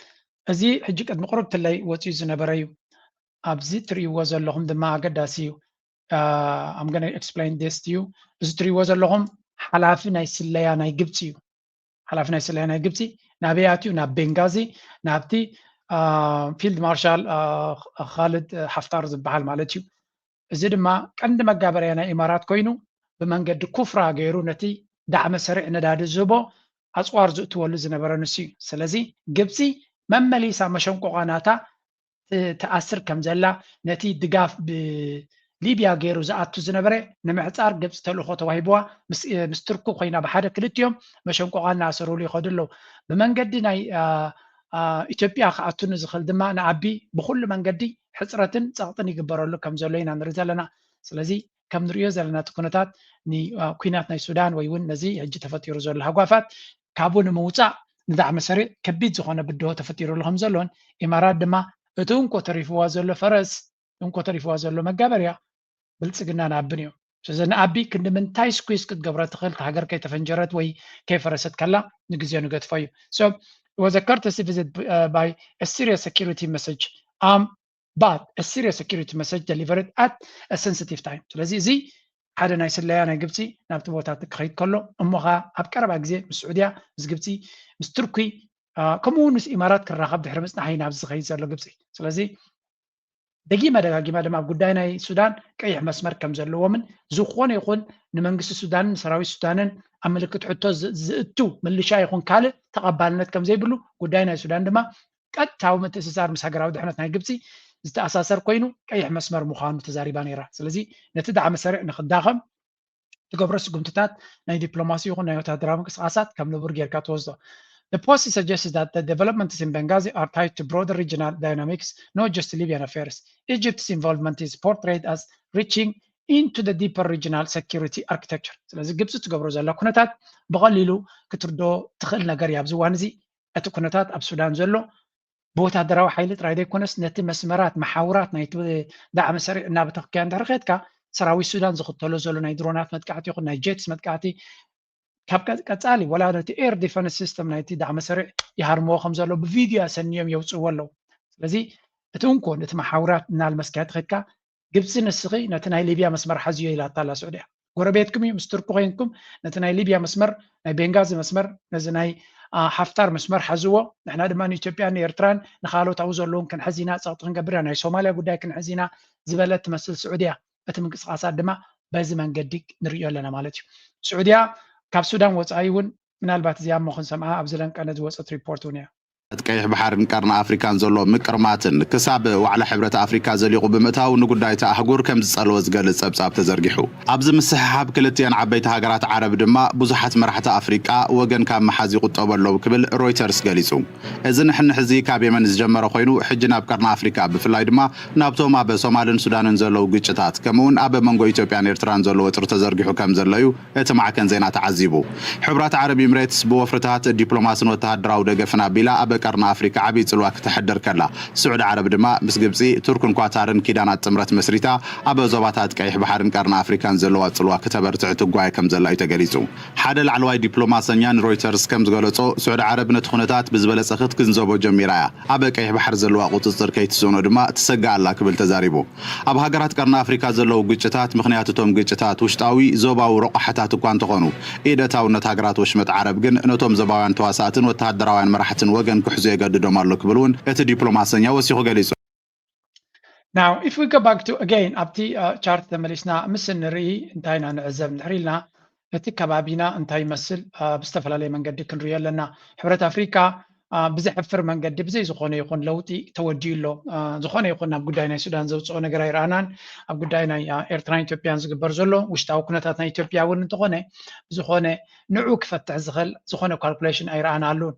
እዚ ሕጂ ቅድሚ ቁሩብ ትለይ ወፂኡ ዝነበረ እዩ። ኣብዚ ትርእይዎ ዘለኹም ድማ ኣገዳሲ እዩ። I'm gonna explain this to you። እዚ ትርእይዎ ዘለኹም ሓላፊ ናይ ስለያ ናይ ግብፂ እዩ። ሓላፊ ናይ ስለያ ናይ ግብፂ ናበይ ኣትዩ? ናብ ቤንጋዚ፣ ናብቲ ፊልድ ማርሻል ካልድ ሓፍታር ዝበሃል ማለት እዩ። እዚ ድማ ቀንዲ መጋበርያ ናይ ኢማራት ኮይኑ ብመንገዲ ኩፍራ ገይሩ ነቲ ዳዕመ ሰሪዕ ነዳዲ ዝህቦ ኣፅዋር ዝእትወሉ ዝነበረ ንሱ እዩ። ስለዚ ግብፂ መመሊሳ መሸንቆቓ ናታ ትኣስር ከም ዘላ፣ ነቲ ድጋፍ ብሊብያ ገይሩ ዝኣቱ ዝነበረ ንምሕፃር ግብፂ ተልእኾ ተዋሂብዋ ምስ ቱርኪ ኮይና ብሓደ ክልቲኦም መሸንቆቓ እናኣሰሩሉ ይኸዱ ኣለዉ። ብመንገዲ ናይ ኢትዮጵያ ክኣቱ ንዝኽእል ድማ ንኣቢ ብኩሉ መንገዲ ሕፅረትን ፀቕጥን ይግበረሉ ከም ዘሎ ኢና ንርኢ ዘለና። ስለዚ ከም ንሪኦ ዘለና እቲ ኩነታት ንኩናት ናይ ሱዳን ወይ እውን ነዚ ሕጂ ተፈጢሩ ዘሎ ሃጓፋት ካብኡ ንምውፃእ ንዳዕመ ሰሪዕ ከቢድ ዝኾነ ብድሆ ተፈጢሩሉ ከም ዘሎን ኢማራት ድማ እቲ እንኮ ተሪፍዋ ዘሎ ፈረስ እንኮ ተሪፍዋ ዘሎ መጋበርያ ብልፅግና ንኣብን እዮም። ስለዚ ንኣቢ ክንዲ ምንታይ ስኩዝ ክትገብሮ ትኽእል ሃገር ከይተፈንጀረት ወይ ከይፈረሰት ከላ ንግዜኡ ንገድፎ እዩ። So it was a courtesy visit by a serious security message. Um, but a serious security message delivered at a sensitive time. ስለዚ እዚ ሓደ ናይ ስለያ ናይ ግብፂ ናብቲ ቦታ ክኸይድ ከሎ እሞ ኸዓ ኣብ ቀረባ ግዜ ምስ ስዑድያ ምስ ግብፂ ምስ ቱርኪ ከምኡ እውን ምስ ኢማራት ክራኸብ ድሕሪ ምፅናሕ እዩ ናብዚ ዝኸይድ ዘሎ ግብፂ። ስለዚ ደጊመ ደጋጊመ ድማ ኣብ ጉዳይ ናይ ሱዳን ቀይሕ መስመር ከም ዘለዎምን ዝኾነ ይኹን ንመንግስቲ ሱዳንን ንሰራዊት ሱዳንን ኣብ ምልክት ሕቶ ዝእቱ ምልሻ ይኹን ካልእ ተቐባልነት ከም ዘይብሉ ጉዳይ ናይ ሱዳን ድማ ቀጥታዊ ምትእስሳር ምስ ሃገራዊ ድሕነት ናይ ግብፂ ዝተኣሳሰር ኮይኑ ቀይሕ መስመር ምዃኑ ተዛሪባ ነይራ። ስለዚ ነቲ ዳዕመ ሰሪዕ ንክዳኸም ትገብሮ ስጉምትታት ናይ ዲፕሎማሲ ይኹን ናይ ወታደራዊ ምንቅስቃሳት ከም ንቡር ጌርካ ትወስዶ። The post suggests that the developments in Benghazi are tied to broader regional dynamics, not just Libyan affairs. Egypt's involvement is portrayed as reaching into the deeper regional security architecture. ስለዚ ግብፂ ትገብሮ ዘላ ኩነታት ብቐሊሉ ክትርዶ ትኽእል ነገር እዩ። ኣብዚ እዋን እዚ እቲ ኩነታት ኣብ ሱዳን ዘሎ ብወታደራዊ ሓይሊ ጥራይ ዘይኮነስ ነቲ መስመራት መሓውራት ናይ ዳዕመ ሰሪዕ እናበተኽካዮ እንድሕር ከድካ ሰራዊት ሱዳን ዝኽተሎ ዘሎ ናይ ድሮናት መጥቃዕቲ ይኹን ናይ ጀትስ መጥቃዕቲ ካብ ቀፃሊ ወላ ነቲ air defense system ናይቲ ዳዕመ ሰሪዕ ይሃርምዎ ከም ዘሎ ብቪድዮ ኣሰንዮም የውፅእዎ ኣለዉ። ስለዚ እቲ እንኮ ነቲ መሓውራት እናልመስካዮ ተኸድካ ግብፂ ንስኺ ነቲ ናይ ሊብያ መስመር ሓዝዮ ኢላታ ኣላ ስዑድያ። ጎረቤትኩም እዩ፣ ምስ ቱርኪ ኮይንኩም ነቲ ናይ ሊብያ መስመር ናይ ቤንጋዚ መስመር ነዚ ናይ ሓፍታር መስመር ሓዝዎ። ንሕና ድማ ንኢትዮጵያን ንኤርትራን ንካልኦት ኣብኡ ዘለውን ክንሕዝ ኢና፣ ፀቕጢ ክንገብር ኢና፣ ናይ ሶማልያ ጉዳይ ክንሕዝ ኢና ዝበለት ትመስል ስዑድያ። እቲ ምንቅስቃሳት ድማ በዚ መንገዲ ንርእዮ ኣለና ማለት እዩ። ስዑድያ ካብ ሱዳን ወፃኢ እውን ምናልባት እዚኣ እሞ ክንሰምዓ ኣብዚ ለንቀነ ዝወፀት ሪፖርት እውን እያ። እቲ ቀይሕ ባሕርን ቀርኒ ኣፍሪካን ዘሎ ምቅርማትን ክሳብ ዋዕላ ሕብረት ኣፍሪካ ዘሊቑ ብምእታው ንጉዳይ እታ ኣህጉር ከም ዝፀለወ ዝገልፅ ፀብፃብ ተዘርጊሑ። ኣብዚ ምስሕሓብ ክልቲአን ዓበይቲ ሃገራት ዓረብ ድማ ብዙሓት መራሕቲ ኣፍሪቃ ወገን ካብ ምሓዝ ይቑጠቡ ኣለዉ ክብል ሮይተርስ ገሊፁ። እዚ ንሕንሕ እዚ ካብ የመን ዝጀመረ ኮይኑ ሕጂ ናብ ቀርኒ ኣፍሪካ ብፍላይ ድማ ናብቶም ኣብ ሶማልን ሱዳንን ዘለዉ ግጭታት ከምኡውን ኣብ መንጎ ኢትዮጵያን ኤርትራን ዘሎ ወጥሪ ተዘርጊሑ ከም ዘሎ እዩ እቲ ማዕከን ዜና ተዓዚቡ። ሕቡራት ዓረብ ኢምሬትስ ብወፍርታት ዲፕሎማስን ወተሃደራዊ ደገፍን ኣቢላ ኣብ ቀርኒ ኣፍሪካ ዓብዪ ጽልዋ ክተሕድር ከላ፣ ስዑዲ ዓረብ ድማ ምስ ግብጺ፣ ቱርክን ኳታርን ኪዳናት ጥምረት መስሪታ ኣብ ዞባታት ቀይሕ ባሕርን ቀርኒ ኣፍሪካን ዘለዋ ጽልዋ ክተበርትዕ ትጓየ ከም ዘላ እዩ ተገሊጹ። ሓደ ላዕለዋይ ዲፕሎማሰኛ ንሮይተርስ ከም ዝገለጾ፣ ስዑዲ ዓረብ ነቲ ኩነታት ብዝበለጸ ክትግንዘቦ ጀሚራ እያ። ኣብ ቀይሕ ባሕሪ ዘለዋ ቁጽጽር ከይትስእኖ ድማ ትሰግእ ኣላ ክብል ተዛሪቡ። ኣብ ሃገራት ቀርኒ ኣፍሪካ ዘለዉ ግጭታት ምኽንያት እቶም ግጭታት ውሽጣዊ ዞባዊ ረቋሕታት እኳ እንተኾኑ፣ ኢድ እታውነት ሃገራት ወሽመጥ ዓረብ ግን ነቶም ዞባውያን ተዋሳእትን ወተሃደራውያን መራሕትን ወገን ክሕዙ የገድዶም ኣሎ ክብል እውን እቲ ዲፕሎማሰኛ ወሲኹ ገሊጹ። Now, if we go back to again ኣብቲ ቻርት ተመሊስና ምስ ንርኢ እንታይ ኢና ንዕዘብ እንድሕር ኢልና እቲ ከባቢና እንታይ ይመስል ብዝተፈላለየ መንገዲ ክንሪኦ ኣለና። ሕብረት ኣፍሪካ ብዘሕፍር መንገዲ ብዘይ ዝኾነ ይኹን ለውጢ ተወዲኡ ኣሎ። ዝኾነ ይኹን ናብ ጉዳይ ናይ ሱዳን ዘውፅኦ ነገር ኣይረኣናን። ኣብ ጉዳይ ናይ ኤርትራን ኢትዮጵያን ዝግበር ዘሎ ውሽጣዊ ኩነታት ናይ ኢትዮጵያ እውን እንተኾነ ዝኾነ ንዑ ክፈትሕ ዝኽእል ዝኾነ ካልኩሌሽን ኣይረኣናሉን።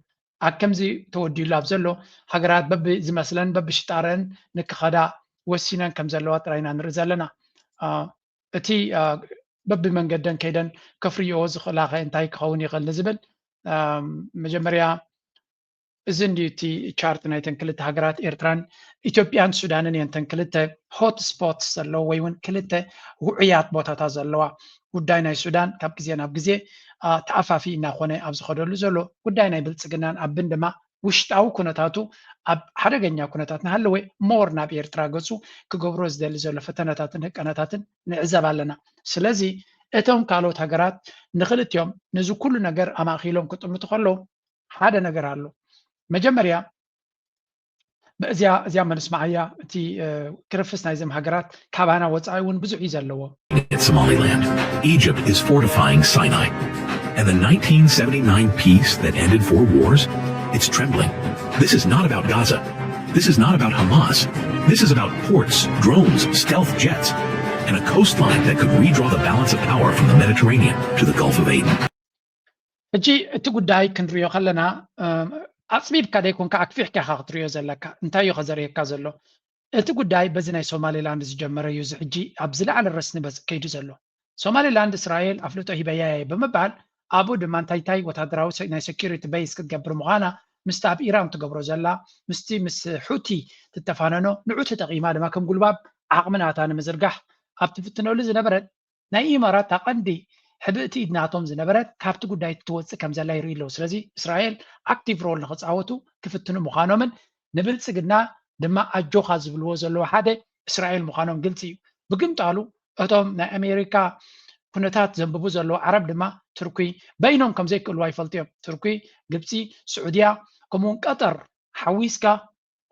ኣብ ከምዚ ተወዲሉ ኣብ ዘሎ ሃገራት በብዝመስለን በብሽጣረን ንክኸዳ ወሲነን ከም ዘለዋ ጥራይ ኢና ንርኢ ዘለና። እቲ በብመንገደን ከይደን ከፍርይኦ ዝኽእላ ከ እንታይ ክኸውን ይኽእል ንዝብል መጀመርያ እዚ እንድዩ እቲ ቻርት ናይተን ክልተ ሃገራት ኤርትራን ኢትዮጵያን ሱዳንን እየን እተን ክልተ ሆት ስፖትስ ዘለዎ ወይ እውን ክልተ ውዑያት ቦታታት ዘለዋ። ጉዳይ ናይ ሱዳን ካብ ግዜ ናብ ግዜ ተኣፋፊ እናኾነ ኣብ ዝኸደሉ ዘሎ፣ ጉዳይ ናይ ብልፅግናን ኣብን ድማ ውሽጣዊ ኩነታቱ ኣብ ሓደገኛ ኩነታት እናሃለወ ሞር ናብ ኤርትራ ገፁ ክገብሮ ዝደሊ ዘሎ ፈተነታትን ህቀነታትን ንዕዘብ ኣለና። ስለዚ እቶም ካልኦት ሃገራት ንክልቲኦም ነዚ ኩሉ ነገር ኣማእኪሎም ክጥምቱ ከለዉ ሓደ ነገር ኣሎ። መጀመርያ እዚኣ እዚኣ መንስማዓያ እቲ ክርፍስ ናይዘም ሃገራት ካባና ወፃኢ እውን ብዙሕ እዩ ዘለዎ። Somaliland. Egypt is fortifying Sinai. And the nineteen seventy-nine peace that ended four wars, it's trembling. This is not about Gaza. This is not about Hamas. This is about ports, drones, stealth jets, and a coastline that could redraw the balance of power from the Mediterranean to the Gulf of Aden. ሕጂ እቲ ጉዳይ ክንሪኦ ከለና ኣፅቢብካ ደይኮንካ ኣክፊሕካ ኢኻ ክትሪኦ ዘለካ። እንታይ እዩ ከዘርእየካ ዘሎ? እቲ ጉዳይ በዚ ናይ ሶማሌላንድ ዝጀመረ እዩ። እዚ ሕጂ ኣብ ዝለዓለ ረስኒ በዚ ከይዱ ዘሎ። ሶማሌላንድ እስራኤል ኣፍልጦ ሂበያ እየ ብምባል ኣብኡ ድማ እንታይ እንታይ ወታደራዊ ናይ ሴኪሪቲ ቤይስ ክትገብር ምዃና ምስቲ ኣብ ኢራን ትገብሮ ዘላ ምስቲ ምስ ሑቲ ትተፋነኖ ንዑ ተጠቒማ ድማ ከም ጉልባብ ዓቕሚ ናታ ንምዝርጋሕ ኣብ ትፍትነሉ ዝነበረት ናይ ኢማራት እታ ቀንዲ ሕብእቲ ኢድ ናቶም ዝነበረት ካብቲ ጉዳይ ትወፅእ ከም ዘላ ይርኢ ኣለዉ። ስለዚ እስራኤል ኣክቲቭ ሮል ንክፃወቱ ክፍትኑ ምዃኖምን ንብልፅግና ድማ ኣጆኻ ዝብልዎ ዘለዉ ሓደ እስራኤል ምዃኖም ግልፂ እዩ። ብግምጣሉ እቶም ናይ ኣሜሪካ ኩነታት ዘንብቡ ዘለዉ ዓረብ ድማ ትርኩይ በይኖም ከም ዘይክእልዋ ይፈልጡ እዮም። ትርኩይ፣ ግብፂ፣ ስዑድያ ከምኡውን ቀጠር ሓዊስካ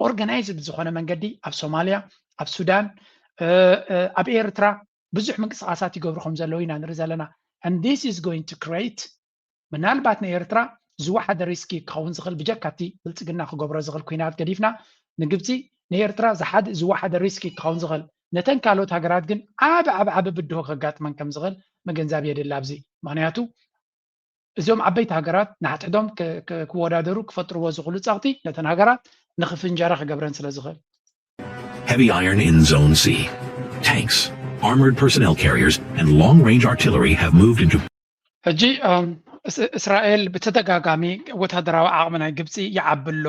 ኦርጋናይዝድ ዝኾነ መንገዲ ኣብ ሶማልያ፣ ኣብ ሱዳን፣ ኣብ ኤርትራ ብዙሕ ምንቅስቃሳት ይገብሩ ከም ዘለዉ ኢና ንርኢ ዘለና። And this is going to create ምናልባት ንኤርትራ ዝወሓደ ሪስኪ ክኸውን ዝኽእል ብጀካ እቲ ብልፅግና ክገብሮ ዝኽእል ኩናት ገዲፍና ንግብፂ ንኤርትራ ዝሓደ ዝወሓደ ሪስኪ ክኸውን ዝኽእል ነተን ካልኦት ሃገራት ግን ዓብ ዓብ ዓብ ብድሆ ከጋጥመን ከም ዝኽእል ምግንዛብ የድሊ ኣብዚ። ምክንያቱ እዞም ዓበይቲ ሃገራት ንሓድሕዶም ክወዳደሩ ክፈጥርዎ ዝኽእሉ ጸቕጢ ነተን ሃገራት ንኽፍንጀራ ክገብረን ስለ ዝኽእል። Heavy iron in Zone C. Tanks, armored personnel carriers, and long-range artillery have moved into ሕጂ እስራኤል ብተደጋጋሚ ወታደራዊ ዓቕሚ ናይ ግብፂ ይዓቢ ኣሎ፣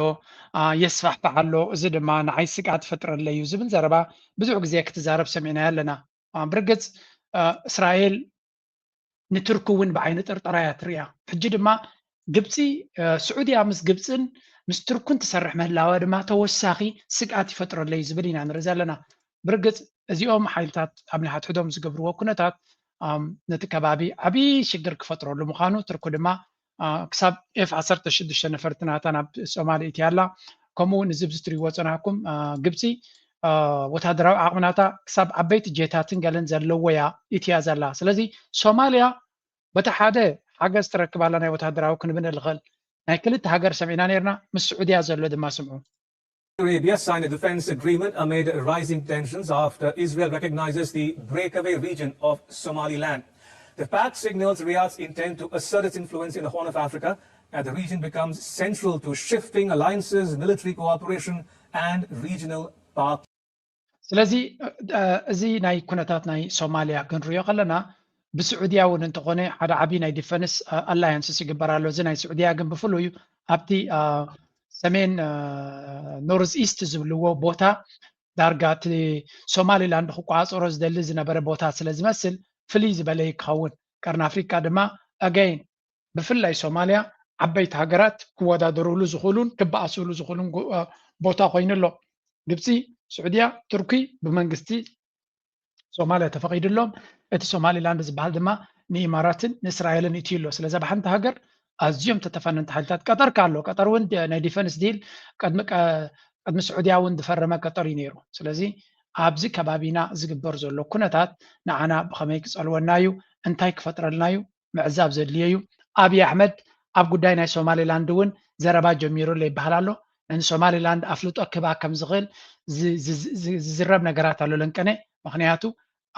የስፋሕፍሕ ኣሎ፣ እዚ ድማ ንዓይ ስግኣት ይፈጥረለይ እዩ ዝብል ዘረባ ብዙሕ ግዜ ክትዛረብ ሰሚዕናያ ኣለና። ብርግፅ እስራኤል ንትርኪ እውን ብዓይኒ ጥርጠራ እያ ትሪኣ። ሕጂ ድማ ግብፂ ስዑድያ ምስ ግብፅን ምስ ትርኩን ትሰርሕ ምህላዋ ድማ ተወሳኺ ስግኣት ይፈጥረለይ ዝብል ኢና ንርኢ ዘለና። ብርግፅ እዚኦም ሓይልታት ኣብ ናይ ሓድሕዶም ዝገብርዎ ኩነታት ነቲ ከባቢ ዓብዪ ሽግር ክፈጥረሉ ምዃኑ ትርኩ ድማ ክሳብ ኤፍ ዓሰርተ ሽዱሽተ ነፈርቲ ናታ ናብ ሶማሊ እትያ ኣላ። ከምኡ እውን እዚ ብዚ ትሪእዎ ፀናሕኩም ግብፂ ወታደራዊ ዓቕሚ ናታ ክሳብ ዓበይቲ ጄታትን ገለን ዘለዎ እያ ኢትያ ዘላ። ስለዚ ሶማልያ በቲ ሓደ ሓገዝ ትረክብ ኣላ ናይ ወታደራዊ ክንብል ንኽእል ናይ ክልተ ሃገር ሰሚዕና ነርና ምስ ስዑድያ ዘሎ ድማ ስምዑ። Arabia signed a defense agreement amid rising tensions after Israel recognizes the breakaway region of Somaliland. The pact signals Riyadh's intent to assert its influence in the Horn of Africa as the region becomes central to shifting alliances, military cooperation, and regional power. ስለዚ እዚ ናይ ኩነታት ናይ ሶማልያ ክንሪኦ ከለና ብስዑድያ እውን እንተኾነ ሓደ ዓብዪ ናይ ዲፈንስ ኣላያንስስ ይግበር ኣሎ። እዚ ናይ ስዑድያ ግን ብፍሉይ ኣብቲ ሰሜን ኖርዝ ኢስት ዝብልዎ ቦታ ዳርጋ እቲ ሶማሊላንድ ክቋፀሮ ዝደሊ ዝነበረ ቦታ ስለ ዝመስል ፍልይ ዝበለ ክኸውን ቀርኒ ኣፍሪካ ድማ ኣገይን ብፍላይ ሶማልያ ዓበይቲ ሃገራት ክወዳደሩሉ ዝኽእሉን ክበኣስሉ ዝኽእሉን ቦታ ኮይኑ ኣሎ። ግብፂ፣ ስዑድያ፣ ቱርኪ ብመንግስቲ ሶማልያ ተፈቒዱሎም እቲ ሶማሊላንድ ዝበሃል ድማ ንኢማራትን ንእስራኤልን እትዩ ኣሎ። ስለዚ ኣብ ሓንቲ ሃገር ኣዝዮም ተተፋነንቲ ሓይልታት ቀጠር ከ ኣሎ። ቀጠር እውን ናይ ዲፈንስ ዲል ቅድሚ ስዑድያ እውን ዝፈረመ ቀጠር እዩ ነይሩ። ስለዚ ኣብዚ ከባቢና ዝግበር ዘሎ ኩነታት ንዓና ብኸመይ ክፀልወና እዩ፣ እንታይ ክፈጥረልና እዩ ምዕዛብ ዘድልዮ እዩ። ኣብይ ኣሕመድ ኣብ ጉዳይ ናይ ሶማሊላንድ እውን ዘረባ ጀሚሩ ኣሎ ይበሃል ኣሎ። ንሶማሊላንድ ኣፍልጦ ክህባ ከም ዝኽእል ዝዝረብ ነገራት ኣሎ ለንቀነ። ምክንያቱ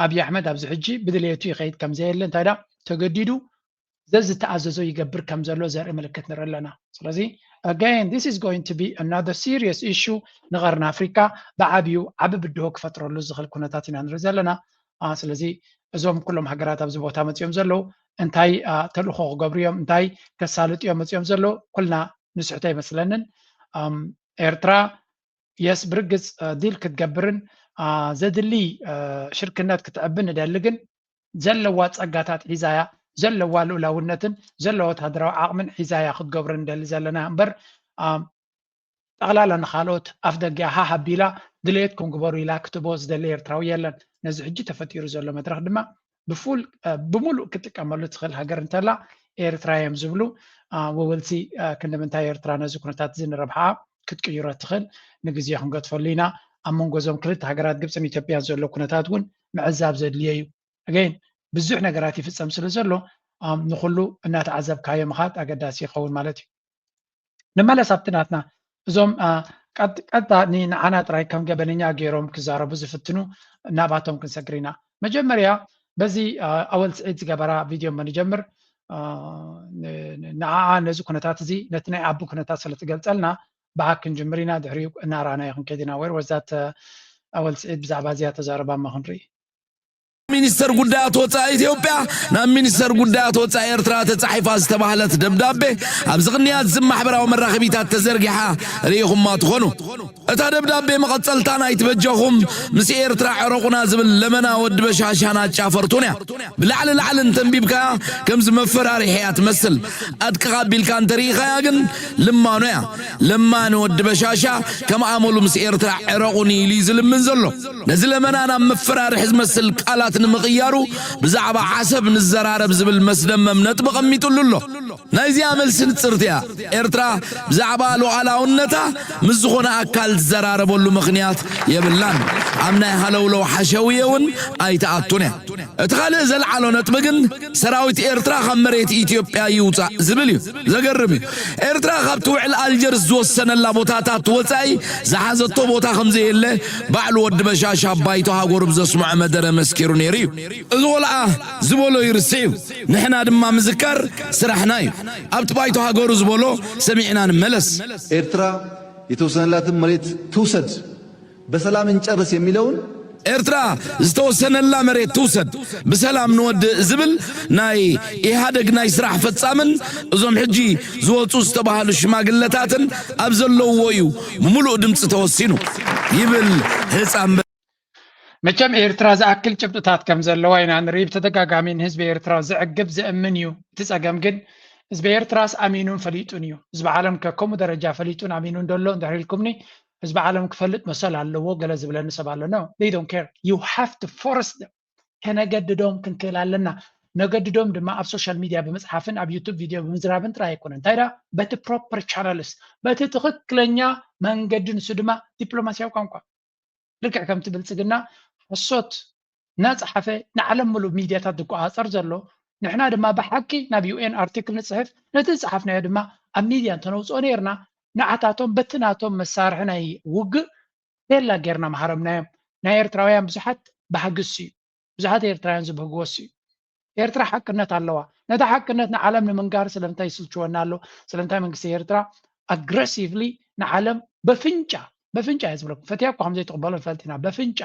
ኣብይ ኣሕመድ ኣብዚ ሕጂ ብድሌቱ ይኸይድ ከም ዘየለ እንታይ ዳ ተገዲዱ ዘዝተኣዘዞ ይገብር ከም ዘሎ ዘርኢ ምልክት ንርኢ ኣለና። ስለዚ again this is going to be another serious issue ንቐርኒ ኣፍሪካ ብዓብዩ ዓቢ ብድሆ ክፈጥረሉ ዝኽእል ኩነታት ኢና ንርኢ ዘለና። ስለዚ እዞም ኩሎም ሃገራት ኣብዚ ቦታ መፂኦም ዘለዉ እንታይ ተልእኾ ክገብሩ እዮም፣ እንታይ ከሳልጡ እዮም መፂኦም ዘለዉ ኩልና ንስሕቶ ኣይመስለንን። ኤርትራ የስ ብርግፅ ዲል ክትገብርን ዘድሊ ሽርክነት ክትዕብን ንደሊ፣ ግን ዘለዋ ፀጋታት ሒዛያ፣ ዘለዋ ልኡላውነትን ዘለዋ ወታደራዊ ዓቕምን ሒዛያ ክትገብሮ ንደሊ ዘለና እምበር፣ ጠቕላላ ንካልኦት ኣፍ ደገ ሃሃ ኣቢላ ድሌትኩም ግበሩ ኢላ ክትቦ ዝደሊ ኤርትራዊ የለን። ነዚ ሕጂ ተፈጢሩ ዘሎ መድረኽ ድማ ብፉል ብሙሉእ ክትጥቀመሉ ትኽእል ሃገር እንተላ ኤርትራ እዮም ዝብሉ። ወወልሲ ክንዲ ምንታይ ኤርትራ ነዚ ኩነታት እዚ ንረብሓ ክትቅይሮ ትኽእል? ንግዜ ክንገድፈሉ ኢና። ኣብ መንጎ እዞም ክልተ ሃገራት ግብፅን ኢትዮጵያን ዘሎ ኩነታት እውን ምዕዛብ ዘድልዮ እዩ። ኣገይን ብዙሕ ነገራት ይፍፀም ስለ ዘሎ ንኩሉ እናተዓዘብካዮ ምኻድ ኣገዳሲ ይኸውን ማለት እዩ። ንመለስ ኣብቲ ናትና እዞም ቀጥታ ንዓና ጥራይ ከም ገበነኛ ገይሮም ክዛረቡ ዝፍትኑ ናባቶም ክንሰግር ኢና። መጀመርያ በዚ ኣወል ስዒድ ዝገበራ ቪድዮ እሞ ንጀምር። ንዓኣ ነዚ ኩነታት እዚ ነቲ ናይ ኣቢ ኩነታት ስለ ትገልጸልና ብኣ ክንጅምር ኢና። ድሕሪኡ እናረኣናዮ ክንከይድ ኢና። ወር ወዛት ኣወል ስዒድ ብዛዕባ እዚኣ ተዛረባ እሞ ክንርኢ። ሚኒስተር ጉዳያት ወፃኢ ኢትዮጵያ ናብ ሚኒስተር ጉዳያት ወፃኢ ኤርትራ ተፃሒፋ ዝተባህለት ደብዳቤ ኣብዚ ቅንያት ዝም ማሕበራዊ መራኸቢታት ተዘርጊሓ ርኢኹማ ትኾኑ። እታ ደብዳቤ መቐፀልታ ናይቲ በጃኹም ምስ ኤርትራ ዕረቑና ዝብል ለመና ወዲ በሻሻን ኣጫፈርቱን እያ። ብላዕሊ ላዕሊ እንተንቢብካያ ከምዚ መፈራርሒ እያ ትመስል። ኣድቅኻ ኣቢልካ እንተርኢኻያ ግን ልማኖ እያ። ለማኒ ወዲ በሻሻ ከም ኣመሉ ምስ ኤርትራ ዕረቑኒ ኢሉ እዩ ዝልምን ዘሎ። ነዚ ለመና ናብ መፈራርሒ ዝመስል ቃላት ንምቕያሩ ብዛዕባ ዓሰብ ንዘራረብ ዝብል መስደመም ነጥቢ ቐሚጡሉ ኣሎ። ናይዚኣ መልሲ ንጽርቲ እያ። ኤርትራ ብዛዕባ ሉዓላውነታ ምስ ዝኾነ ኣካል ትዘራረበሉ ምኽንያት የብላን። ኣብ ናይ ሃለውለው ሓሸውየ እውን ኣይትኣቱን እያ። እቲ ካልእ ዘልዓሎ ነጥቢ ግን ሰራዊት ኤርትራ ካብ መሬት ኢትዮጵያ ይውጻእ ዝብል እዩ። ዘገርም እዩ። ኤርትራ ካብቲ ውዕል ኣልጀርስ ዝወሰነላ ቦታታት ወጻኢ ዝሓዘቶ ቦታ ከም ዘየለ ባዕሉ ወዲ በሻሻ ኣብ ባይቶ ሃገሩ ብዘስምዖ መደረ መስኪሩ ነይሩ እዩ። እዚ ቆልዓ ዝበሎ ይርስዕ እዩ። ንሕና ድማ ምዝካር ስራሕና እዩ። ኣብቲ ባይቶ ሃገሩ ዝበሎ ሰሚዕና ንመለስ። ኤርትራ የተወሰነላትን መሬት ትውሰድ፣ በሰላም እንጨርስ የሚለውን ኤርትራ ዝተወሰነላ መሬት ትውሰድ፣ ብሰላም ንወድእ ዝብል ናይ ኢህኣደግ ናይ ስራሕ ፈጻምን እዞም ሕጂ ዝወፁ ዝተባሃሉ ሽማግለታትን ኣብ ዘለውዎ እዩ ብምሉእ ድምፂ ተወሲኑ ይብል ህፃን በ- መቸም ኤርትራ ዝኣክል ጭብጥታት ከም ዘለዋ ኢና ንርኢ ብተደጋጋሚ። ንህዝቢ ኤርትራ ዘዕግብ ዘእምን እዩ። እቲ ጸገም ግን ህዝቢ ኤርትራስ ኣሚኑን ፈሊጡን እዩ። ህዝቢ ዓለም ከ ከምኡ ደረጃ ፈሊጡን ኣሚኑን ደሎ እንድሕር ኢልኩምኒ፣ ህዝቢ ዓለም ክፈልጥ መሰል ኣለዎ ገለ ዝብለኒ ሰብ ኣሎ። No, they don't care. You have to force them. ከነገድዶም ክንክእል ኣለና። ነገድዶም ድማ ኣብ ሶሻል ሚድያ ብምፅሓፍን ኣብ ዩቱብ ቪድዮ ብምዝራብን ጥራይ ኣይኮነን። እንታይ ደኣ በቲ ፕሮፐር ቻነልስ፣ በቲ ትኽክለኛ መንገዲ፣ ንሱ ድማ ዲፕሎማስያዊ ቋንቋ። ልክዕ ከምቲ ብልፅግና ሓሶት እናፀሓፈ ንዓለም ምሉእ ሚድያታት ዝቆፃፀር ዘሎ፣ ንሕና ድማ ብሓቂ ናብ ዩ ኤን ኣርቲክል ንፅሕፍ፣ ነቲ ዝፀሓፍናዮ ድማ ኣብ ሚድያ እንተነውፅኦ ነይርና፣ ንዓታቶም በቲ ናቶም መሳርሒ ናይ ውግእ ቴላ ጌርና ምሃረምናዮም። ናይ ኤርትራውያን ብዙሓት ባህግስ እዩ። ብዙሓት ኤርትራውያን ዝብህግዎ እሱ እዩ። ኤርትራ ሓቅነት ኣለዋ። ነታ ሓቅነት ንዓለም ንምንጋር ስለምንታይ ይስልችወና ኣሎ? ስለምንታይ መንግስቲ ኤርትራ ኣግረሲቭሊ ንዓለም በፍንጫ፣ በፍንጫ እየ ዝብለኩም፣ ፈትያ እኳ ከም ዘይትቕበሎ ንፈልጥ ኢና። በፍንጫ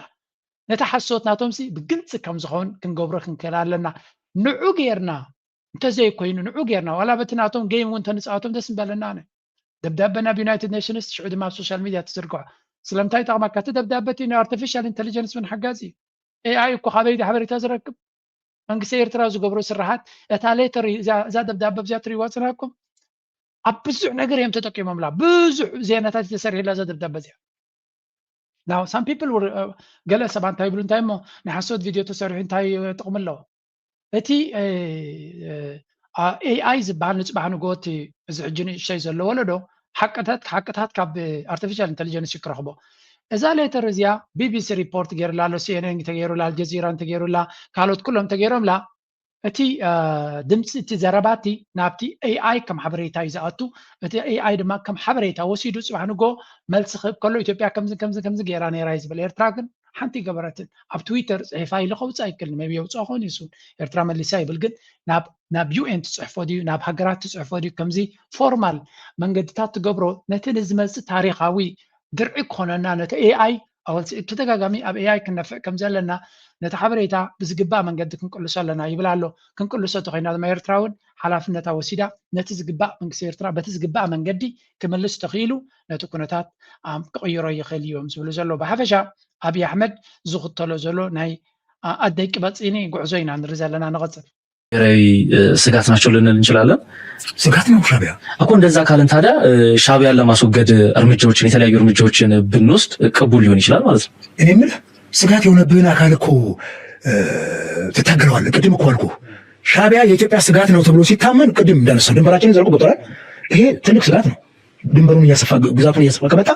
ነቲ ሓሶት ናቶምሲ ብግልፂ ከም ዝኸውን ክንገብሮ ክንክእል ኣለና። ንዑ ጌርና እንተዘይኮይኑ፣ ንዑ ጌርና ዋላ በቲ ናቶም ጌም እውን ተንፃወቶም ደስ ምበለና። ኣነ ደብዳበ ናብ ዩናይትድ ኔሽንስ፣ ሽዑ ድማ ኣብ ሶሻል ሚድያ ትዝርግሖ። ስለምንታይ ይጠቕመካ? እቲ ደብዳበ እቲ ንኣርቲፊሻል ኢንተሊጀንስ እውን ሓጋዚ እዩ። ኤኣይ እኮ ካበይ ሓበሬታ ዝረክብ? መንግስቲ ኤርትራ ዝገብሮ ስራሓት፣ እታ ሌተር፣ እዛ ደብዳበ እዚኣ ትሪእዋ ጽናኩም ኣብ ብዙሕ ነገር እዮም ተጠቂሞምላ። ብዙሕ ዜናታት ተሰሪሕላ እዛ ደብዳበ እዚኣ። Now some people were ገለ ሰባት እንታይ ይብሉ እንታይ እሞ ናይ ሓሶት ቪድዮ ተሰሪሑ እንታይ ጥቕሚ ኣለዎ? እቲ ኤኣይ ዝበሃል ንጽባሕ ንግሆ እቲ እዚ ሕጂ ንእሽተይ ዘሎ ወለዶ ሓቅታት ሓቅታት ካብ ኣርቲፊሻል ኢንተሊጀንስ እዩ ክረኽቦ። እዛ ሌተር እዚኣ ቢቢሲ ሪፖርት ገይሩላ ኣሎ፣ ሲኤንኤን ተገይሩላ፣ ኣልጀዚራ እንተገይሩላ፣ ካልኦት ኩሎም ተገይሮምላ። እቲ ድምፂ እቲ ዘረባ እቲ ናብቲ ኤኣይ ከም ሓበሬታ እዩ ዝኣቱ። እቲ ኤኣይ ድማ ከም ሓበሬታ ወሲዱ ፅባሕ ንግሆ መልሲ ክህብ ከሎ ኢትዮጵያ ከምዚ ከምዚ ከምዚ ገይራ ነይራ እዩ ዝብል። ኤርትራ ግን ሓንቲ ገበረትን። ኣብ ትዊተር ፅሒፋ ኢሉ ከውፅእ ኣይክእልን። ሜቢ የውፅኦ ኾን ይሱ ኤርትራ መሊሳ ይብል፣ ግን ናብ ናብ ዩኤን ትፅሕፎ ድዩ ናብ ሃገራት ትፅሕፎ ድዩ? ከምዚ ፎርማል መንገድታት ትገብሮ ነቲ ንዝመፅእ ታሪኻዊ ድርዒ ክኾነና ነቲ ኤኣይ ኣወልፂ ብተደጋጋሚ ኣብ ኤኣይ ክነፍዕ ከም ዘለና ነቲ ሓበሬታ ብዝግባእ መንገዲ ክንቅልሶ ኣለና ይብል ኣሎ። ክንቅልሶ ተኮይና ድማ ኤርትራ እውን ሓላፍነታ ወሲዳ ነቲ ዝግባእ መንግስቲ ኤርትራ በቲ ዝግባእ መንገዲ ክምልስ ተኽኢሉ ነቲ ኩነታት ኣም፣ ክቕይሮ ይኽእል እዩ እዮም ዝብሉ ዘለዉ። ብሓፈሻ ኣብይ ኣሕመድ ዝኽተሎ ዘሎ ናይ ኣ- ኣደይ ቅበፂኒ ጉዕዞ ኢና ንርኢ ዘለና። ንቐፅል። ብሔራዊ ስጋት ናቸው ልንል እንችላለን። ስጋት ነው ሻቢያ። እኮ እንደዛ ካልን ታዲያ ሻቢያን ለማስወገድ እርምጃዎችን፣ የተለያዩ እርምጃዎችን ብንወስድ ቅቡል ሊሆን ይችላል ማለት ነው። እኔ የምልህ ስጋት የሆነብህን አካል እኮ ትታገለዋለህ። ቅድም እኮ አልኩ ሻቢያ የኢትዮጵያ ስጋት ነው ተብሎ ሲታመን ቅድም እንዳነሳው ድንበራችንን ዘልቆ ገብቷል። ይሄ ትልቅ ስጋት ነው። ድንበሩን እያሰፋ ግዛቱን እያሰፋ ከመጣ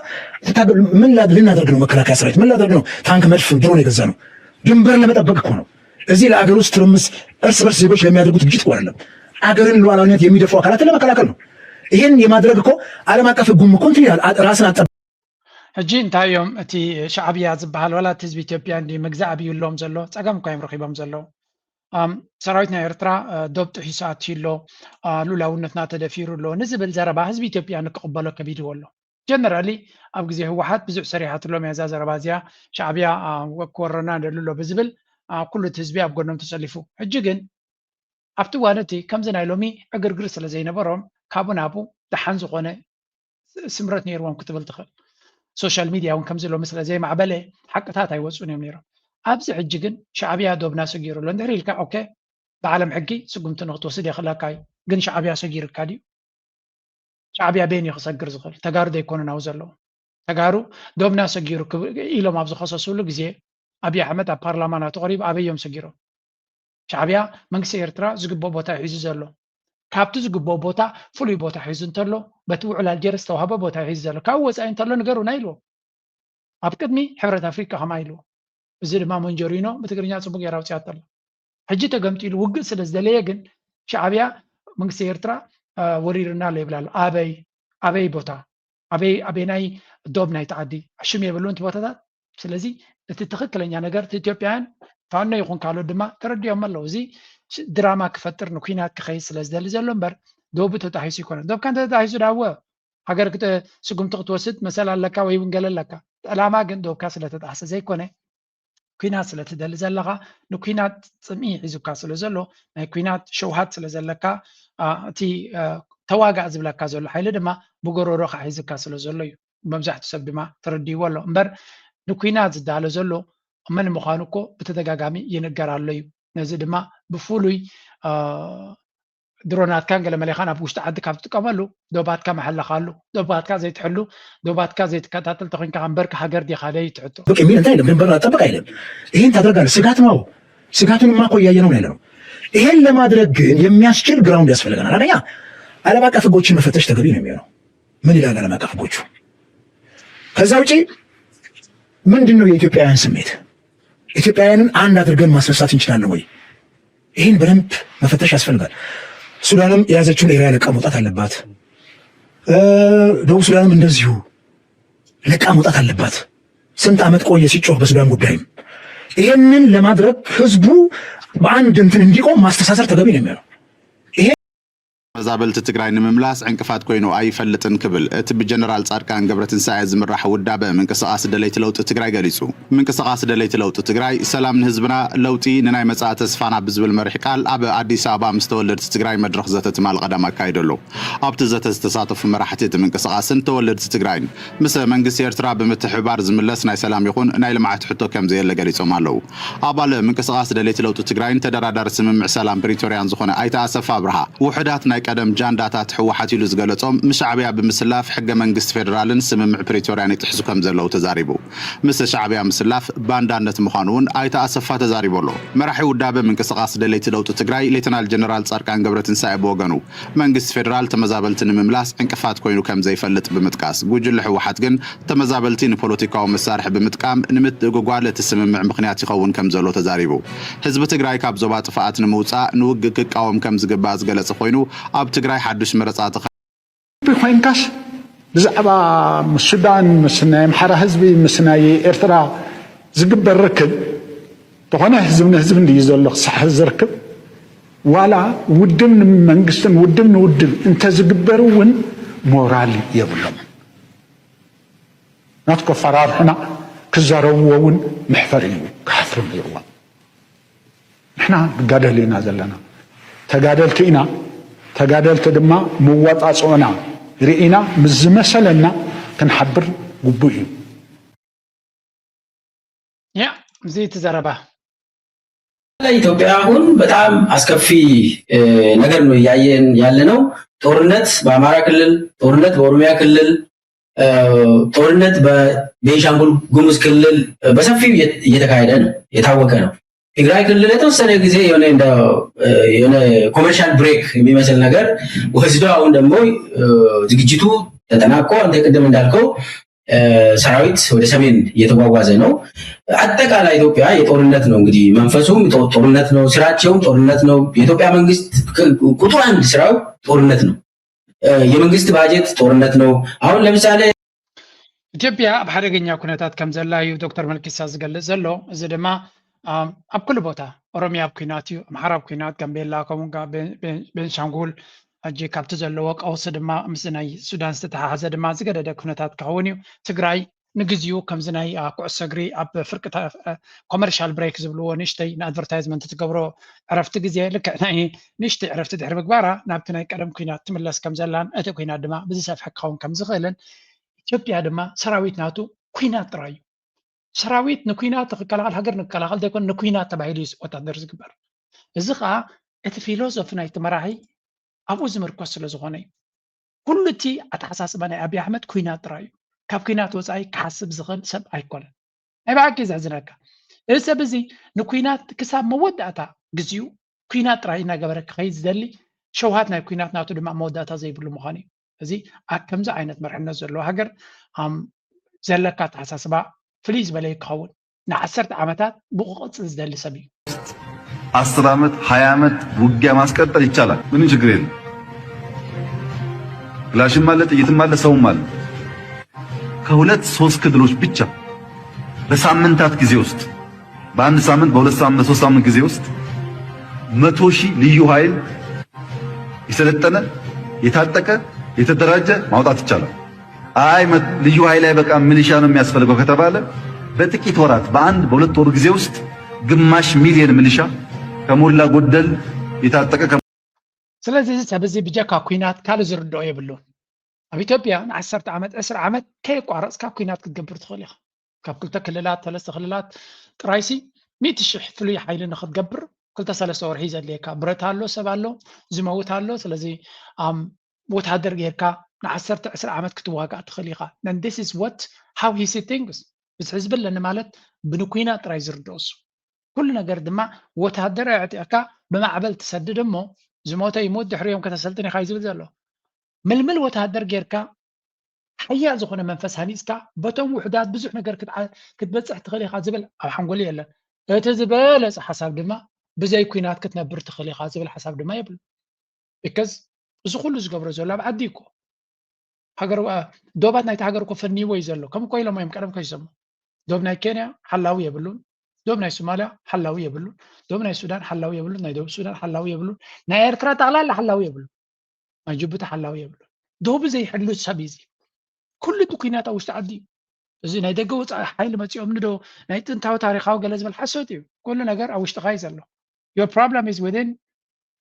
ምን ልናደርግ ነው? መከላከያ ሰራዊት ምን ላደርግ ነው? ታንክ፣ መድፍ፣ ድሮን የገዛ ነው። ድንበር ለመጠበቅ እኮ ነው። እዚህ ለአገር ውስጥ ትርምስ፣ እርስ በርስ ዜጎች ለሚያደርጉት ግጭት እኮ አይደለም። አገርን ሉዓላዊነት የሚደፍሩ አካላትን ለመከላከል ነው። ይሄን የማድረግ እኮ ዓለም አቀፍ ህጉም እኮ እንትን ይላል። ራስን አጠ ሕጂ እንታይ እዮም እቲ ሻዕብያ ዝበሃል ዋላ እቲ ህዝቢ ኢትዮጵያ እንዲ መግዛእ ኣብዩሎም ዘሎ? ጸገም እኳ እዮም ረኺቦም ዘለዉ። ሰራዊት ናይ ኤርትራ ዶብ ጥሒሱ ኣትዩ ኣሎ፣ ሉላውነትና ተደፊሩ ኣሎ ንዝብል ዘረባ ህዝቢ ኢትዮጵያ ንክቕበሎ ከቢድዎ ኣሎ። ጀነራሊ ኣብ ግዜ ህወሓት ብዙሕ ሰሪሓትሎም እያ እዛ ዘረባ እዚኣ። ሻዕብያ ክወረና ደሉ ኣሎ ብዝብል ኩሉ እቲ ህዝቢ ኣብ ጎኖም ተሰሊፉ። ሕጂ ግን ኣብቲ እዋን እቲ ከምዚ ናይ ሎሚ ዕግርግር ስለ ዘይነበሮም ካብኡ ናብኡ ደሓን ዝኾነ ስምረት ነይርዎም ክትብል ትኽእል። ሶሻል ሚድያ እውን ከምዚ ሎሚ ስለ ዘይማዕበለ ሓቅታት ኣይወፁን እዮም ነይሮም። ኣብዚ ሕጂ ግን ሻዕብያ ዶብና ሰጊሩ ኣሎ እንድሕር ኢልካ ኦኬ ብዓለም ሕጊ ስጉምቲ ንክትወስድ የኽእለካ እዩ። ግን ሻዕብያ ሰጊርካ ድዩ? ሻዕብያ በይን እዩ ክሰግር ዝኽእል። ተጋሩ ዘይኮኑ ናው ዘለዉ ተጋሩ ዶብና ሰጊሩ ኢሎም ኣብ ዝኸሰስሉ ግዜ ኣብይ ኣሕመድ ኣብ ፓርላማ ናቱ ቀሪቡ ኣበይ እዮም ሰጊሮም? ሻዕብያ መንግስቲ ኤርትራ ዝግብኦ ቦታ እዩ ሒዙ ዘሎ። ካብቲ ዝግብኦ ቦታ ፍሉይ ቦታ ሒዙ እንተሎ በቲ ውዕል ኣልጀርስ ዝተዋህበ ቦታ እዩ ሒዙ ዘሎ። ካብኡ ወፃኢ እንተሎ ንገሩና ኢልዎ። ኣብ ቅድሚ ሕብረት ኣፍሪቃ ከምኣ ኢልዎ። እዚ ድማ መንጀሪኖ ብትግርኛ ፅቡቅ ገይራ ኣውፅኣቶ ኣላ። ሕጂ ተገምጢሉ ውግእ ስለ ዝደለየ ግን ሻዕብያ መንግስቲ ኤርትራ ወሪርና ኣሎ ይብል ኣሎ። ኣበይ ኣበይ ቦታ ኣበይ ኣበናይ ዶብ ናይቲ ዓዲ ሽም የብሉን እቲ ቦታታት። ስለዚ እቲ ትኽክለኛ ነገር እቲ ኢትዮጵያውያን ፋኖ ይኹን ካልኦት ድማ ተረዲኦም ኣለዉ። እዚ ድራማ ክፈጥር ንኩናት ክኸይድ ስለ ዝደሊ ዘሎ እምበር ዶቡ ተጣሒሱ ይኮነ። ዶብካ እንተ ተጣሒሱ ዳወ ሃገር ስጉምቲ ክትወስድ መሰል ኣለካ ወይ እውን ገለ ኣለካ። ዕላማ ግን ዶብካ ስለ ተጣሕሰ ዘይኮነ ኩናት ስለ ትደሊ ዘለኻ ንኩናት ፅምኢ ሒዙካ ስለ ዘሎ ናይ ኩናት ሸውሃት ስለ ዘለካ እቲ ተዋጋእ ዝብለካ ዘሎ ሓይሊ ድማ ብጎረሮኻ ሒዝካ ስለ ዘሎ እዩ። መብዛሕትኡ ሰብ ድማ ተረዲእዎ ኣሎ እምበር ንኩናት ዝዳሎ ዘሎ መን ምዃኑ እኮ ብተደጋጋሚ ይንገር ኣሎ እዩ። ነዚ ድማ ብፍሉይ ድሮናትካን ገለ መሌኻን ኣብ ውሽጢ ዓዲ ካብ ትጥቀመሉ ዶባትካ መሐለኻሉ ዶባትካ ዘይትሕሉ ዶባትካ ዘይትከታተል ተኮንካ ከንበርካ ሃገር ዲኻ ደይ ትሕቶ የሚል እንታይ የለም። ድንበር አጠብቅ አይለም። ይህን ታደርጋለህ። ስጋት ነው። ስጋቱን ማ እኮ እያየነው ያለ ነው። ይሄን ለማድረግ ግን የሚያስችል ግራውንድ ያስፈልገናል። አንደኛ ዓለም አቀፍ ህጎችን መፈተሽ ተገቢ ነው የሚሆነው። ምን ይላል ዓለም አቀፍ ህጎቹ? ከዛ ውጪ ምንድን ነው የኢትዮጵያውያን ስሜት? ኢትዮጵያውያንን አንድ አድርገን ማስነሳት እንችላለን ወይ? ይህን በደንብ መፈተሽ ያስፈልጋል። ሱዳንም የያዘችውን ኤሪያ ለቃ መውጣት አለባት። ደቡብ ሱዳንም እንደዚሁ ለቃ መውጣት አለባት። ስንት ዓመት ቆየ ሲጮህ በሱዳን ጉዳይም። ይሄንን ለማድረግ ህዝቡ በአንድ እንትን እንዲቆም ማስተሳሰር ተገቢ ነው የሚሆነው። መዛበልቲ ትግራይ ንምምላስ ዕንቅፋት ኮይኑ ኣይፈልጥን ክብል እቲ ብጀነራል ፃድቃን ገብረትንሳኤ ዝምራሕ ውዳበ ምንቅስቃስ ደለይቲ ለውጢ ትግራይ ገሊፁ። ምንቅስቃስ ደለይቲ ለውጢ ትግራይ ሰላም ንህዝብና ለውጢ ንናይ መፃኢ ተስፋና ብዝብል መሪሕ ቃል ኣብ ኣዲስ ኣበባ ምስ ተወለድቲ ትግራይ መድረኽ ዘተ ትማል ቀዳም ኣካይዱ ኣሎ። ኣብቲ ዘተ ዝተሳተፉ መራሕቲ እቲ ምንቅስቃስን ተወለድቲ ትግራይን ምስ መንግስቲ ኤርትራ ብምትሕብባር ዝምለስ ናይ ሰላም ይኹን ናይ ልምዓት ሕቶ ከም ዘየለ ገሊፆም ኣለዉ። ኣባል ምንቅስቃስ ደለይቲ ለውጢ ትግራይን ተደራዳሪ ስምምዕ ሰላም ፕሪቶርያን ዝኾነ ኣይተ ኣሰፋ ኣብርሃ ውሑዳት ናይ ቀደም ጃንዳታት ህወሓት ኢሉ ዝገለፆም ምስ ሻዕብያ ብምስላፍ ሕገ መንግስቲ ፌደራልን ስምምዕ ፕሪቶርያን ይጥሕሱ ከም ዘለዉ ተዛሪቡ። ምስ ሻዕብያ ምስላፍ ባንዳነት ምዃኑ እውን ኣይተ ኣሰፋ ተዛሪቡ ኣሎ። መራሒ ውዳበ ምንቅስቃስ ደለይቲ ለውጢ ትግራይ ሌተናል ጀነራል ፃድቃን ገብረትንሳኤ ብወገኑ መንግስቲ ፌደራል ተመዛበልቲ ንምምላስ ዕንቅፋት ኮይኑ ከም ዘይፈልጥ ብምጥቃስ ጉጅለ ህወሓት ግን ተመዛበልቲ ንፖለቲካዊ መሳርሒ ብምጥቃም ንምትእጉጓል እቲ ስምምዕ ምኽንያት ይኸውን ከም ዘሎ ተዛሪቡ። ህዝቢ ትግራይ ካብ ዞባ ጥፍኣት ንምውፃእ ንውግእ ክቃወም ከም ዝግባእ ዝገለፀ ኮይኑ ኣብ ትግራይ ሓዱሽ መረፃ ተኸ ኮይንካስ ብዛዕባ ምስ ሱዳን ምስ ናይ ኣምሓራ ህዝቢ ምስ ናይ ኤርትራ ዝግበር ርክብ ዝኾነ ህዝቢ ንህዝቢ እንድዩ ዘሎ ክሳሕ ዝርክብ ዋላ ውድብ ንመንግስትን ውድብ ንውድብ እንተዝግበር እውን ሞራል የብሎም። ናትኮ ኣፈራርሑና ክዛረብዎ እውን መሕፈር እዩ ክሓፍሩ ነይርዎም። ንሕና ንጋደል ኢና ዘለና ተጋደልቲ ኢና። ተጋደልቲ ድማ መዋፃፅኦና ርኢና ምስ ዝመሰለና ክንሓብር ግቡእ እዩ። ያ እዚ እቲ ዘረባ ኢትዮጵያ አሁን በጣም አስከፊ ነገር ነው እያየን ያለ ነው። ጦርነት በአማራ ክልል፣ ጦርነት በኦሮሚያ ክልል፣ ጦርነት በቤንሻንጉል ጉሙዝ ክልል በሰፊው እየተካሄደ ነው፣ የታወቀ ነው። ትግራይ ክልል የተወሰነ ጊዜ የሆነ እንደ የሆነ ኮመርሻል ብሬክ የሚመስል ነገር ወስዶ አሁን ደግሞ ዝግጅቱ ተጠናቆ አንተ ቅድም እንዳልከው ሰራዊት ወደ ሰሜን እየተጓጓዘ ነው። አጠቃላይ ኢትዮጵያ የጦርነት ነው እንግዲህ መንፈሱም ጦርነት ነው፣ ስራቸውም ጦርነት ነው። የኢትዮጵያ መንግስት ቁጥር አንድ ስራው ጦርነት ነው። የመንግስት ባጀት ጦርነት ነው። አሁን ለምሳሌ ኢትዮጵያ ኣብ ሓደገኛ ኩነታት ከም ዘላ እዩ ዶክተር መልኪሳ ዝገልጽ ዘሎ። እዚ ድማ ኣብ ኩሉ ቦታ ኦሮሚያ ኣብ ኩናት እዩ፣ ኣምሓራ ኣብ ኩናት፣ ጋምቤላ ከምኡ ቤንሻንጉል ሕጂ ካብቲ ዘለዎ ቀውሲ ድማ ምስ ናይ ሱዳን ዝተተሓሓዘ ድማ ዝገደደ ኩነታት ክኸውን እዩ። ትግራይ ንግዚኡ ከምዚ ናይ ኩዕሶ እግሪ ኣብ ፍርቂ ኮመርሻል ብሬክ ዝብልዎ ንእሽተይ ንኣድቨርታይዝመንት ትገብሮ ዕረፍቲ ግዜ ልክዕ ናይ ንእሽተይ ዕረፍቲ ድሕሪ ምግባራ ናብቲ ናይ ቀደም ኩናት ትምለስ ከም ዘላን እቲ ኩናት ድማ ብዝሰፍሐ ክኸውን ከም ዝኽእልን ኢትዮጵያ ድማ ሰራዊት ናቱ ኩናት ጥራይ እዩ። ሰራዊት ንኩናት ክከላኸል ሃገር ንከላኸል ዘይኮነ ንኩናት ተባሂሉ እዩ ወታደር ዝግበር። እዚ ከዓ እቲ ፊሎሶፊ ናይቲ መራሒ ኣብኡ ዝምርኮስ ስለ ዝኾነ እዩ። ኩሉ እቲ ኣተሓሳስባ ናይ ኣብይ ኣሕመድ ኩናት ጥራይ እዩ። ካብ ኩናት ወፃኢ ክሓስብ ዝኽእል ሰብ ኣይኮነን። ናይ ብሓቂ ዘሕዝነካ እዚ ሰብ እዚ ንኩናት ክሳብ መወዳእታ ግዚኡ ኩናት ጥራይ እናገበረ ክኸይድ ዝደሊ ሸውሃት ናይ ኩናት ናቱ ድማ መወዳእታ ዘይብሉ ምዃኑ እዩ። እዚ ኣብ ከምዚ ዓይነት መርሕነት ዘለዎ ሃገር ዘለካ ኣተሓሳስባ ፍልይ ዝበለ ክኸውን ንዓሰርተ ዓመታት ብቑ ቅፅል ዝደሊ ሰብ እዩ። አስር ዓመት ሃያ ዓመት ውጊያ ማስቀጠል ይቻላል። ምንም ችግር የለም። ክላሽም አለ፣ ጥይትም አለ፣ ሰውም አለ። ከሁለት ሶስት ክልሎች ብቻ በሳምንታት ጊዜ ውስጥ በአንድ ሳምንት በሁለት ሳምንት በሶስት ሳምንት ጊዜ ውስጥ መቶ ሺህ ልዩ ኃይል የሰለጠነ የታጠቀ የተደራጀ ማውጣት ይቻላል። አይ ልዩ ኃይል አይበቃም ሚሊሻ ነው የሚያስፈልገው ከተባለ በጥቂት ወራት በአንድ በሁለት ወር ጊዜ ውስጥ ግማሽ ሚሊየን ሚሊሻ ከሞላ ጎደል የታጠቀ ከ- ስለዚ እዚ ሰብ እዚ ብጀካ ኩናት ካልእ ዝርድኦ የብሉን። ኣብ ኢትዮጵያ ንዓሰርተ ዓመት ዕስራ ዓመት ከየቋረፅካ ኩናት ክትገብር ትኽእል ኢኻ። ካብ ክልተ ክልላት ሰለስተ ክልላት ጥራይሲ ሚእቲ ሽሕ ፍሉይ ሓይሊ ንክትገብር ክልተ ሰለስተ ወርሒ ዘድልየካ ብረት ኣሎ፣ ሰብ ኣሎ፣ ዝመውት ኣሎ። ስለዚ ኣም ወታደር ጌርካ ንዓሰርተ ዕስራ ዓመት ክትዋጋእ ትኽእል ኢኻ። And this is what how he see things። እዚ ሕዝቢ ኣለኒ ማለት ብንኩናት ጥራይ ዝርድኦ እሱ። ኩሉ ነገር ድማ ወታደር ኣዕጢቕካ ብማዕበል ትሰድድ እሞ ዝሞተ ይሙት ድሕሪኦም ከተሰልጥን ኢኻ እዩ ዝብል ዘሎ። ምልምል ወታደር ጌርካ ሓያል ዝኾነ መንፈስ ሃኒፅካ በቶም ውሑዳት ብዙሕ ነገር ክትዓ- ክትበፅሕ ትኽእል ኢኻ ዝብል ኣብ ሓንጎሉ የለን። እቲ ዝበለፀ ሓሳብ ድማ ብዘይ ኩናት ክትነብር ትኽእል ኢኻ ዝብል ሓሳብ ድማ የብሉ። Because እዚ ኩሉ ዝገብሮ ዘሎ ኣብ ዓዲ እኮ ሃገር ዶባት ናይቲ ሃገር እኮ ፈንይዎ እዩ ዘሎ። ከም እኮ ኢሎም እዮም ቀደም ከይሰሙ ዶብ ናይ ኬንያ ሓላዊ የብሉን፣ ዶብ ናይ ሶማልያ ሓላዊ የብሉን፣ ዶብ ናይ ሱዳን ሓላዊ የብሉን፣ ናይ ደቡብ ሱዳን ሓላዊ የብሉን፣ ናይ ኤርትራ ጠቕላላ ሓላዊ የብሉን፣ ናይ ጅቡቲ ሓላዊ የብሉን። ዶቡ ዘይሕሉ ሰብ እዩ እዚ። ኩሉ እቲ ኩናት ኣብ ውሽጢ ዓዲ እዩ። እዚ ናይ ደገ ወፃኢ ሓይሊ መፂኦም ንዶ ናይ ጥንታዊ ታሪካዊ ገለ ዝበል ሓሶት እዩ። ኩሉ ነገር ኣብ ውሽጥኻ እዩ ዘሎ። Your problem is within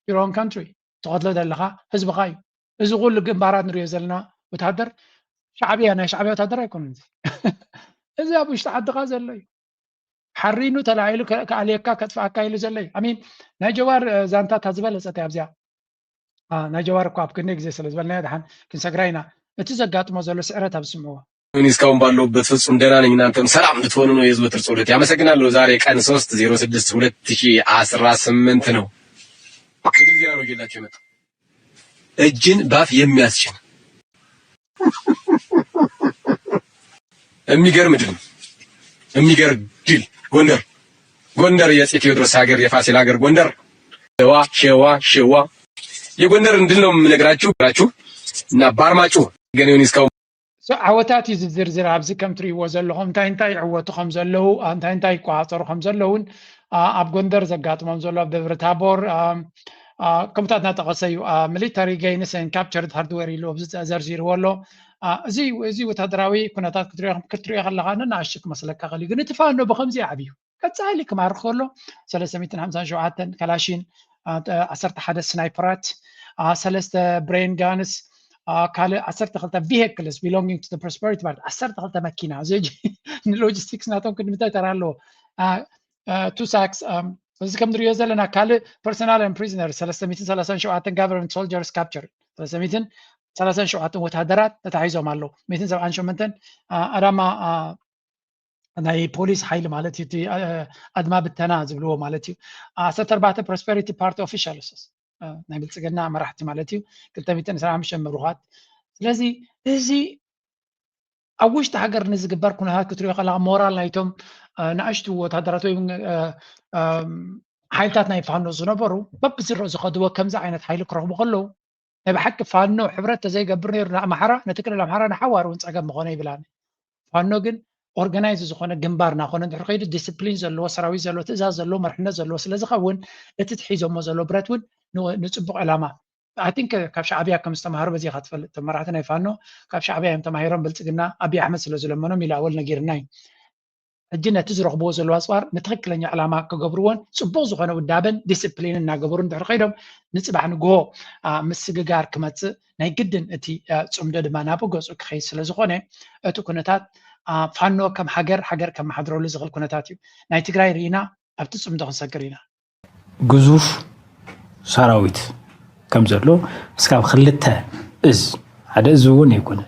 your own country። ትቐትሎ ዘለኻ ህዝብኻ እዩ። እዚ ኩሉ ግንባራት ንሪኦ ዘለና ወታደር ሻዕብያ ናይ ሻዕብያ ወታደር ኣይኮነን። እዚ እዚ ኣብ ውሽጢ ዓድኻ ዘሎ እዩ። ሓሪኑ ተላዒሉ ከ- ከኣልየካ ከጥፍኣካ ኢሉ ዘሎ እዩ። I mean ናይ ጀዋር እ፣ ዛንታ እታ ዝበለፀት እያ ኣብዚኣ። አ፣ ናይ ጀዋር እኮ ኣብ ክንደይ ግዜ ስለ ዝበልናዮ ድሓን ክንሰግራ ኢና። እቲ ዘጋጥሞ ዘሎ ስዕረት ኣብ ስምዕዎ። እኔ እስካሁን ባለሁበት ፍጹም ደህና ነኝ። እናንተም ሰላም እንድትሆኑ ነው የዘወትር ጸሎቴ። አመሰግናለሁ። ዛሬ ቀን ሶስት ዜሮ ስድስት ሁለት ሺህ አስራ ስምንት ነው። ዝግጅት ነው ይዤላችሁ የመጣሁ። እጅን ባፍ የሚያስችል የሚገርም ድል ነው። የሚገርም ድል ጎንደር፣ ጎንደር የአፄ ቴዎድሮስ ሀገር፣ የፋሲል ሀገር ጎንደር። ሸዋ ሸዋ ሸዋ የጎንደር ድል ነው የምነግራችሁ። ግራችሁ እና ባርማጩ ገኔውን እስካሁን So ዓወታት እዩ ዝዝርዝር ኣብዚ ከም ትርእይዎ ዘለኹም እንታይ እንታይ ይዕወቱ ከም ዘለዉ እንታይ እንታይ ይቆፃፀሩ ከም ዘለውን አ፣ ኣብ ጎንደር ዘጋጥሞም ዘሎ ኣብ ደብረ ታቦር አ፣ አ፣ ከምታት እናጠቐሰ እዩ። ሚሊታሪ ገይንስ ካፕቸርድ ሃርድዌር ኢሉ ኣብዚ ዘርዚርዎ ኣሎ። አ፣ እዚ እዚ ወታደራዊ ኩነታት ክትሪኦ ክትሪኦ ከለኻ ንኣሽቱ ክመስለካ ክእል እዩ፣ ግን እቲ ፋኖ ብከምዚ እዩ ዓብዩ። ቀፃሊ ክማርኽ ከሎ ሰለስተ ሚእትን ሓምሳን ሸውዓተን ካላሽን አ፣ ተ- ዓሰርተ ሓደ ስናይፐራት ሰለስተ brain guns፣ ካልእ ዓሰርተ ክልተ vehicles belonging to the Prosperity Party፣ ዓሰርተ ክልተ መኪና። እዚ ንሎጂስቲክስ ናቶም ክንዲ ምንታይ ተራ ኣለዎ? Two sacks። እዚ ከም ንሪኦ ዘለና ካልእ personal and prisoner ሰለስተ ሚእትን ሰላሳን ሸውዓተን government soldiers capture፣ ሰለስተ ሚእትን ሰላሳን ሸውዓተን ወታደራት ተታሒዞም ኣለዉ። ሚእትን ሰብዓን ሸሞንተን ኣዳማ ናይ ፖሊስ ሓይሊ ማለት እዩ፣ ኣድማ ብተና ዝብልዎ ማለት እዩ። ዓሰርተ ኣርባዕተ Prosperity Party officials፣ ናይ ብልፅግና መራሕቲ ማለት እዩ፣ ክልተ ሚእትን ዕስራን ሓሙሽተን ምሩኻት። ስለዚ እዚ ኣብ ውሽጢ ሃገር ንዝግበር ኩነታት ክትሪኦ ከለካ ሞራል ናይቶም ንኣሽቱ ወታደራት ወይ ሓይልታት ናይ ፋኖ ዝነበሩ በብዝሮ ዝኸድዎ ከምዚ ዓይነት ሓይሊ ክረኽቡ ከለዉ ናይ ብሓቂ ፋኖ ሕብረት ተዘይገብር ነይሩ ንኣምሓራ፣ ነቲ ክልል ኣምሓራ ንሓዋር እውን ፀገም ምኾነ ይብላኒ። ፋኖ ግን ኦርጋናይዝ ዝኾነ ግንባር እናኾነ እንድሕር ከይዱ ዲስፕሊን ዘለዎ ሰራዊት ዘለዎ ትእዛዝ ዘለዎ መርሕነት ዘለዎ ስለ ዝኸውን እቲ ትሒዞሞ ዘሎ ብረት እውን ንፅቡቕ ዕላማ I think ካብ ሻዕብያ ከም ዝተማሃሩ በዚ ኢኻ ትፈልጥ። እቶም መራሕቲ ናይ ፋኖ ካብ ሻዕብያ እዮም ተማሂሮም፣ ብልፅግና ኣብይ ኣሕመድ ስለ ዝለመኖም ኢሉ ኣወል ነጊርና እዩ። ሕጂ ነቲ ዝረኽብዎ ዘለዉ ኣፅዋር ንትኽክለኛ ዕላማ ክገብርዎን ፅቡቕ ዝኾነ ውዳበን ዲስፕሊን እናገበሩ እንድሕር ከይዶም ንፅባሕ ንግሆ ምስግጋር ክመፅእ ናይ ግድን እቲ ፅምዶ ድማ ናብ ገፁ ክኸይድ ስለ ዝኾነ እቲ ኩነታት ፋኖ ከም ሃገር ሃገር ከመሓድረሉ ዝኽእል ኩነታት እዩ። ናይ ትግራይ ርኢና ኣብቲ ፅምዶ ክንሰግር ኢና። ግዙፍ ሰራዊት ከም ዘሎ እስካብ ክልተ እዝ ሓደ እዝ እውን ኣይኮነ።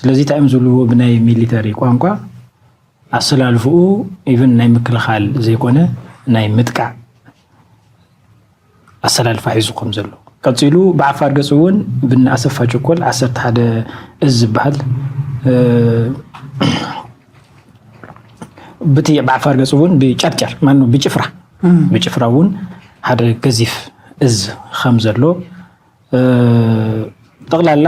ስለዚ እንታይ እዮም ዝብልዎ ብናይ ሚሊተሪ ቋንቋ ኣሰላልፍኡ ኢቭን ናይ ምክልኻል ዘይኮነ ናይ ምጥቃዕ ኣሰላልፋ ሒዙ ከም ዘሎ ቀፂሉ ብዓፋር ገፅ እውን ብን ኣሰፋ ቸኮል ዓሰርተ ሓደ እዝ ዝበሃል ብቲ ብዓፋር ገፅ እውን ብጨርጨር ማኑ ብጭፍራ ብጭፍራ እውን ሓደ ገዚፍ እዝ ከም ዘሎ ጠቕላላ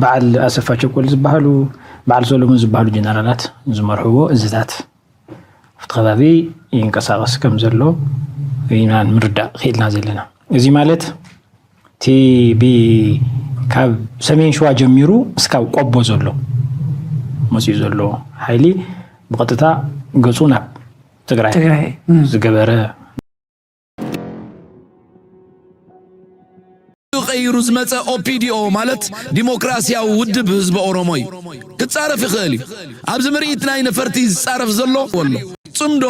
በዓል ኣሰፋ ቸኮል ዝበሃሉ በዓል ሰሎሞን ዝበሃሉ ጀነራላት ዝመርሕዎ እዝታት ኣብቲ ከባቢ ይንቀሳቐስ ከም ዘሎ ኢና ንምርዳእ ክኢልና ዘለና። እዚ ማለት እቲ ካብ ሰሜን ሸዋ ጀሚሩ እስካብ ቆቦ ዘሎ መፅኡ ዘሎ ሓይሊ ብቐጥታ ገፁ ናብ ትግራይ ዝገበረ ቀይሩ ዝመፀ ኦፒዲኦ ማለት ዲሞክራሲያዊ ውድብ ህዝቢ ኦሮሞ እዩ። ክፃረፍ ይኽእል እዩ። ኣብዚ ምርኢት ናይ ነፈርቲ ዝፃረፍ ዘሎ ኣሎ። ፅምዶ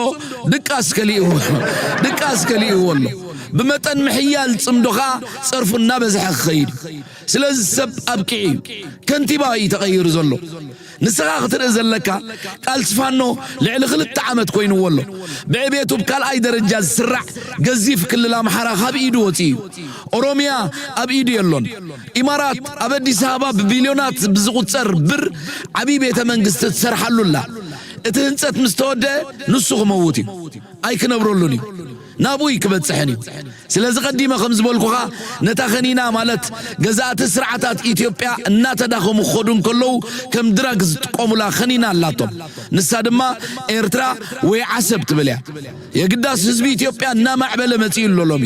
ድቃስ ከሊእዎ ድቃስ ከሊእዎ ኣሎ። ብመጠን ምሕያል ፅምዶ ከዓ ፀርፉ እናበዝሐ ክኸይድ እዩ። ስለዚ ሰብ ኣብቂዑ እዩ። ከንቲባ እዩ ተቐይሩ ዘሎ። ንስኻ ክትርኢ ዘለካ ቃልሲ ፋኖ ልዕሊ ክልተ ዓመት ኮይንዎ ኣሎ። ብዕቤቱ ብካልኣይ ደረጃ ዝስራዕ ገዚፍ ክልል ኣምሓራ ካብ ኢዱ ወፂኡ እዩ። ኦሮሚያ ኣብ ኢዱ የሎን። ኢማራት ኣብ ኣዲስ ኣበባ ብቢልዮናት ብዝቑፀር ብር ዓብዪ ቤተ መንግስቲ ትሰርሓሉ ኣላ። እቲ ህንፀት ምስ ተወደአ ንሱ ክመውት እዩ። ኣይክነብረሉን እዩ። ናብኡ እዩ ክበፅሕን እዩ። ስለዚ ቀዲመ ከም ዝበልኩኻ ነታ ከኒና ማለት ገዛእቲ ስርዓታት ኢትዮጵያ እናተዳኸሙ ክኸዱ እንከለዉ ከም ድራግ ዝጥቀሙላ ከኒና ኣላቶም። ንሳ ድማ ኤርትራ ወይ ዓሰብ ትብል እያ። የግዳስ ህዝቢ ኢትዮጵያ እናማዕበለ መፂኡ ኣሎ። ሎሚ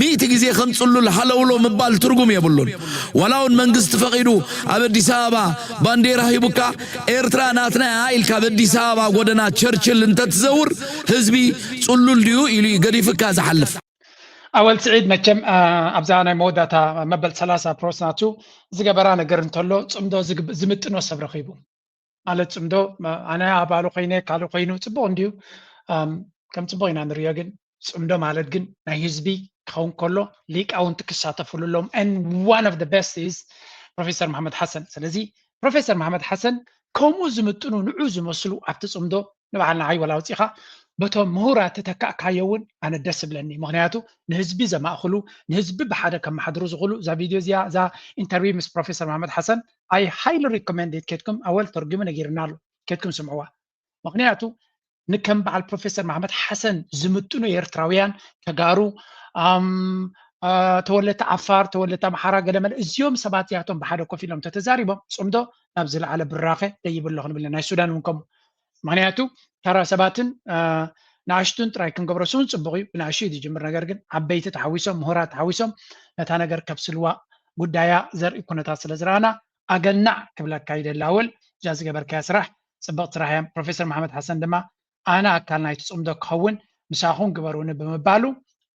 ሚእቲ ግዜ ከም ፅሉል ሃለውሎ ምባል ትርጉም የብሉን። ዋላ እውን መንግስቲ ፈቒዱ ኣብ ኣዲስ ኣበባ ባንዴራ ሂቡካ ኤርትራ ናትና እያ ኢልካ ኣብ ኣዲስ ኣበባ ጎደና ቸርችል እንተትዘውር ህዝቢ ፅሉል ድዩ ኢሉ እዩ ገዲፍካ ዝሓልፍ። ኣወል ስዒድ መቸም ኣብዛ ናይ መወዳእታ መበል ሰላሳ ፕሮስ ናቱ ዝገበራ ነገር እንተሎ ፅምዶ ዝምጥኖ ሰብ ረኺቡ ማለት ፅምዶ ኣነ ኣባሉ ኮይነ ካልእ ኮይኑ ፅቡቅ እንድዩ ከም ፅቡቅ ኢና ንሪኦ ግን ፅምዶ ማለት ግን ናይ ህዝቢ ክኸውን ከሎ ሊቃውንቲ ክሳተፍሉ ኣለዎም and one of the best is ፕሮፌሰር መሓመድ ሓሰን ስለዚ ፕሮፌሰር መሓመድ ሓሰን ከምኡ ዝምጥኑ ንዑ ዝመስሉ ኣብቲ ፅምዶ ንባዕልና ዓይወላ ኣውፂኻ በቶም ምሁራት ተተካእካዮ እውን ኣነ ደስ ይብለኒ ምክንያቱ ንህዝቢ ዘማእኽሉ ንህዝቢ ብሓደ ከመሓድሩ ዝኽእሉ እዛ ቪድዮ እዚኣ እዛ ኢንተርቪው ምስ ፕሮፌሰር መሓመድ ሓሰን I highly recommend it ኬድኩም ኣወል ተርጉሙ ነጊርና ኣሎ ኬድኩም ስምዕዋ ምክንያቱ ንከም በዓል ፕሮፌሰር መሓመድ ሓሰን ዝምጥኑ ኤርትራውያን ተጋሩ ተወለቲ ዓፋር ተወለቲ ኣምሓራ ገለመለ እዚኦም ሰባት እዚኣቶም ብሓደ ኮፍ ኢሎም ተተዛሪቦም ፅምዶ ናብ ዝለዓለ ብራኸ ደይብሎ ክንብል ናይ ሱዳን እውን ከምኡ ምክንያቱ ተራ ሰባትን ንኣሽቱን ጥራይ ክንገብሮ ስውን ፅቡቅ እዩ ብንኣሽቱ እዩ ዝጅምር ነገር ግን ዓበይቲ ተሓዊሶም ምሁራት ተሓዊሶም ነታ ነገር ከብስልዋ ጉዳያ ዘርኢ ኩነታት ስለ ዝረኣና ኣገናዕ ክብለካ ይደሊ ኣወል እዛ ዝገበርካያ ስራሕ ፅብቅ ስራሕ እያ ፕሮፌሰር መሓመድ ሓሰን ድማ ኣነ ኣካል ናይቲ ፅምዶ ክኸውን ምሳኹም ግበሩኒ ብምባሉ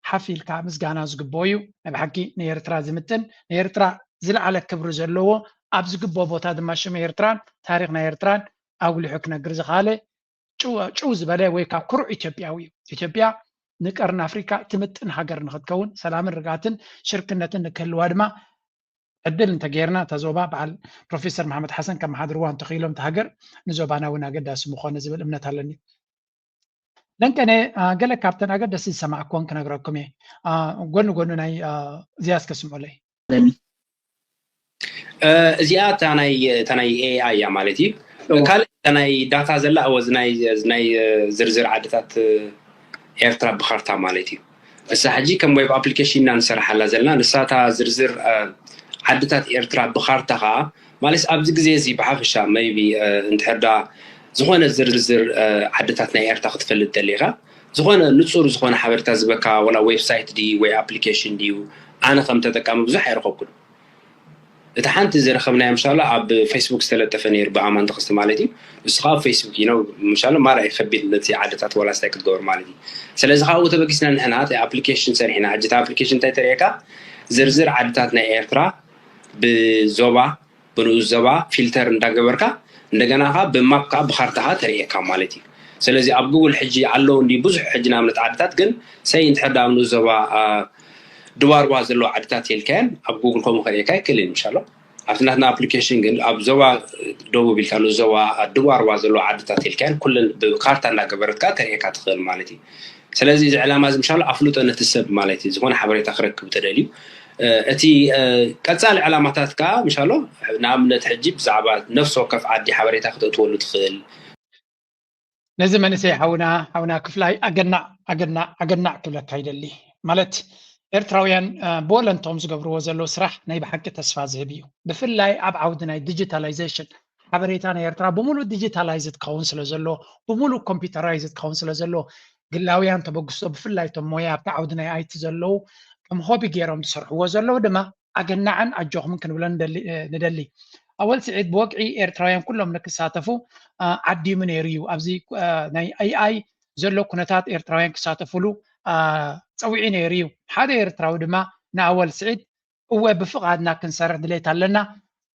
ሓፍ ኢልካ ምስጋና ዝግብኦ እዩ። ናይ ብሓቂ ንኤርትራ ዝምጥን፣ ንኤርትራ ዝለዓለ ክብሪ ዘለዎ፣ ኣብ ዝግብኦ ቦታ ድማ ሽም ኤርትራን ታሪኽ ናይ ኤርትራን ኣጉሊሑ ክነግር ዝኸኣለ ጭው ዝበለ ወይ ከዓ ኩሩዕ ኢትዮጵያዊ እዩ። ኢትዮጵያ ንቀርኒ ኣፍሪካ ትምጥን ሃገር ንክትከውን፣ ሰላምን ርግኣትን ሽርክነትን ንክህልዋ ድማ ዕድል እንተገይርና፣ እታ ዞባ በዓል ፕሮፌሰር መሓመድ ሓሰን ከመሓድርዋ እንተኽኢሎም፣ እታ ሃገር ንዞባና እውን ኣገዳሲ ምኾነ ዝብል እምነት ኣለኒ። ለንቀነ፣ ገለ ካብተን ኣገደስቲ ዝሰማዕኩወን ክነግረኩም እየ። ጎኒ ጎኒ ናይ እዚኣ እስከ ስምዑለይ። እዚኣ እታ ናይ AI እያ ማለት እዩ። ካልእ እታ ናይ ዳታ ዘላ፣ እወ፣ ናይ ዝርዝር ዓድታት ኤርትራ ብካርታ ማለት እዩ። እሳ ሕጂ ከም ዌብ ኣፕሊኬሽን ኢና ንሰርሓላ ዘለና። ንሳ እታ ዝርዝር ዓድታት ኤርትራ ብካርታ ከዓ ማለት ኣብዚ ግዜ እዚ ብሓፈሻ maybe እንድሕር ዳ ዝኾነ ዝርዝር ዓድታት ናይ ኤርትራ ክትፈልጥ ደሊኻ፣ ዝኾነ ንጹር ዝኾነ ሓበሬታ ዝበካ ወላ ዌብሳይት ድዩ ወይ ኣፕሊኬሽን ድዩ፣ ኣነ ከም ተጠቃሚ ብዙሕ ኣይረኸብኩን። እቲ ሓንቲ ዝረኸብናዮ ምሻሎ ኣብ ፌስቡክ ዝተለጠፈ ነይሩ ብኣማን ተኸስተ ማለት እዩ። ንሱ ከዓ ኣብ ፌስቡክ እዩ ነው ምሻሎ ማራ እዩ ከቢድ ነቲ ዓድታት ወላ ስታይ ክትገብር ማለት እዩ። ስለዚ ካብኡ ተበጊስና ንሕና እቲ ኣፕሊኬሽን ሰሪሕና። ሕጂ እቲ ኣፕሊኬሽን እንታይ ተርእየካ? ዝርዝር ዓድታት ናይ ኤርትራ ብዞባ ብንኡስ ዞባ ፊልተር እንዳገበርካ እንደገና ከዓ ብማፕ ከዓ ብካርታ ከዓ ተርእየካ ማለት እዩ። ስለዚ ኣብ ጉግል ሕጂ ኣለዉ እንዲ ብዙሕ ሕጂ ንኣብነት ዓድታት ግን ሰይ እንድሕር ዳ ኣብ ንኡስ ዞባ ድዋርዋ ዘለዋ ዓድታት የልካየን ኣብ ጉግል ከምኡ ከርእየካ ይክእል እዩ ምሻሎ። ኣብቲ ናትና ኣፕሊኬሽን ግን ኣብ ዞባ ደቡብ ኢልካ ንኡስ ዞባ ድዋርዋ ዘለዋ ዓድታት የልካየን ኩለን ብካርታ እንዳገበረትካ ተርእየካ ትኽእል ማለት እዩ። ስለዚ እዚ ዕላማ እዚ ምሻሎ ኣፍልጦ ነቲ ሰብ ማለት እዩ ዝኾነ ሓበሬታ ክረክብ ተደልዩ እቲ ቀጻሊ ዕላማታት ከዓ ምሻሎ ንኣብነት ሕጂ ብዛዕባ ነፍሲ ወከፍ ዓዲ ሓበሬታ ክተእትወሉ ትኽእል። ነዚ መንእሰይ ሓውና ሓውና ክፍላይ ኣገናዕ ኣገናዕ ኣገናዕ ክብለካ ይደሊ። ማለት ኤርትራውያን ብወለንቶም ዝገብርዎ ዘለዉ ስራሕ ናይ ብሓቂ ተስፋ ዝህብ እዩ። ብፍላይ ኣብ ዓውዲ ናይ ዲጂታላይዜሽን ሓበሬታ ናይ ኤርትራ ብምሉእ ዲጂታላይዝድ ክኸውን ስለ ዘሎ፣ ብምሉእ ኮምፒውተራይዝድ ክኸውን ስለ ዘሎ፣ ግላውያን ተበግሶ ብፍላይ እቶም ሞያ ኣብቲ ዓውዲ ናይ ኣይቲ ዘለዉ ከም ሆቢ ገይሮም ዝሰርሕዎ ዘለዉ ድማ ኣገናዕን ኣጆኹምን ክንብለን ንደሊ። ኣወል ስዒድ ብወግዒ ኤርትራውያን ኩሎም ንክሳተፉ ዓዲሙ ነይሩ እዩ። ኣብዚ ናይ ኤኣይ ዘሎ ኩነታት ኤርትራውያን ክሳተፉሉ ፀዊዑ ነይሩ እዩ። ሓደ ኤርትራዊ ድማ ንኣወል ስዒድ እወ ብፍቓድና ክንሰርሕ ድሌት ኣለና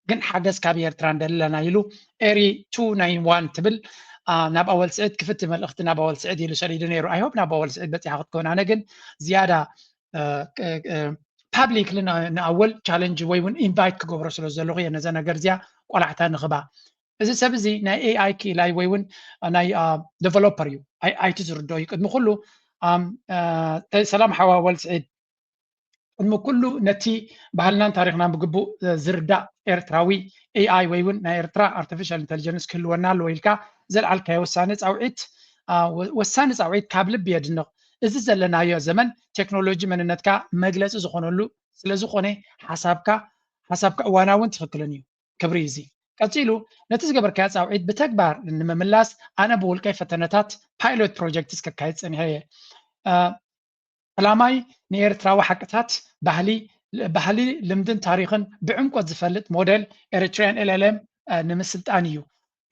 ግን ሓገዝ ካብ ኤርትራ ንደሊ ኣለና ኢሉ ኤሪ two nine one ትብል ናብ ኣወል ስዒድ ክፍቲ መልእኽቲ ናብ ኣወል ስዒድ ኢሉ ሰዲዱ ነይሩ። I hope ናብ ኣወል ስዒድ በፂሓ ክትከውን። ኣነ ግን ዝያዳ ፓብሊክሊ ንኣወል ቻለንጅ ወይ እውን ኢንቫይት ክገብሮ ስለ ዘለኹ እየ ነዛ ነገር እዚኣ ቆላሕታ ንኽባ። እዚ ሰብ እዚ ናይ ኤኣይ ክኢላይ ወይ እውን ናይ ዴቨሎፐር እዩ። ኣይቲ ዝርድኦ እዩ። ቅድሚ ኩሉ ሰላም ሓዋ ኣወል ስዒድ፣ ቅድሚ ኩሉ ነቲ ባህልናን ታሪኽናን ብግቡእ ዝርዳእ ኤርትራዊ ኤኣይ ወይ እውን ናይ ኤርትራ ኣርቲፊሻል ኢንተሊጀንስ ክህልወና ኣለዎ ኢልካ ዘልዓልካዮ ወሳኒ ፃውዒት ወሳኒ ፃውዒት ካብ ልቢ የድንቕ። እዚ ዘለናዮ ዘመን ቴክኖሎጂ መንነትካ መግለፂ ዝኾነሉ ስለዝኾነ ሓሳብካ ሓሳብካ እዋናውን ትኽክልን እዩ። ክብሪ እዚ ቀፂሉ ነቲ ዝገበርካዮ ፃውዒት ብተግባር ንምምላስ ኣነ ብውልቀይ ፈተነታት ፓይሎት ፕሮጀክትስ ከካይድ ፀኒሐ እየ። ዕላማይ ንኤርትራዊ ሓቅታት ባህሊ ባህሊ ልምድን ታሪኽን ብዕምቆት ዝፈልጥ ሞዴል ኤሪትሪያን ኤልኤልኤም ንምስልጣን እዩ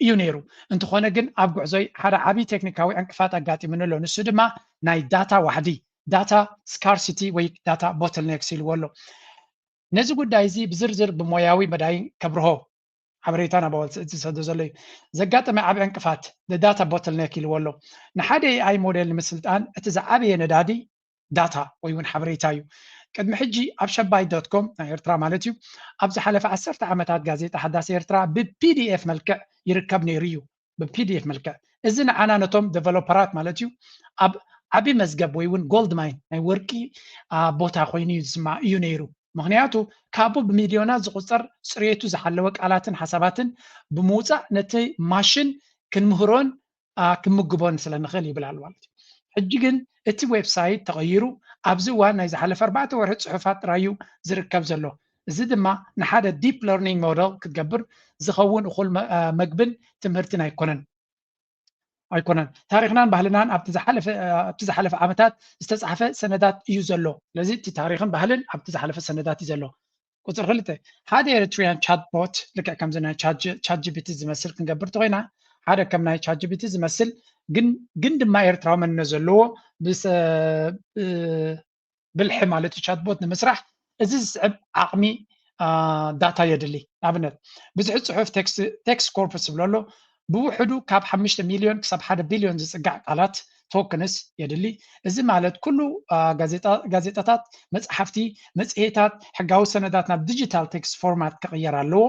እዩ ነይሩ። እንተኾነ ግን ኣብ ጉዕዞይ ሓደ ዓብዪ ቴክኒካዊ ዕንቅፋት ኣጋጢሙኒ ኣሎ። ንሱ ድማ ናይ ዳታ ዋሕዲ ዳታ ስካርሲቲ ወይ ዳታ ቦትልኔክስ ኢልዎ ኣሎ። ነዚ ጉዳይ እዚ ብዝርዝር ብሞያዊ መዳይ ከብርሆ ሓበሬታ ናብ ኣወል ስዒድ ዝሰዶ ዘሎ እዩ። ዘጋጠመ ዓቢ ዕንቅፋት ዳታ ቦትልኔክ ኢልዎ ኣሎ። ንሓደ ኤኣይ ሞዴል ንምስልጣን እቲ ዝዓበየ ነዳዲ ዳታ ወይ እውን ሓበሬታ እዩ። ቅድሚ ሕጂ ኣብ ሸባይ ዶት ኮም ናይ ኤርትራ ማለት እዩ ኣብ ዝሓለፈ ዓሰርተ ዓመታት ጋዜጣ ሓዳስ ኤርትራ ብፒዲኤፍ መልክዕ ይርከብ ነይሩ እዩ። ብፒዲኤፍ መልክዕ እዚ ንዓና ነቶም ዴቨሎፐራት ማለት እዩ ኣብ ዓቢ መዝገብ ወይ እውን ጎልድ ማይን ናይ ወርቂ ቦታ ኮይኑ እዩ ዝስማዕ እዩ ነይሩ። ምኽንያቱ ካብኡ ብሚልዮናት ዝቑጸር ጽሬቱ ዝሓለወ ቃላትን ሓሳባትን ብምውጻእ ነቲ ማሽን ክንምህሮን ክምግቦን ስለ ንኽእል ይብል ኣሎ ማለት እዩ። ሕጂ ግን እቲ ዌብሳይት ተቐይሩ ኣብዚ እዋን ናይ ዝሓለፈ ኣርባዕተ ወርሒ ጽሑፋት ጥራይ እዩ ዝርከብ ዘሎ። እዚ ድማ ንሓደ ዲፕ ለርኒንግ ሞደል ክትገብር ዝኸውን እኹል መግብን ትምህርትን ኣይኮነን ኣይኮነን። ታሪኽናን ባህልናን ኣብቲ ዝሓለፈ ኣብቲ ዝሓለፈ ዓመታት ዝተጻሕፈ ሰነዳት እዩ ዘሎ። ስለዚ እቲ ታሪኽን ባህልን ኣብቲ ዝሓለፈ ሰነዳት እዩ ዘሎ። ቁጽሪ ክልተ ሓደ ኤሪትሪያን ቻት ቦት ልክዕ ከምዚ ናይ ቻት ጂፒቲ ዝመስል ክንገብር ተኮይና ሓደ ከም ናይ ቻት ጂፒቲ ዝመስል ግን ግን ድማ ኤርትራዊ መንነት ዘለዎ ብልሒ ማለት እዩ ቻትቦት ንምስራሕ እዚ ዝስዕብ ዓቕሚ ዳታ የድሊ። ንኣብነት ብዝሒ ፅሑፍ ቴክስት ኮርፕስ ዝብሎ ኣሎ። ብውሕዱ ካብ ሓሙሽተ ሚልዮን ክሳብ ሓደ ቢልዮን ዝፅጋዕ ቃላት ቶክንስ የድሊ። እዚ ማለት ኩሉ ጋዜጣታት፣ መፅሓፍቲ፣ መፅሄታት፣ ሕጋዊ ሰነዳት ናብ ዲጂታል ቴክስት ፎርማት ክቕየር ኣለዎ።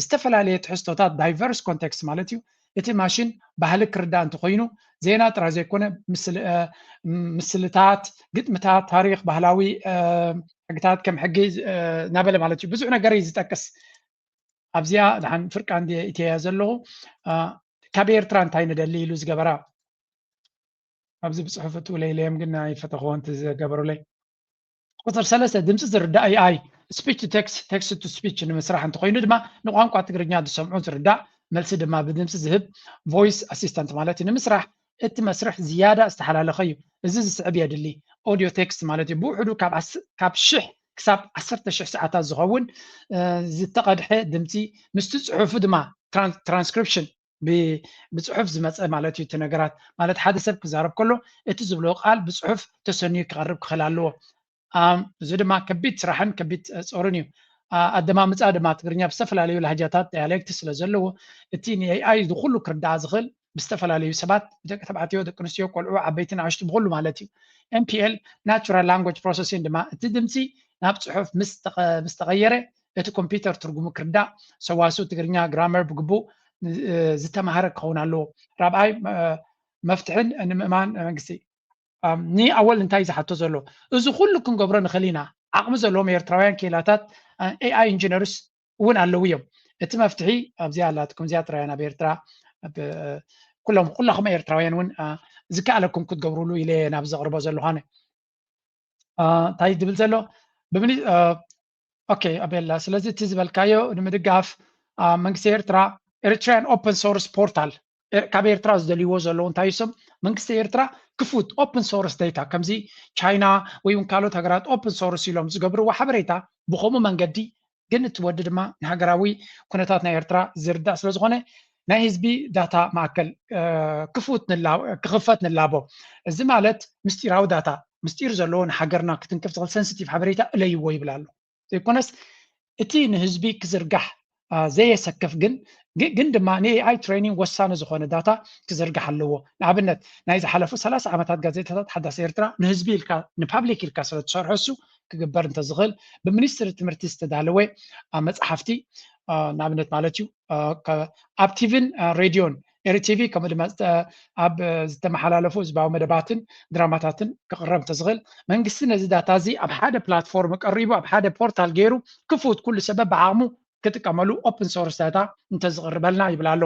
ዝተፈላለየ ትሕዝቶታት ዳይቨርስ ኮንቴክስት ማለት እዩ። እቲ ማሽን ባህሊ ክርዳእ እንተኮይኑ ዜና ጥራይ ዘይኮነ ምስልታት፣ ግጥምታት፣ ታሪክ፣ ባህላዊ ሕግታት ከም ሕጊ እናበለ ማለት እዩ። ብዙሕ ነገር እዩ ዝጠቅስ። ኣብዚኣ ድሓን ፍርቃ እንድየ ኢተያ ዘለኹ። ካብ ኤርትራ እንታይ ንደሊ ኢሉ ዝገበራ ኣብዚ ብፅሑፍ እትውለይለዮም ግን ኣይፈተኽዎ እንት ዝገበሩለይ። ቁፅር ሰለስተ ድምፂ ዝርዳእ ኤኣይ ስፒች ቱ ቴክስት፣ ቴክስት ቱ ስፒች ንምስራሕ እንተኮይኑ ድማ ንቋንቋ ትግርኛ ዝሰምዑ ዝርዳእ መልሲ ድማ ብድምፂ ዝህብ ቮይስ ኣሲስተንት ማለት እዩ ንምስራሕ እቲ መስርሕ ዝያዳ ዝተሓላለኸ እዩ። እዚ ዝስዕብ የድሊ። ኦዲዮ ቴክስት ማለት እዩ። ብውሕዱ ካብ ሽሕ ክሳብ ዓሰርተ ሽሕ ሰዓታት ዝኸውን ዝተቐድሐ ድምፂ ምስቲ ፅሑፉ ድማ ትራንስክሪፕሽን ብፅሑፍ ዝመፀ ማለት እዩ። እቲ ነገራት ማለት ሓደ ሰብ ክዛረብ ከሎ እቲ ዝብሎ ቃል ብፅሑፍ ተሰንዩ ክቐርብ ክኽእል ኣለዎ። እዚ ድማ ከቢድ ስራሕን ከቢድ ፆርን እዩ። ኣደማምፃ ድማ ትግርኛ ብዝተፈላለዩ ላህጃታት ዳያሌክት ስለ ዘለዎ እቲ ንኤኣይ ዝኩሉ ክርዳኣ ዝኽእል ብዝተፈላለዩ ሰባት ብደቂ ተባዕትዮ፣ ደቂ ኣንስትዮ፣ ቆልዑ፣ ዓበይቲ፣ ንኣሽቱ ብኩሉ ማለት እዩ። ኤንፒኤል ናቹራል ላንጉጅ ፕሮሰሲንግ ድማ እቲ ድምፂ ናብ ፅሑፍ ምስ ተቐየረ እቲ ኮምፒውተር ትርጉሙ ክርዳእ ሰዋስው ትግርኛ ግራመር ብግቡእ ዝተማህረ ክኸውን ኣለዎ። ራብኣይ መፍትሕን ንምእማን መንግስቲ ኒ ኣወል እንታይ ዝሓቶ ዘሎ እዚ ኩሉ ክንገብሮ ንኽእል ኢና። ዓቕሚ ዘለዎም ኤርትራውያን ክኢላታት ኤኣይ ኢንጂነርስ እውን ኣለዉ እዮም። እቲ መፍትሒ ኣብዚኣ ኣላትኩም፣ እዚኣ ጥራይ ናብ ኤርትራ ኩሎም ኩላኹም ኤርትራውያን እውን ዝከኣለኩም ክትገብሩሉ ኢለ ናብ ዘቕርቦ ዘለኹ ኣነ እንታይ ዝብል ዘሎ ብምኒ ኦኬ ኣቤላ፣ ስለዚ እቲ ዝበልካዮ ንምድጋፍ መንግስቲ ኤርትራ ኤሪትሪያን ኦፕን ሶርስ ፖርታል ካብ ኤርትራ ዝደልይዎ ዘለዉ እንታይ ይሶም መንግስቲ ኤርትራ ክፉት ኦፕን ሶርስ ዴታ ከምዚ ቻይና ወይ እውን ካልኦት ሃገራት ኦፕን ሶርስ ኢሎም ዝገብርዎ ሓበሬታ ብከምኡ መንገዲ ግን እቲ ወዲ ድማ ንሃገራዊ ኩነታት ናይ ኤርትራ ዝርዳእ ስለ ዝኾነ ናይ ህዝቢ ዳታ ማእከል ክፉት ክኽፈት ንላቦ። እዚ ማለት ምስጢራዊ ዳታ ምስጢር ዘለዎ ንሃገርና ክትንክፍ ዝኽእል ሰንስቲቭ ሓበሬታ እለይዎ ይብል ኣሎ። ዘይኮነስ እቲ ንህዝቢ ክዝርጋሕ ዘየሰክፍ ግን ግን ድማ ንኤኣይ ትሬኒንግ ወሳኒ ዝኾነ ዳታ ክዝርጋሕ ኣለዎ። ንኣብነት ናይ ዝሓለፉ ሰላሳ ዓመታት ጋዜጣታት ሓዳስ ኤርትራ ንህዝቢ ኢልካ ንፓብሊክ ኢልካ ስለ ትሰርሖ እሱ ክግበር እንተዝኽእል ብሚኒስትሪ ትምህርቲ ዝተዳለወ መፅሓፍቲ ንኣብነት ማለት እዩ ኣብ ቲቪን ሬድዮን ኤሪ ቲቪ ከምኡ ድማ ኣብ ዝተመሓላለፉ ህዝባዊ መደባትን ድራማታትን ክቕረብ እንተዝኽእል መንግስቲ ነዚ ዳታ እዚ ኣብ ሓደ ፕላትፎርም ቀሪቡ ኣብ ሓደ ፖርታል ገይሩ ክፉት ኩሉ ሰበብ ብዓቕሙ ክጥቀመሉ ኦፕን ሶርስ ዳታ እንተዝቕርበልና ይብል ኣሎ።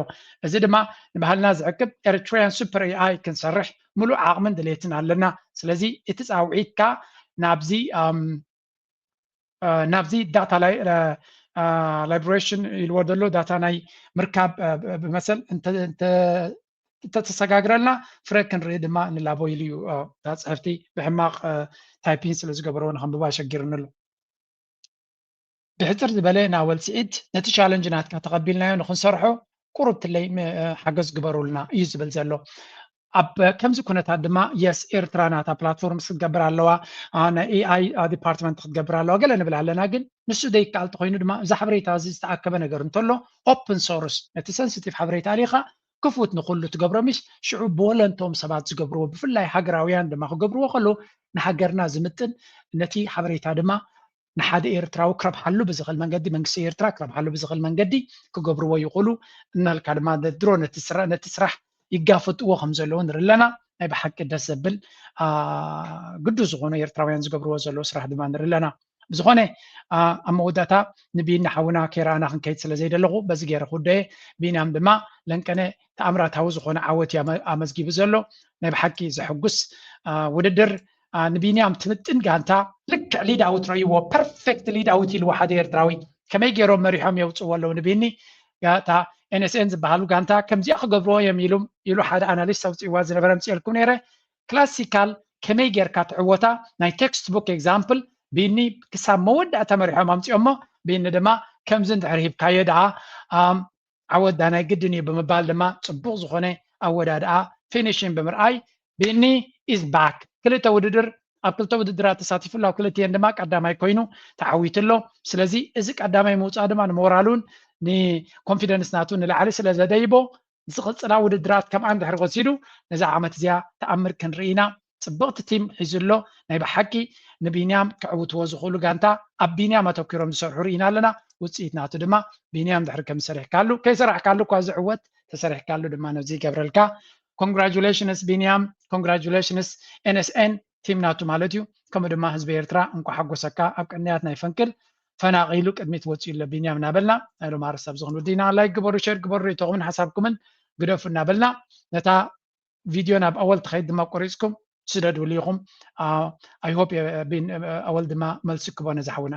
እዚ ድማ ንባህልና ዝዕቅብ ኤሪትሪያን ሱፐር ኤኣይ ክንሰርሕ ሙሉእ ዓቕምን ድሌትን ኣለና። ስለዚ እቲ ፃውዒትካ ናብዚ ናብዚ ዳታ ላይብሬሽን ኢልዎ ዘሎ ዳታ ናይ ምርካብ ብመሰል እንተተሰጋግረልና ፍረ ክንርኢ ድማ ንላቦ ኢሉ እዩ። እታ ፅሕፍቲ ብሕማቕ ታይፒን ስለ ዝገበርዎ ንኸንብቦ ኣሸጊርኒ ኣሎ። ብሕፅር ዝበለ ናወል ስዒድ ነቲ ቻለንጅ ናትካ ተቐቢልናዮ ንክንሰርሖ ቁሩብ ትለይ ሓገዝ ግበሩልና እዩ ዝብል ዘሎ። ኣብ ከምዚ ኩነታት ድማ የስ ኤርትራ ናታ ፕላትፎርም ክትገብር ኣለዋ፣ ናይ ኤኣይ ዲፓርትመንት ክትገብር ኣለዋ ገለ ንብል ኣለና። ግን ንሱ ዘይከኣል ተኮይኑ ድማ እዚ ሓበሬታ እዚ ዝተኣከበ ነገር እንተሎ ኦፕን ሶርስ ነቲ ሰንስቲቭ ሓበሬታ ኣሊኻ ክፉት ንኩሉ ትገብሮ ምሽ ሽዑ ብወለንቶም ሰባት ዝገብርዎ ብፍላይ ሃገራውያን ድማ ክገብርዎ ከለዉ ንሃገርና ዝምጥን ነቲ ሓበሬታ ድማ ንሓደ ኤርትራዊ ክረብሓሉ ብዝኽእል መንገዲ መንግስቲ ኤርትራ ክረብሓሉ ብዝኽእል መንገዲ ክገብርዎ ይኽእሉ እናልካ ድማ ድሮ ነቲ ስራሕ ይጋፈጥዎ ከም ዘለዉ ንርኢ ኣለና። ናይ ብሓቂ ደስ ዘብል ግዱ ዝኾኑ ኤርትራውያን ዝገብርዎ ዘለዉ ስራሕ ድማ ንርኢ ኣለና። ብዝኾነ ኣብ መወዳእታ ንቢኒ ሓውና ከይረኣና ክንከይድ ስለ ዘይደለኹ በዚ ገይረ ክውደየ። ቢንያም ድማ ለንቀነ ተኣምራታዊ ዝኾነ ዓወት እዩ ኣመዝጊቡ ዘሎ። ናይ ብሓቂ ዘሐጉስ ውድድር ንቢንያም ትምጥን ጋንታ ልክዕ ሊድ ኣውት ረይዎ ፐርፌክት ሊድ ኣውት ኢልዎ ሓደ ኤርትራዊ ከመይ ገይሮም መሪሖም የውፅዎ ኣለዉ ንቢኒ ጋታ ኤንኤስኤን ዝበሃሉ ጋንታ ከምዚኣ ክገብርዎ እዮም ኢሉ ኢሉ ሓደ ኣናሊስት ኣውፅእዋ ዝነበረ ምፅኤልኩም ነይረ። ክላሲካል ከመይ ጌርካ ትዕወታ ናይ ቴክስት ቡክ ኤግዛምፕል ቢኒ ክሳብ መወዳእታ መሪሖም ኣምፅኦሞ። ቢኒ ድማ ከምዚ እንድሕር ሂብካዮ ደኣ ዓወት ዳናይ ግድን እዩ ብምባል ድማ ፅቡቕ ዝኾነ ኣወዳድኣ ፊኒሽን ብምርኣይ ቢኒ ኢዝ ባክ ክልተ ውድድር ኣብ ክልተ ውድድራት ተሳቲፉ ኣሎ። ኣብ ክልቲኤን ድማ ቀዳማይ ኮይኑ ተዓዊቱ ኣሎ። ስለዚ እዚ ቀዳማይ ምውፃእ ድማ ንሞራሉን ንኮንፊደንስ ናቱ ንላዕሊ ስለ ዘደይቦ ዝቕፅላ ውድድራት ከምኣ እንድሕር ወሲዱ ነዛ ዓመት እዚኣ ተኣምር ክንርኢ ኢና። ፅብቕቲ ቲም ሒዙ ኣሎ። ናይ ብሓቂ ንቢንያም ክዕውትዎ ዝኽእሉ ጋንታ ኣብ ቢንያም ኣተኪሮም ዝሰርሑ ርኢና ኣለና። ውፅኢት ናቱ ድማ ቢንያም ድሕሪ ከም ዝሰሪሕካሉ ከይሰራሕካሉ እኳ ዝዕወት ተሰሪሕካሉ ድማ ነዚ ይገብረልካ። ኮንግራጁሌሽንስ ቢንያም፣ ኮንግራጁሌሽንስ ኤንኤስኤን ቲም ናቱ ማለት እዩ። ከምኡ ድማ ህዝቢ ኤርትራ እንኳ ሓጎሰካ። ኣብ ቅንያት ናይ ፈንቅል ፈናቒሉ ቅድሚት ወፂኡ ኣሎ ቢንያም እናበልና ናይ ሎም ኣርስታ ኣብዚ ክንውድእ ኢና። ላይክ ግበሩ፣ ሸር ግበሩ፣ ርእይቶኹምን ሓሳብኩምን ግደፉ እናበልና ነታ ቪድዮ ናብ ኣወል ትኸይድ ድማ ቆሪፅኩም ስደድሉ ኢኹም። I hope ኣወል ድማ መልሲ ክቦ ነዚ ሓውና።